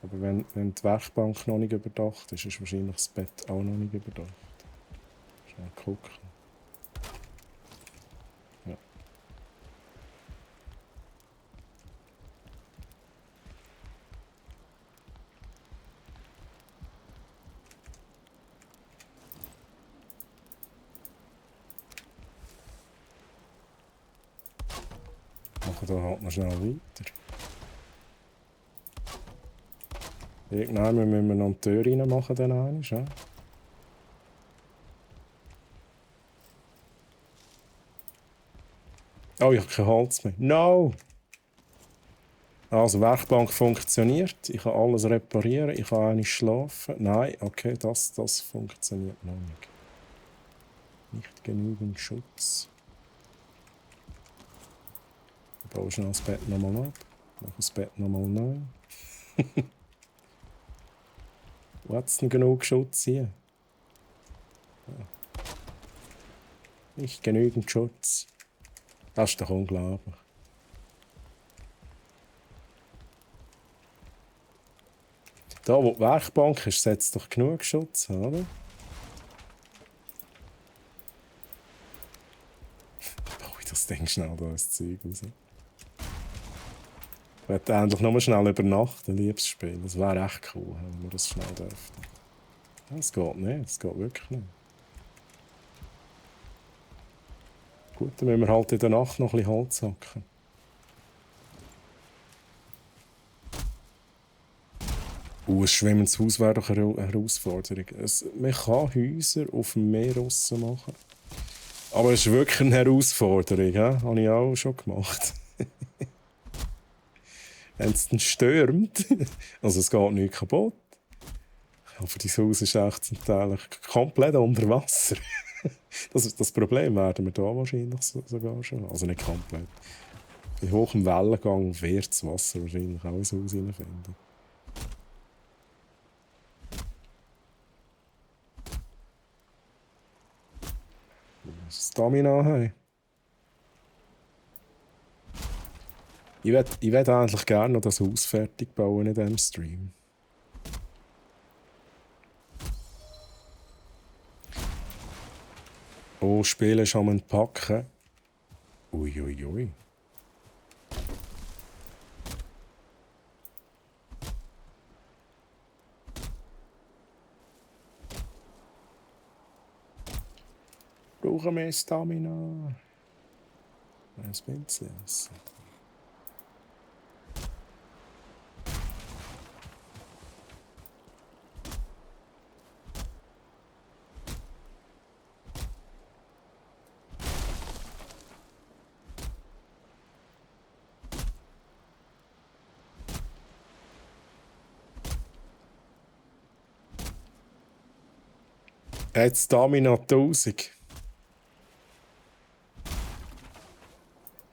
[SPEAKER 1] Aber wenn die Werkbank noch nicht überdacht ist, ist wahrscheinlich das Bett auch noch nicht überdacht. Schnell gucken. Ja. Machen da halt noch schnell weiter. Irgendwann müssen wir noch eine Tür reinmachen, dann einmal, ja? Oh, ich habe kein Holz mehr. No! Also, die Werkbank funktioniert. Ich kann alles reparieren. Ich kann einmal schlafen. Nein, okay, das funktioniert noch nicht. Nicht genügend Schutz. Ich baue schnell das Bett nochmal ab. Mache das Bett nochmal neu. Wo hat es denn genug Schutz hier? Ja. Nicht genügend Schutz. Das ist doch unglaublich. Da, wo die Werkbank ist, setzt doch genug Schutz, oder? Baue ich das Ding schnell da ins Zeug raus. Ich möchte endlich nur schnell übernachten, liebes Spiel. Das wäre echt cool, wenn wir das schnell dürften. Es geht nicht, es geht wirklich nicht. Gut, dann müssen wir halt in der Nacht noch ein bisschen Holz hacken. Ein schwimmendes Haus wäre doch eine Herausforderung. Man kann Häuser auf dem Meer draussen machen. Aber es ist wirklich eine Herausforderung, ja? Habe ich auch schon gemacht. Wenn es dann stürmt, also es geht nicht kaputt, aber dein Haus ist echt zum Teil komplett unter Wasser. Das Problem werden wir da wahrscheinlich sogar schon. Also nicht komplett. Bei hohem Wellengang wird das Wasser wahrscheinlich auch ins Haus hineinfinden. Stamina haben. Ich würde eigentlich gerne noch das Haus fertig bauen in diesem Stream. Oh, Spiele schon mal packen. Uiuiui. Ui, ui. Brauchen mehr Stamina. Ein bisschen. Jetzt Stamina 1000.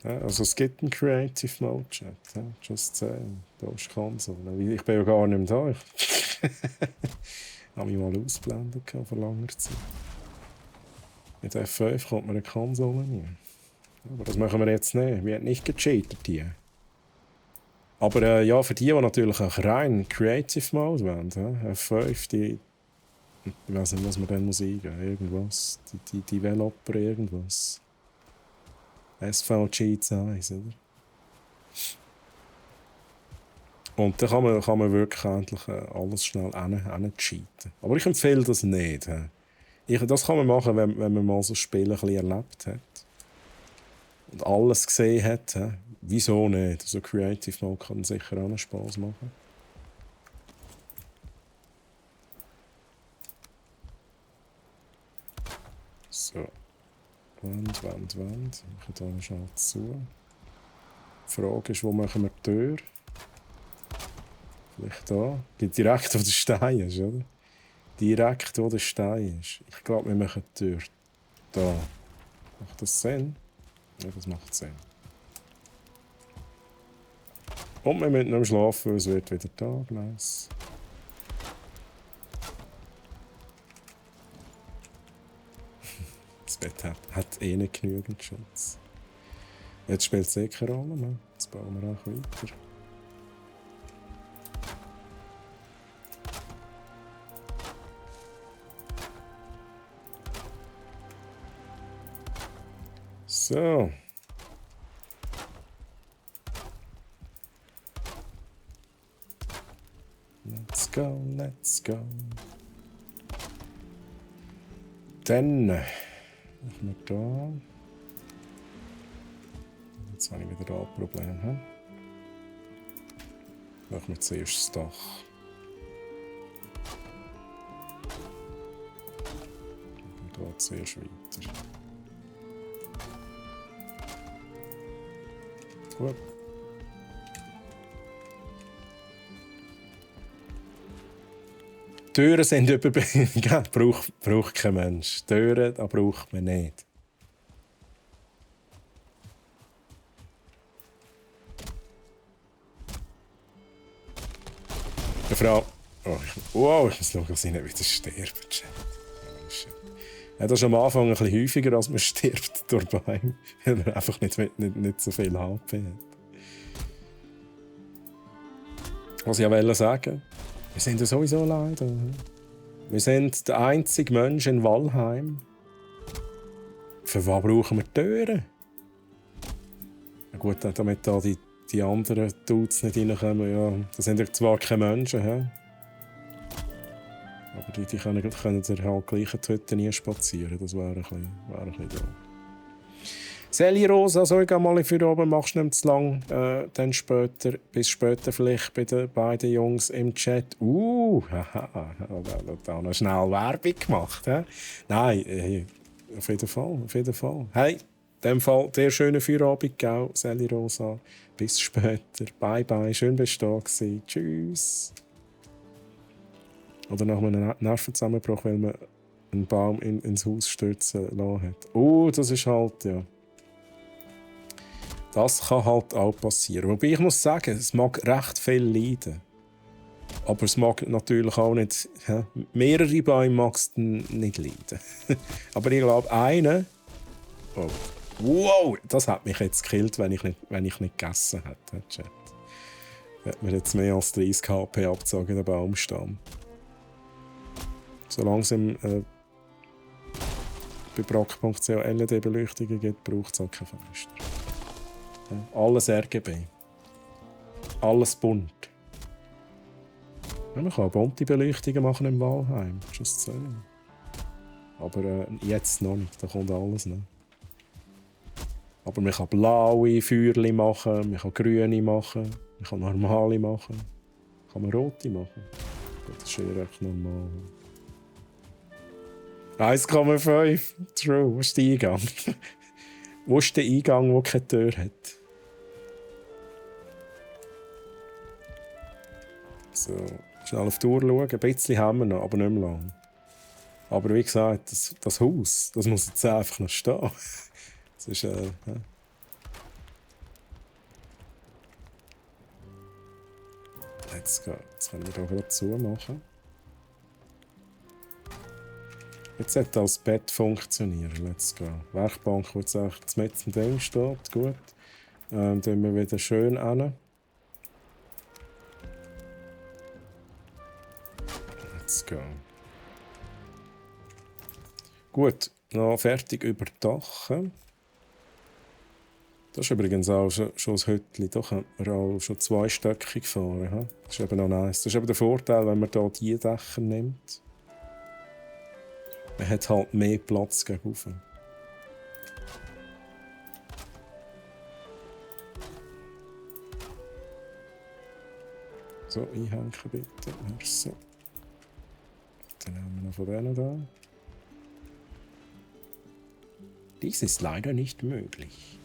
[SPEAKER 1] Ja, also es gibt einen Creative Mode Chat. Ja, just saying. Da ist die Konsole. Ich bin ja gar nicht mehr da. Ich habe mich mal ausgeblendet vor langer Zeit. Mit F5 kommt man eine Konsole nie. Aber das machen wir jetzt nicht. Wir haben nicht gecheatet hier. Aber ja, für die natürlich auch rein Creative Mode wollen, ja? F5, die... Ich weiß nicht, was man dann muss eingeben. Irgendwas. Die Developer, irgendwas. SVG1, oder? Und dann kann man wirklich endlich alles schnell cheaten. Aber ich empfehle das nicht. Das kann man machen, wenn man mal so Spiele ein bisschen erlebt hat. Und alles gesehen hat. Wieso nicht? Also Creative Mode kann sicher auch einen Spaß machen. So. Wand. Machen da einen Schatz zu. Die Frage ist, wo machen wir die Tür? Vielleicht da. Geht direkt, wo der Stein ist, oder? Direkt, wo der Stein ist. Ich glaube, wir machen die Tür da. Macht das Sinn? Ja, das macht Sinn. Und wir müssen noch schlafen, weil es wird wieder Tag. Nice. Das Bett hat eh nicht genügend Schutz. Jetzt spielt es eh keine Rolle mehr. Jetzt bauen wir auch weiter. So. Let's go. Dann machen wir da. Jetzt habe ich wieder da ein Problem. Machen wir zuerst das Dach. Und da zuerst weiter. Gut. Türen sind überbewertet. Braucht kein Mensch. Türen, da braucht man nicht. Eine Frau. Oh, ich muss schauen, dass ich nicht wieder sterbe. Ja, das ist am Anfang ein bisschen häufiger, als man stirbt durch Bäume, weil man einfach nicht so viel HP hat. Was ich auch sagen, wir sind ja sowieso leider. Wir sind der einzige Mensch in Valheim. Für was brauchen wir Türen? Na gut, damit da die die anderen Dudes nicht reinkommen. Ja, das sind ja zwar keine Menschen, he? Aber die können dir halt gleich in die Hütte nie spazieren. Das wäre ein bisschen doof. Sally Rosa, so ich gehe mal für oben, machst du nicht zu lang. Dann später, bis später vielleicht bei den beiden Jungs im Chat. Haha, da noch schnell Werbung gemacht. He? Nein, auf jeden Fall. Hey, in dem Fall dir schönen Feierabend, gell, Sally Rosa. Bis später. Bye bye, schön bist du da gewesen. Tschüss. Oder nach einem Nervenzusammenbruch, weil man einen Baum ins Haus stürzen lassen hat. Das ist halt, ja. Das kann halt auch passieren. Wobei ich muss sagen, es mag recht viel leiden. Aber es mag natürlich auch nicht... Mehrere Bäume mag es nicht leiden. Aber ich glaube, einer... Oh. Wow! Das hat mich jetzt gekillt, wenn ich nicht gegessen hätte. Chat. Hat mir jetzt mehr als 30 HP abgezogen, der Baumstamm. Solange es bei Brock.ch LED-Beleuchtungen gibt, braucht es auch keine Fenster. Alles RGB. Alles bunt. Ja, man kann bunte Beleuchtungen machen im Walheim. Just saying. Aber jetzt noch nicht. Da kommt alles noch. Aber man kann blaue Feuerchen machen, man kann grüne machen, man kann normale machen. Kann man rote machen. Das ist ja recht normal. 1,5. True. Wo ist der Eingang? Wo ist der Eingang, der keine Tür hat? So, schnell auf die Uhr schauen. Ein bisschen haben wir noch, aber nicht mehr lang. Aber wie gesagt, das Haus, das muss jetzt einfach noch stehen. Das ist, Jetzt können wir hier gerade zumachen. Jetzt sollte das Bett funktionieren. Let's go. Werkbank, die jetzt mit dem Ding steht. Gut. Tun wir wieder schön hin. Let's go. Gut, noch fertig überdachen. Das ist übrigens auch schon ein Hütchen. Da könnte man auch schon zweistöckig fahren. Das ist eben auch nice. Das ist eben der Vorteil, wenn man hier diese Dächer nimmt. Man hat halt mehr Platz gegenüber. So, einhängen bitte. Merci. Dann haben wir noch von denen da. Dies ist leider nicht möglich.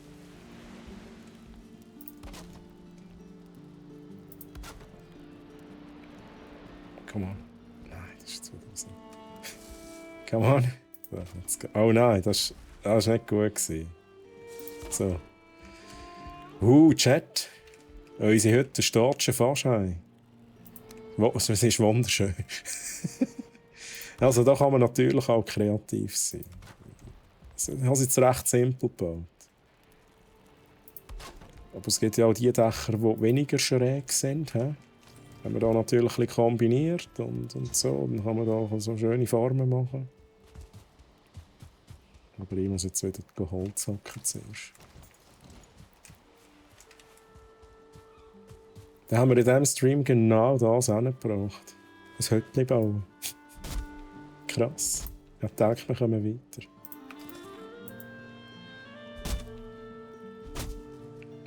[SPEAKER 1] Come on. Nein, das ist 2000. Come on. So, let's go. Oh nein, das war nicht gut gewesen. So. Chat. Unsere Hütte steht schon fast ein. Es ist wunderschön. Also da kann man natürlich auch kreativ sein. Ich habe es jetzt recht simpel gebaut. Aber es gibt ja auch die Dächer, die weniger schräg sind. He? Wenn man da natürlich ein bisschen kombiniert und so, dann kann man da so schöne Formen machen. Aber ich muss jetzt wieder Holz hacken zuerst. Dann haben wir in diesem Stream genau das hingebracht. Ein Hütchen bauen. Krass. Ich denke, wir kommen weiter.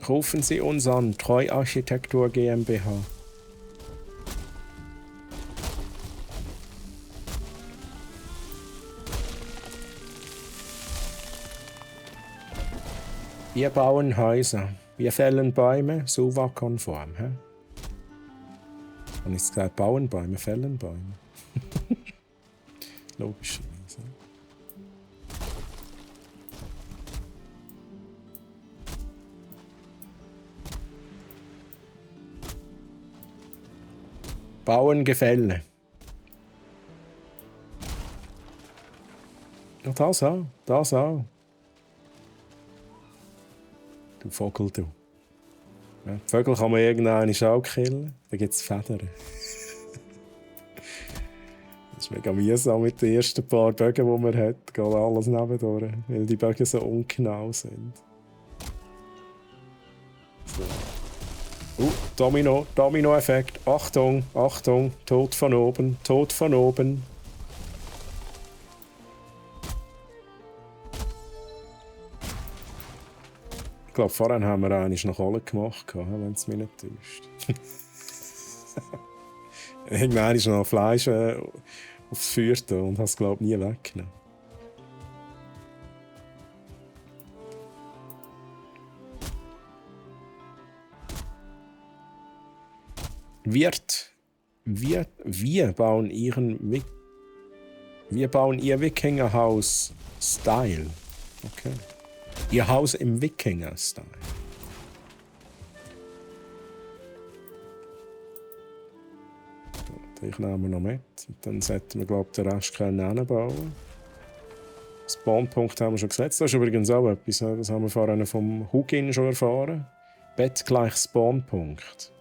[SPEAKER 1] Rufen Sie uns an, Treu Architektur GmbH. Wir bauen Häuser. Wir fällen Bäume, SUVA-konform. Und ich gesagt, bauen Bäume, fällen Bäume. Logischerweise. Bauen Gefälle. Ja, das auch. Das auch. Du Vogel, du. Ja, die Vögel kann man irgendwann auch killen. Da gibt es Federn. Das ist mega mühsam mit den ersten paar Bögen, die man hat. Geht alles nebendurch, weil die Bögen so ungenau sind. So. Domino-Effekt. Achtung, Achtung, Tod von oben, Tod von oben. Ich glaube, vorhin haben wir eigentlich noch alle gemacht, wenn es mich nicht täuscht. Irgendwann ist noch Fleisch aufs Feuer da und habe es, glaube ich, nie weggenommen. Wir bauen ihr Wikingerhaus Style. Okay. Ihr Haus im Wikinger-Style. Ich nehme noch mit. Und dann sollten wir, glaube ich, den Rest hinbauen. Spawnpunkt haben wir schon gesetzt. Das ist übrigens auch etwas. Das haben wir vorhin vom Hugin schon erfahren. Bett gleich Spawnpunkt.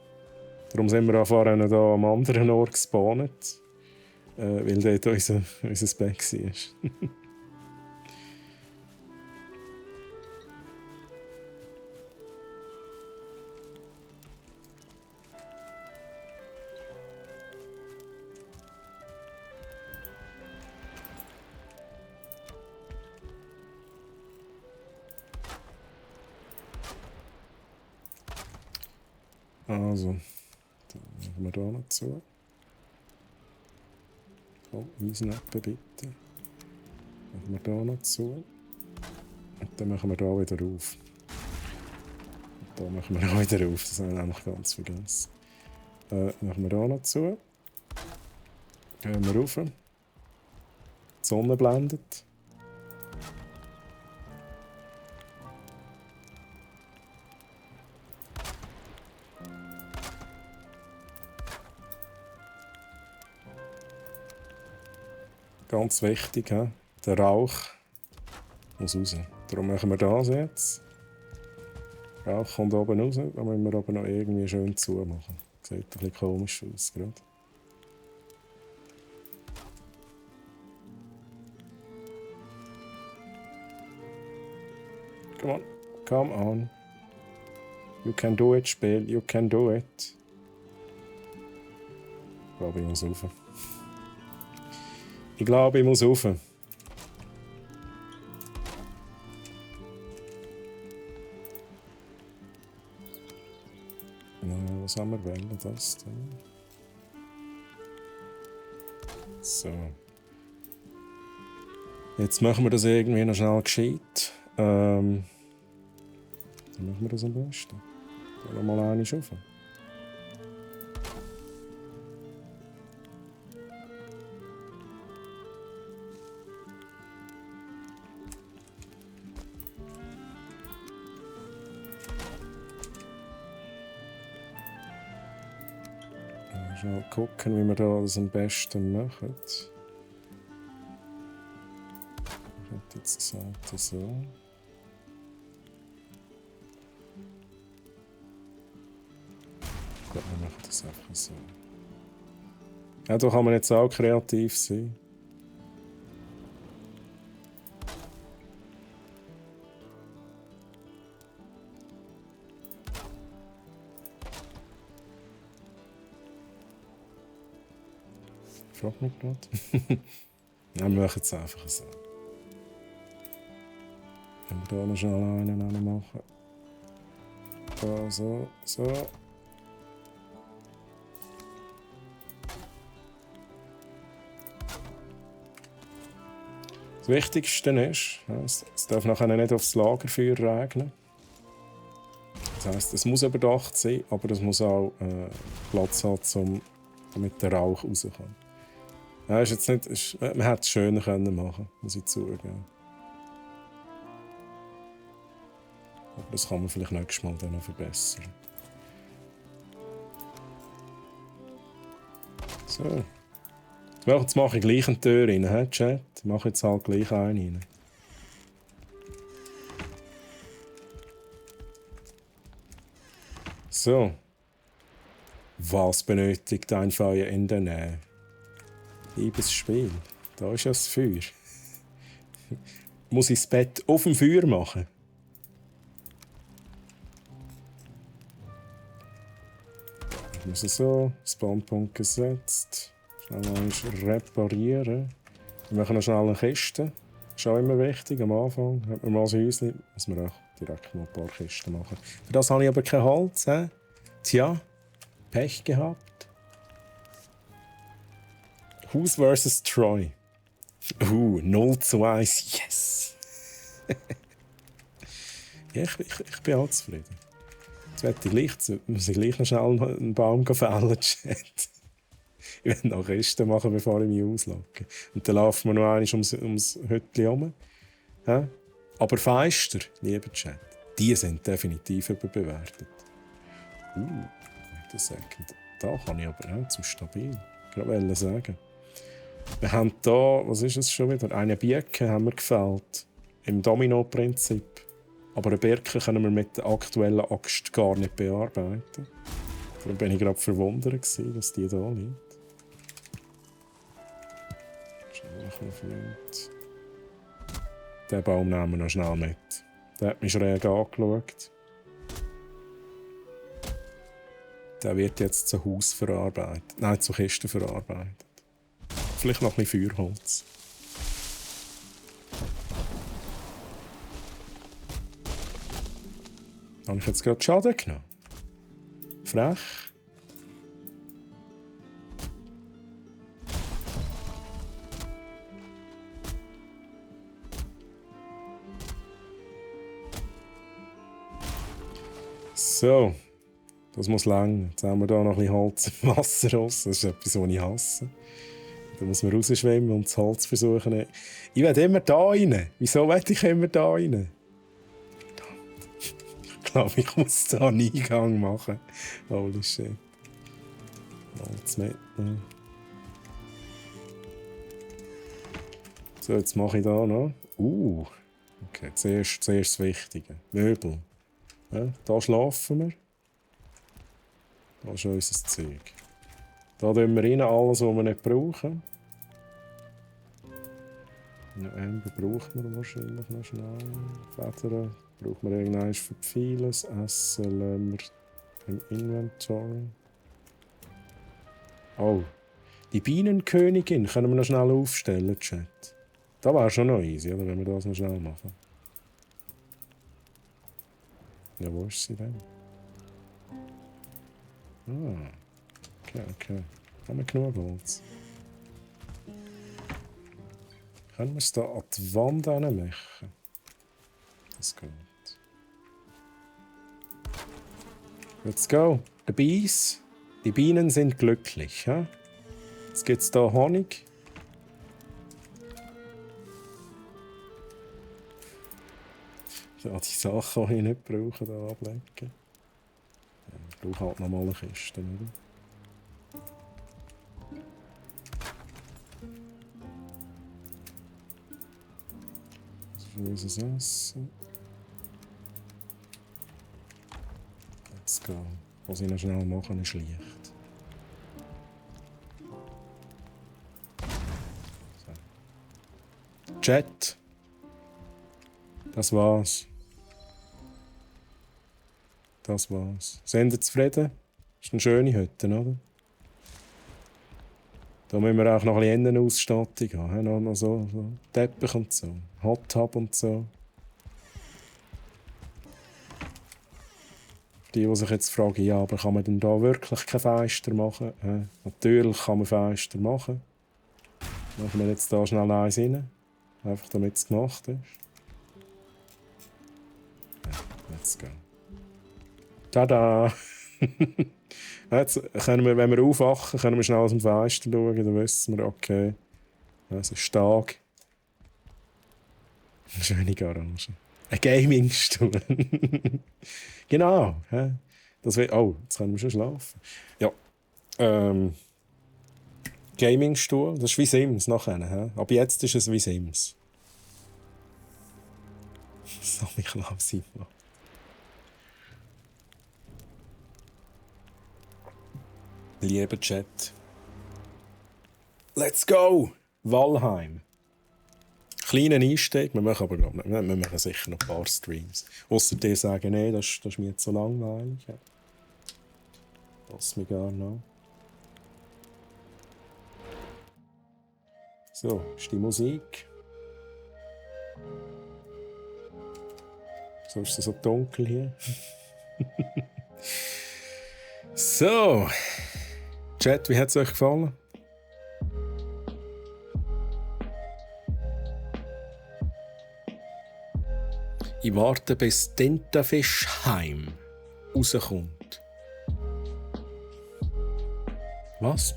[SPEAKER 1] Darum sind wir auch vorhin hier am anderen Ort gespawnt. Weil dort unser Bett war. Also, dann machen wir hier noch zu. Komm, Eisenäpfel bitte. Machen wir hier noch zu. Und dann machen wir hier wieder auf. Und hier machen wir auch wieder auf, das habe ich nämlich ganz vergessen. Machen wir hier noch zu. Gehen wir rauf. Die Sonne blendet. Ganz wichtig, he? Der Rauch muss raus. Darum machen wir das jetzt. Der Rauch kommt oben raus, dann müssen wir aber noch irgendwie schön zumachen. Sieht ein bisschen komisch aus gerade. Come on. You can do it, Spiel. You can do it. Ich glaube, ich muss rauf. Ich glaube, ich muss rauf. Ja, was haben wir wollen? Das denn? So. Jetzt machen wir das irgendwie noch schnell gescheit. Wie machen wir das am besten? Gehen wir mal eine rauf. Mal gucken, wie wir das am besten machen. Ich hätte jetzt gesagt, so. Ich glaube, wir machen das einfach so. Ja, da kann man jetzt auch kreativ sein. Ich frage mich gerade. Ja, wir machen es einfach so. Wenn wir hier noch schnell einen machen. Da, so, so. Das Wichtigste ist, es darf nachher nicht aufs Lagerfeuer regnen. Das heisst, es muss überdacht sein, aber es muss auch Platz haben, damit der Rauch rauskommt. Ja, ist jetzt nicht, man hätte es schöner können machen, muss ich zugeben. Aber das kann man vielleicht nächstes Mal dann noch verbessern. So. Jetzt mache ich gleich eine Tür rein, he, Chat? Ich mache jetzt halt gleich eine rein. So. Was benötigt ein Feuer in der Nähe? Liebes Spiel, da ist ja das Feuer. Muss ich das Bett auf dem Feuer machen? Machen wir es so. Spawnpunkt gesetzt. Schnell einmal reparieren. Wir machen noch schnell eine Kiste. Ist auch immer wichtig am Anfang. Hat man mal ein Häuschen, muss man auch direkt noch ein paar Kisten machen. Für das habe ich aber kein Holz. He? Tja, Pech gehabt. Who's vs. Troy? 0:1. Yes! Ja, ich bin auch zufrieden. Jetzt muss ich gleich noch schnell einen Baum fällen, Chat. Ich will noch Kisten machen, bevor ich mich auslogge. Und dann laufen wir noch einmal ums Hütchen herum. Ja? Aber Feister, lieber Chat, die sind definitiv überbewertet. Wait a second. Da kann ich aber auch zu stabil. Ich wollte sagen. Wir haben hier, was ist es schon wieder? Eine Birke haben wir gefällt. Im Domino-Prinzip. Aber eine Birke können wir mit der aktuellen Axt gar nicht bearbeiten. Darum bin ich gerade verwundert, dass die hier liegt. Den Baum nehmen wir noch schnell mit. Der hat mich schräg angeschaut. Der wird jetzt zu Haus verarbeitet. Nein, zu Kisten verarbeitet. Vielleicht noch ein bisschen Feuerholz. Habe ich jetzt gerade Schaden genommen? Frech. So, das muss lang. Jetzt haben wir hier noch ein bisschen Holz im Wasser raus. Das ist etwas, was ich hasse. Da muss man rausschwimmen und das Holz versuchen. Ich will immer da rein. Wieso will ich immer da rein? Ich glaube, ich muss da einen Eingang machen. Holy shit. Holz mitnehmen. So, jetzt mache ich da noch. Okay, zuerst das Wichtige. Möbel. Ja, da schlafen wir. Das ist unser Zeug. Da tun wir rein alles, was wir nicht brauchen. Ember brauchen wir wahrscheinlich noch schnell. Federn brauchen wir irgendwann für vieles. Essen lassen wir im Inventory. Oh, die Bienenkönigin können wir noch schnell aufstellen, Chat. Das wäre schon noch easy, oder, wenn wir das noch schnell machen. Ja, wo ist sie denn? Okay. Haben wir genug Holz? Können wir es da an die Wand machen? Das geht. Let's go. The bees. Die Bienen sind glücklich. Ja? Jetzt gibt es da Honig. Ja, die Sachen, die ich nicht brauche, da ablegen. Ja, ich brauche halt nochmal eine Kiste, oder? Das ist unser Essen. Let's go. Was ich noch schnell machen, ist Licht. So. Chat. Das war's. Das war's. Sind ihr zufrieden? Ist eine schöne Hütte, oder? Da müssen wir auch noch ein bisschen Innenausstattung haben. Noch so Teppich und so. Hot Tub und so. Die sich jetzt fragen, ja, aber kann man denn da wirklich kein Fenster machen? Natürlich kann man Fenster machen. Machen wir jetzt da schnell eins rein. Einfach damit es gemacht ist. Let's go. Tada! Jetzt können wir, wenn wir aufwachen, können wir schnell aus dem Fenster schauen, dann wissen wir, okay, es ist Tag. Eine schöne Garage. Ein Gaming-Stuhl. Genau. Das will, oh, jetzt können wir schon schlafen. Ja. Gaming-Stuhl, das ist wie Sims nachher. Aber jetzt ist es wie Sims. So, ich glaube, Simon. Lieber Chat. Let's go! Valheim. Kleiner Einstieg, wir machen aber glaub, wir machen sicher noch ein paar Streams. Ausser die sagen, nee, das ist mir jetzt so langweilig. Ja. Lass mich gar noch. So, ist die Musik. So ist es so dunkel hier. So. Chat, wie hat es euch gefallen? Ich warte, bis Tintenfischheim rauskommt. Was?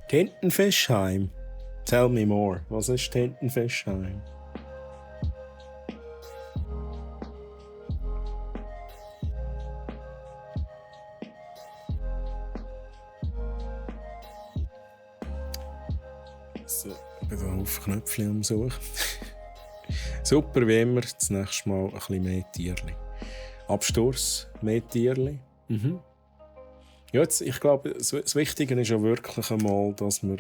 [SPEAKER 1] Tintenfischheim? Tell me more. Was ist Tintenfischheim? So, ich bin hier auf Knöpfchen umsuchen. Super, wie immer, das nächste Mal ein bisschen mehr Tierli. Absturz, mehr Tierli. Mhm. Ja, jetzt, ich glaube, das Wichtige ist ja wirklich einmal, dass wir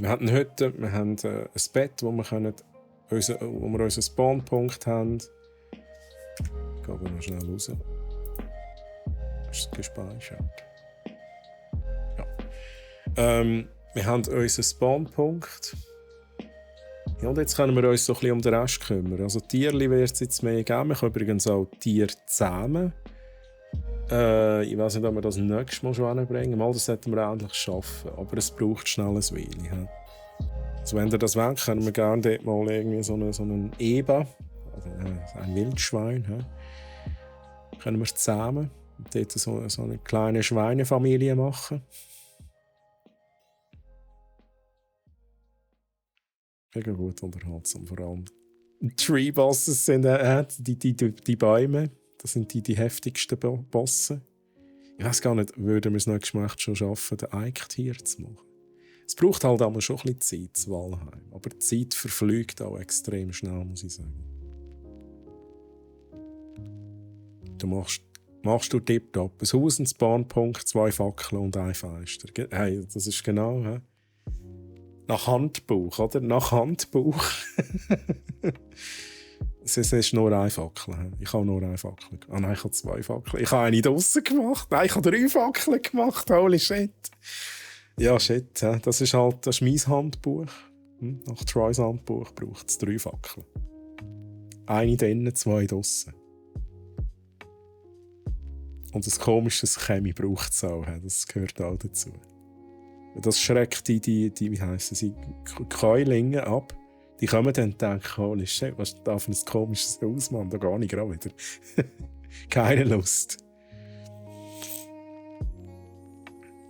[SPEAKER 1] haben eine Hütte, wir haben ein Bett, wo wir unseren Spawnpunkt haben. Ich gehe aber noch schnell raus. Ist es gespeichert? Ja. Wir haben unseren Spawnpunkt. Ja, und jetzt können wir uns so ein bisschen um den Rest kümmern. Also Tierli wird es jetzt mehr geben. Wir können übrigens auch Tiere zähmen. Ich weiß nicht, ob wir das nächstes Mal schon hinbringen. Mal, das sollten wir endlich schaffen. Aber es braucht schnell ein Weile. Also wenn ihr das wollt, können wir gerne dort mal irgendwie so einen Eba, also ein Wildschwein, können wir zähmen und dort so eine kleine Schweinefamilie machen. Mega gut unterhaltsam, vor allem. Tree Bosses sind die Bäume. Das sind die heftigsten Bosse. Ich weiß gar nicht, würden wir es nächstes Mal schon schaffen, den Eichtier zu machen. Es braucht halt auch schon ein bisschen Zeit zu Valheim. Aber die Zeit verfliegt auch extrem schnell, muss ich sagen. Du machst du tipptopp. Ein Haus, ein Spawnpunkt, 2 Fackeln und ein Fenster. Hey, das ist genau, he? Nach Handbuch, oder? Nach Handbuch. Es ist nur eine Fackel. Ich habe nur eine Fackel. Ah nein, ich habe 2 Fackeln. Ich habe eine draussen gemacht. Nein, ich habe 3 Fackeln gemacht. Holy shit. Ja, shit. Das ist mein Handbuch. Nach Troys Handbuch braucht es 3 Fackeln. Eine drinnen, 2 draussen. Und ein komisches Chemie braucht es auch. Das gehört auch dazu. Das schreckt die wie heissen sie, Keulinge ab. Die kommen dann und denken, holy shit, was ist da für ein komisches Haus, Mann? Da gehe ich gerade wieder. Keine Lust.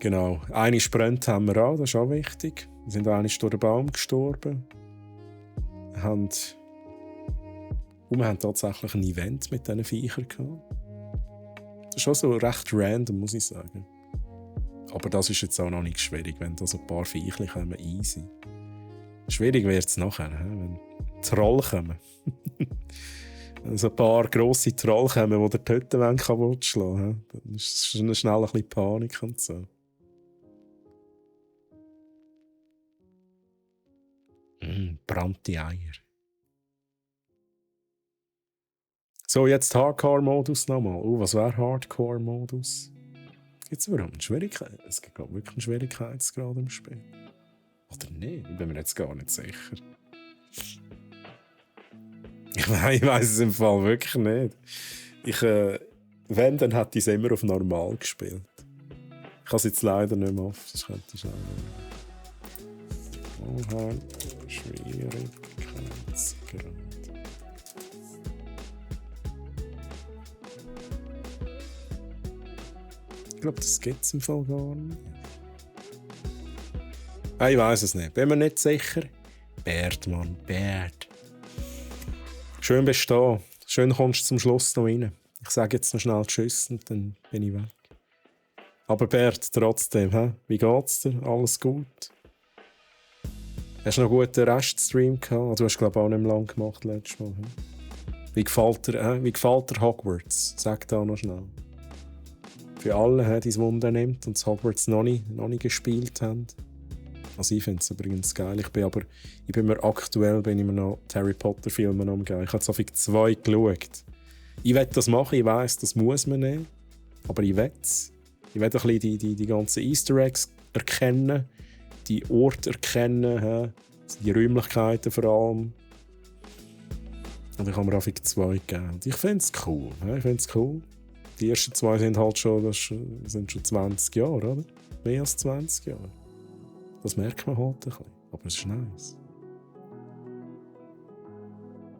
[SPEAKER 1] Genau. Eine Sprint haben wir auch, das ist auch wichtig. Wir sind eigentlich durch den Baum gestorben. Wir haben tatsächlich ein Event mit diesen Viechern gehabt. Das ist schon so recht random, muss ich sagen. Aber das ist jetzt auch noch nicht schwierig, wenn da so ein paar Viechchen kommen, easy. Schwierig wird es nachher, wenn Troll kommen. Wenn so ein paar grosse Troll kommen, die die Hütte kaputt schlagen, dann ist es schnell ein bisschen Panik und so. Brannte Eier. So, jetzt Hardcore-Modus nochmal. Was wäre Hardcore-Modus? Gibt es überhaupt eine Schwierigkeit? Es gibt wirklich einen Schwierigkeitsgrad im Spiel. Oder nicht? Ich bin mir jetzt gar nicht sicher. Ich weiss es im Fall wirklich nicht. Wenn, dann hätte ich es immer auf normal gespielt. Ich habe es jetzt leider nicht mehr auf. Das könnte ich schnell nehmen. Schwierigkeitsgrad. Ich glaube, das gibt es im Fall gar nicht. Ich weiss es nicht. Bin mir nicht sicher. Bert, Mann, Bert. Schön bist du da. Schön kommst du zum Schluss noch rein. Ich sage jetzt noch schnell Tschüss und dann bin ich weg. Aber Bert, trotzdem, wie geht's dir? Alles gut? Hast du noch einen guten Reststream gehabt? Du hast, glaube ich, auch nicht mehr lang gemacht letztes Mal. Wie gefällt dir Hogwarts? Sag da noch schnell. Für alle, die es Wunder nimmt und das Hogwarts noch nicht gespielt haben. Also ich finde es übrigens geil. Ich bin mir aktuell noch die Harry Potter Filme umgehen. Ich habe so viel 2 geschaut. Ich will das machen, ich weiss, das muss man nicht. Aber ich will es. Ich will ein bisschen die ganzen Easter Eggs erkennen, die Orte erkennen, die Räumlichkeiten vor allem. Und ich habe mir einfach 2 gegeben. Und ich finde es cool. Ich finde es cool. Die ersten 2 sind halt schon 20 Jahre, oder? Mehr als 20 Jahre. Das merkt man halt ein bisschen. Aber es ist nice.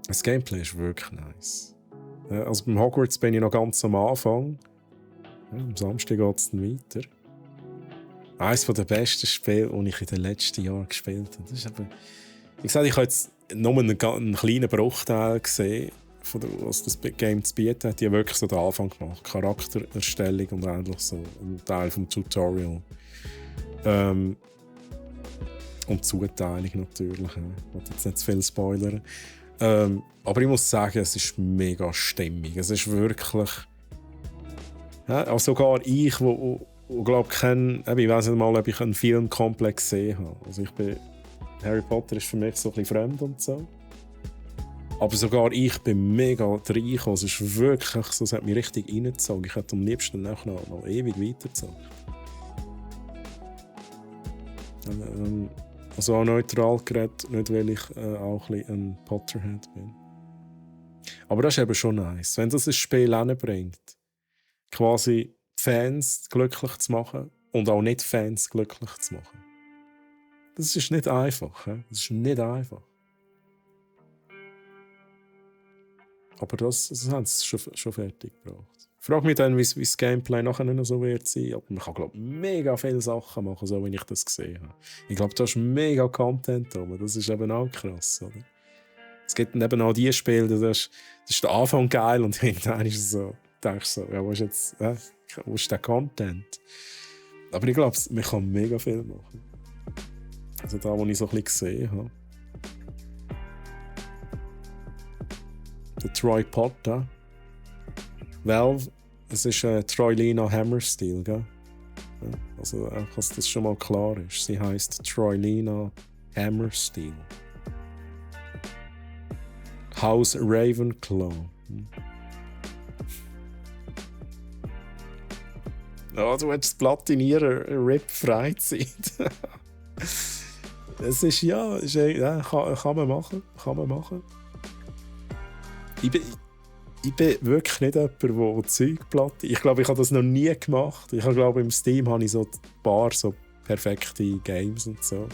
[SPEAKER 1] Das Gameplay ist wirklich nice. Also beim Hogwarts bin ich noch ganz am Anfang. Am Samstag geht es dann weiter. Eines der besten Spiele, die ich in den letzten Jahren gespielt habe. Das ist eben, wie gesagt, ich habe jetzt nur einen kleinen Bruchteil gesehen, was das Game zu bieten hat. Die haben wirklich so den Anfang gemacht. Charaktererstellung und eigentlich so ein Teil vom Tutorial. Und Zuteilung natürlich. Ich will jetzt nicht zu viel spoilern. Aber ich muss sagen, es ist mega stimmig. Es ist wirklich... auch sogar ich, wo glaube ich weiß nicht mal, ob ich einen Filmkomplex gesehen habe. Also Harry Potter ist für mich so ein bisschen fremd und so. Aber sogar ich bin mega reingekommen. Es ist wirklich so, es hat mich richtig reingezogen. Ich hätte am liebsten noch ewig weitergezogen. Also auch neutral geredet, nicht weil ich auch ein bisschen ein Potterhead bin. Aber das ist eben schon nice. Wenn das ein Spiel hinbringt, quasi Fans glücklich zu machen und auch Nicht-Fans glücklich zu machen. Das ist nicht einfach. Das ist nicht einfach. Aber das haben sie schon fertig gebracht. Ich frage mich dann, wie das Gameplay nachher noch so wird sein. Aber man kann, glaube ich, mega viele Sachen machen, so wie ich das gesehen habe. Ich glaube, da ist mega Content drin. Das ist eben auch krass, oder? Es gibt dann eben auch die Spiele, das ist der Anfang geil und hinterher ist es so, denkst du so, ja, wo ist jetzt, wo ist der Content? Aber ich glaube, man kann mega viel machen. Also da, wo ich so ein bisschen gesehen habe. Der Troy Potter. Valve, es ist Troilina Hammersteel, gell? Ja, also, dass das schon mal klar ist. Sie heisst Troilina Hammersteel. Haus Ravenclaw. Ja, du willst platinieren, RIP Freizeit. Es ist kann man machen. Ich bin wirklich nicht jemand, der Zeug platiniert. Ich glaube, ich habe das noch nie gemacht. Ich glaube, im Steam habe ich so ein paar so perfekte Games und so.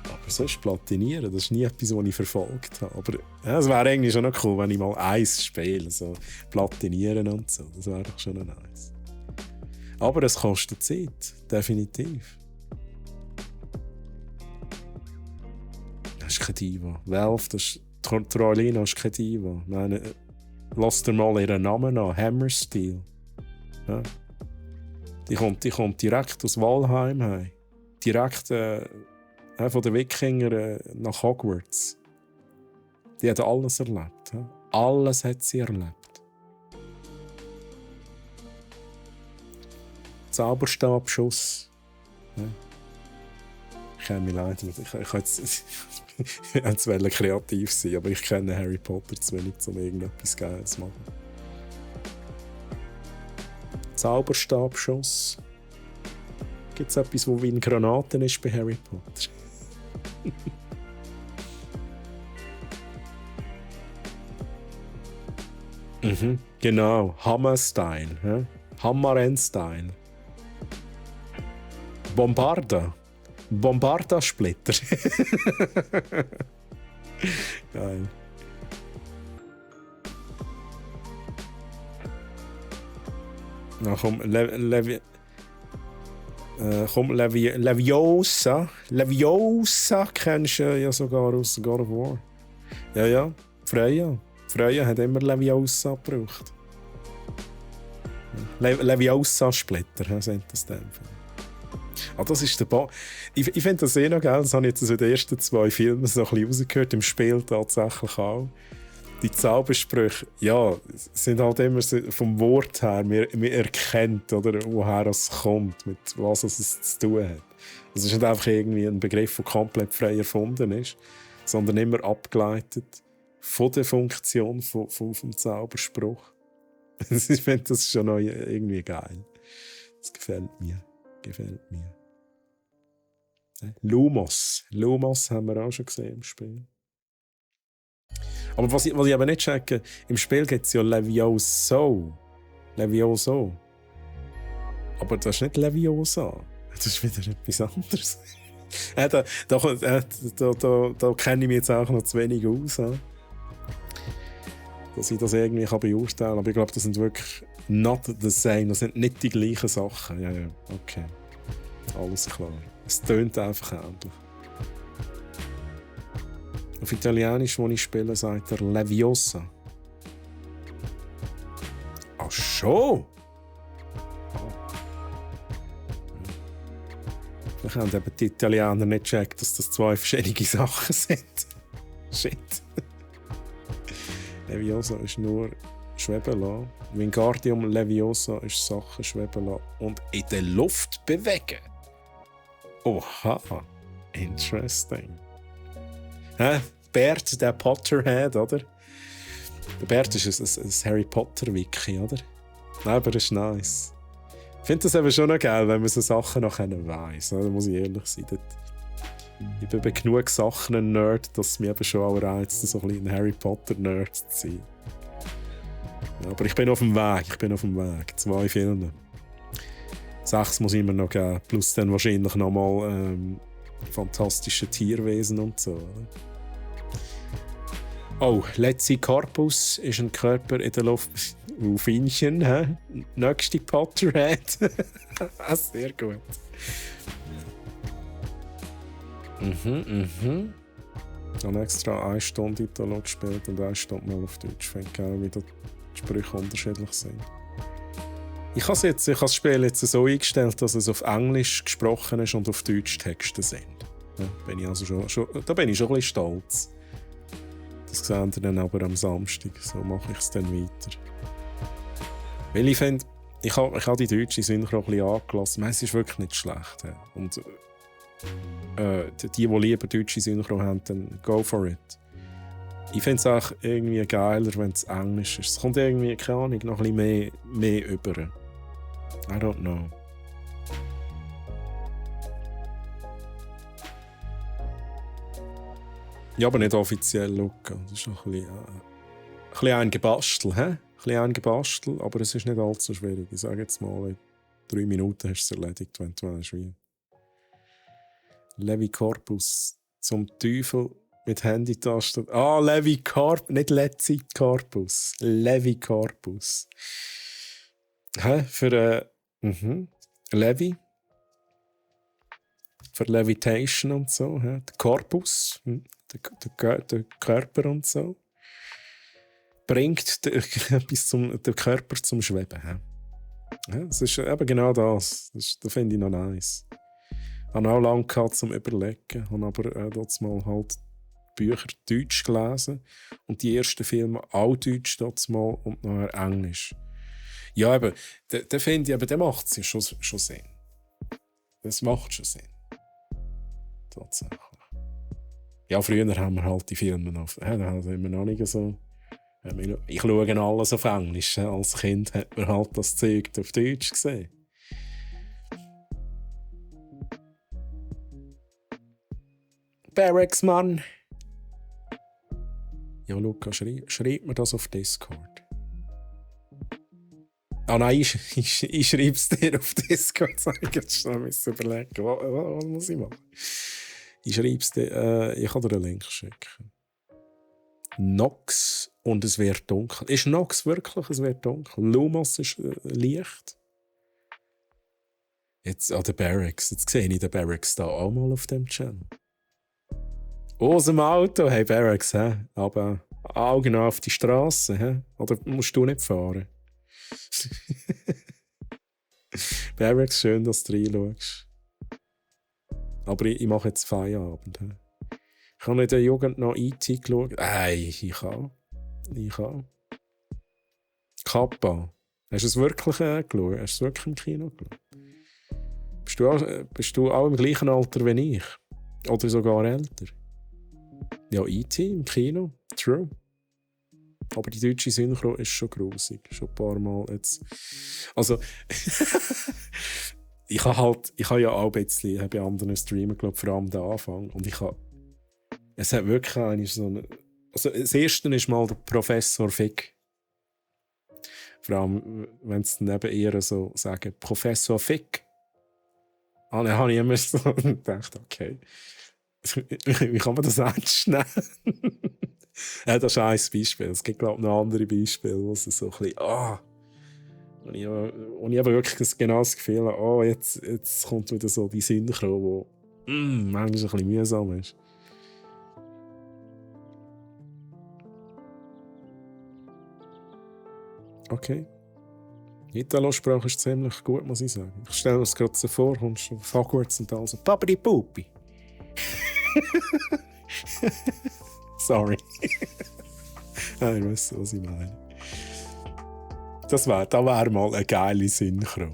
[SPEAKER 1] Aber sonst platinieren, das ist nie etwas, was ich verfolgt habe. Aber ja, es wäre eigentlich schon noch cool, wenn ich mal eins spiele, so platinieren und so. Das wäre doch schon noch nice. Aber es kostet Zeit, definitiv. Das ist kein Diva. Valve, das ist Troilina ist kein Diva. Nein, lass dir mal ihren Namen an, Hammersteel. Ja. Die kommt direkt aus Valheim heim. Direkt von den Wikingern nach Hogwarts. Die hat alles erlebt. Ja. Alles hat sie erlebt. Zauberstabschuss. Ja. Ich kenne mich leider nicht. Ich wollte kreativ sein, aber ich kenne Harry Potter zu wenig, um irgendetwas Geiles zu machen. Zauberstabschuss. Gibt es etwas, das wie eine Granate ist bei Harry Potter? Genau, Hammer-Style. Ja? Hammer-Style. Bombarda-Splitter. Geil. Na komm, Leviosa. Leviosa kennst du ja sogar aus God of War. Ja. Freya. Freya hat immer Leviosa gebraucht. Leviosa-Splitter, sind das dann. Das ist der Ich finde das eh noch geil, das habe ich jetzt in den ersten 2 Filmen so ein bisschen rausgehört, im Spiel tatsächlich auch. Die Zaubersprüche, ja, sind halt immer so vom Wort her, man erkennt, oder, woher es kommt, mit was es zu tun hat. Es ist nicht einfach irgendwie ein Begriff, der komplett frei erfunden ist, sondern immer abgeleitet von der Funktion vom Zauberspruch. Ich finde das schon noch irgendwie geil. Das gefällt mir. Lumos. Lumos haben wir auch schon gesehen im Spiel. Aber was ich aber nicht checke, im Spiel gibt es ja Levioso. Aber das ist nicht Leviosa. Das ist wieder etwas anderes. Da kenne ich mich jetzt auch noch zu wenig aus. Dass ich das irgendwie beurteilen kann. Aber ich glaube, das sind wirklich not the same. Das sind nicht die gleichen Sachen. Ja, okay. Alles klar. Es tönt einfach ähnlich. Auf Italienisch, wo ich spiele, sagt er Leviosa. Ach schon! Vielleicht haben eben die Italiener nicht gecheckt, dass das zwei verschiedene Sachen sind. Shit. Leviosa ist nur schweben lassen. Wingardium Leviosa ist Sachen schweben lassen und in der Luft bewegen. Oha, interesting. Bert, der Potterhead, oder? Der Bert ist ein Harry Potter-Wiki, oder? Nein, aber das ist nice. Ich finde das eben schon noch geil, wenn man so Sachen noch weiss. Da muss ich ehrlich sein. Ich bin bei genug Sachen ein Nerd, dass es mich eben schon auch reizt, so ein bisschen ein Harry Potter-Nerd zu sein. Ja, aber ich bin auf dem Weg. 2 Filme. 6 muss immer noch geben. Plus dann wahrscheinlich nochmal fantastische Tierwesen und so. Oder? Oh, Letzi Corpus ist ein Körper in der Luft. Finchen, hä? Nächste Potterhead. Sehr gut. Ich habe extra 1 Stunde Italo gespielt und 1 Stunde mal auf Deutsch. Ich finde geil, wie die Sprüche unterschiedlich sind. Ich habe das Spiel jetzt so eingestellt, dass es auf Englisch gesprochen ist und auf Deutsch Texte sind. Ja, bin ich also da bin ich schon ein bisschen stolz. Das sehen wir dann aber am Samstag. So mache ich es dann weiter. Weil ich finde, ich habe die deutsche Synchro ein bisschen angelassen. Es ist wirklich nicht schlecht. Ja. Und die lieber deutsche Synchro haben, dann go for it. Ich finde es auch irgendwie geiler, wenn es Englisch ist. Es kommt irgendwie, keine Ahnung, noch ein bisschen mehr über. I don't know. Ja, aber nicht offiziell, Luca. Das ist noch ein bisschen ein Gebastel, hä? Ein bisschen ein Gebastel, aber es ist nicht allzu schwierig. Ich sage jetzt mal, in 3 Minuten hast du es erledigt, wenn du weißt, wie. Levi Corpus zum Teufel mit Handytasten. Levi Corpus, nicht Letzi Corpus. Levi Corpus. Für Levi. Für Levitation und so. Der Corpus. Der Körper und so. Bringt den Körper zum Schweben. Das ist eben genau das. Das finde ich noch nice. Ich habe auch lange gehabt, zum Überlegen. Habe aber dort mal halt Bücher Deutsch gelesen. Und die ersten Filme auch Deutsch dort mal und nachher Englisch. Ja, eben, der finde ich, aber der macht es ja schon Sinn. Das macht schon Sinn. Tatsächlich. Ja, früher haben wir halt die Filme noch. Da haben wir noch nicht so. Ich schaue alles auf Englisch. Als Kind hat man halt das Zeug auf Deutsch gesehen. Barracks, Mann! Ja, Luca, schreib mir das auf Discord. Nein, ich schreibe es dir auf Discord. Jetzt schnell überlegen. Was muss ich machen? Ich schreibe es dir. Ich kann dir einen Link schicken. Nox und es wird dunkel. Ist Nox wirklich? Es wird dunkel. Lumos ist Licht. Jetzt der Barracks. Jetzt sehe ich den Barracks da auch mal auf dem Channel. Aus dem Auto. Hey Barracks, hä? Aber Augen auf die Straße, hä? Oder musst du nicht fahren? Barracks, schön, dass du reinschaust. Aber ich mache jetzt Feierabend. He? Ich habe in der Jugend noch E.T. geschaut. Ich kann. Kappa. Hast du es wirklich geschaut? Hast du es wirklich im Kino geschaut? Bist du auch im gleichen Alter wie ich? Oder sogar älter? Ja, E.T. im Kino. True. Aber die deutsche Synchro ist schon grusig. Schon ein paar Mal jetzt. Also, ich habe ja auch ein bisschen bei anderen Streamern, glaube vor allem den Anfang. Und es hat wirklich eigentlich so eine. Also, das erste ist mal der Professor Fick. Vor allem, wenn es neben ihr so sagen, Professor Fick. Dann habe ich immer so gedacht, okay. Wie kann man das ernst nehmen? Ja, das ist ein Beispiel. Es gibt, glaube ich, noch andere Beispiele, wo es so ein bisschen, und ich aber wirklich genau das Gefühl habe, jetzt kommt wieder so die Synchro, die manchmal ein bisschen mühsam ist. Okay. Die Italo-Sprache ist ziemlich gut, muss ich sagen. Ich stelle mir das gerade so vor, kommst du auf Hogwarts und dann so «Papri Pupi». Sorry. Ich weiß, was ich meine. Da wäre mal eine geile Synchro.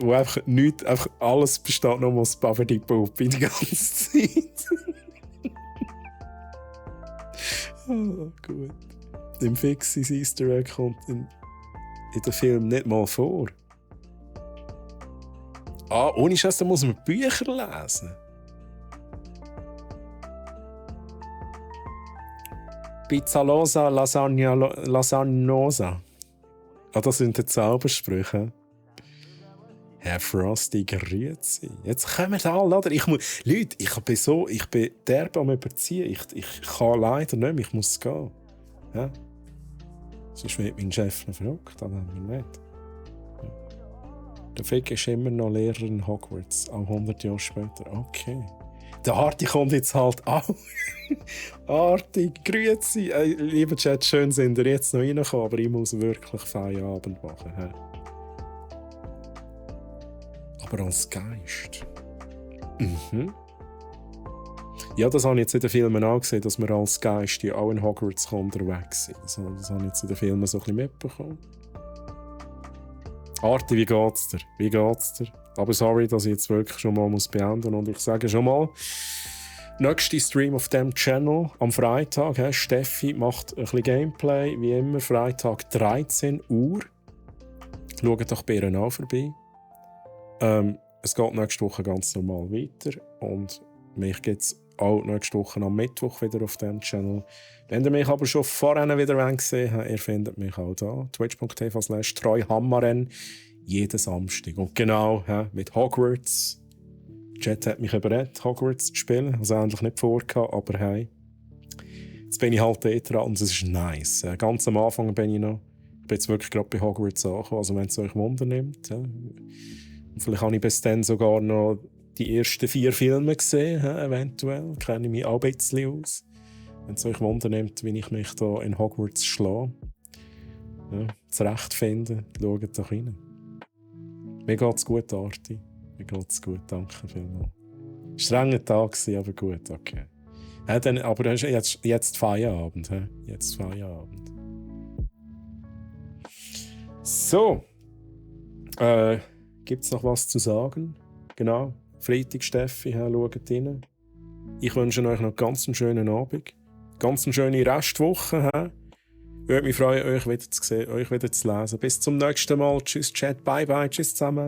[SPEAKER 1] Wo einfach nichts, einfach alles besteht nur aus Papri Pupi die ganze Zeit. Gut. Im Fixis Easter Egg kommt in den Film nicht mal vor. Ohne Scheiß, da muss man Bücher lesen. Pizzalosa, Lasagnosa. Das sind die Zaubersprüche. Herr Frosty, grüezi. Jetzt kommen wir alle, oder? Leute, ich bin derb am Überziehen. Ich kann leider nicht mehr, ich muss gehen. Ja? Sonst wird mein Chef noch verrückt, aber nicht. Ja. Der Fick ist immer noch Lehrer in Hogwarts, auch 100 Jahre später. Okay. Der Arti kommt jetzt halt auch. Arti, grüezi. Lieber Chat, schön sind ihr jetzt noch reingekommen, aber ich muss wirklich Feierabend machen. He? Aber als Geist. Mhm. Ja, das habe ich jetzt in den Filmen angesehen, dass wir als Geist ja auch in Hogwarts unterwegs sind. Das habe ich jetzt in den Filmen so ein bisschen mitbekommen. Arti, wie geht's dir? Aber sorry, dass ich jetzt wirklich schon mal beenden muss. Und ich sage schon mal, nächster Stream auf diesem Channel am Freitag. Steffi macht ein bisschen Gameplay, wie immer, Freitag 13 Uhr. Schaut doch bei ihr auch vorbei. Es geht nächste Woche ganz normal weiter. Und mich gibt es auch nächste Woche am Mittwoch wieder auf diesem Channel. Wenn ihr mich aber schon vorhin wieder gesehen habt, ihr findet mich auch da. twitch.tv/treuhammaren. Jeden Samstag. Und genau, mit Hogwarts. Chat hat mich überredet, Hogwarts zu spielen. Also eigentlich nicht vorgehabt, aber hey. Jetzt bin ich halt dran und es ist nice. Ganz am Anfang bin ich jetzt wirklich gerade bei Hogwarts angekommen. Also wenn es euch Wunder nimmt. Und vielleicht habe ich bis dann sogar noch die ersten 4 Filme gesehen, eventuell. Kenne ich mich auch ein bisschen aus. Wenn es euch Wunder nimmt, wie ich mich da in Hogwarts schlage. Zurechtfinden, schaut doch rein. Mir geht's gut, Arti. Mir geht's gut, danke vielmals. Strenger Tag war, aber gut, okay. Aber jetzt Feierabend. Jetzt Feierabend. So. Gibt es noch was zu sagen? Genau. Freitag, Steffi, schaut rein. Ich wünsche euch noch ganz einen schönen Abend. Ganz eine schöne Restwoche. Ich würde mich freuen, euch wieder zu sehen, euch wieder zu lesen. Bis zum nächsten Mal. Tschüss, Chat. Bye, bye. Tschüss zusammen.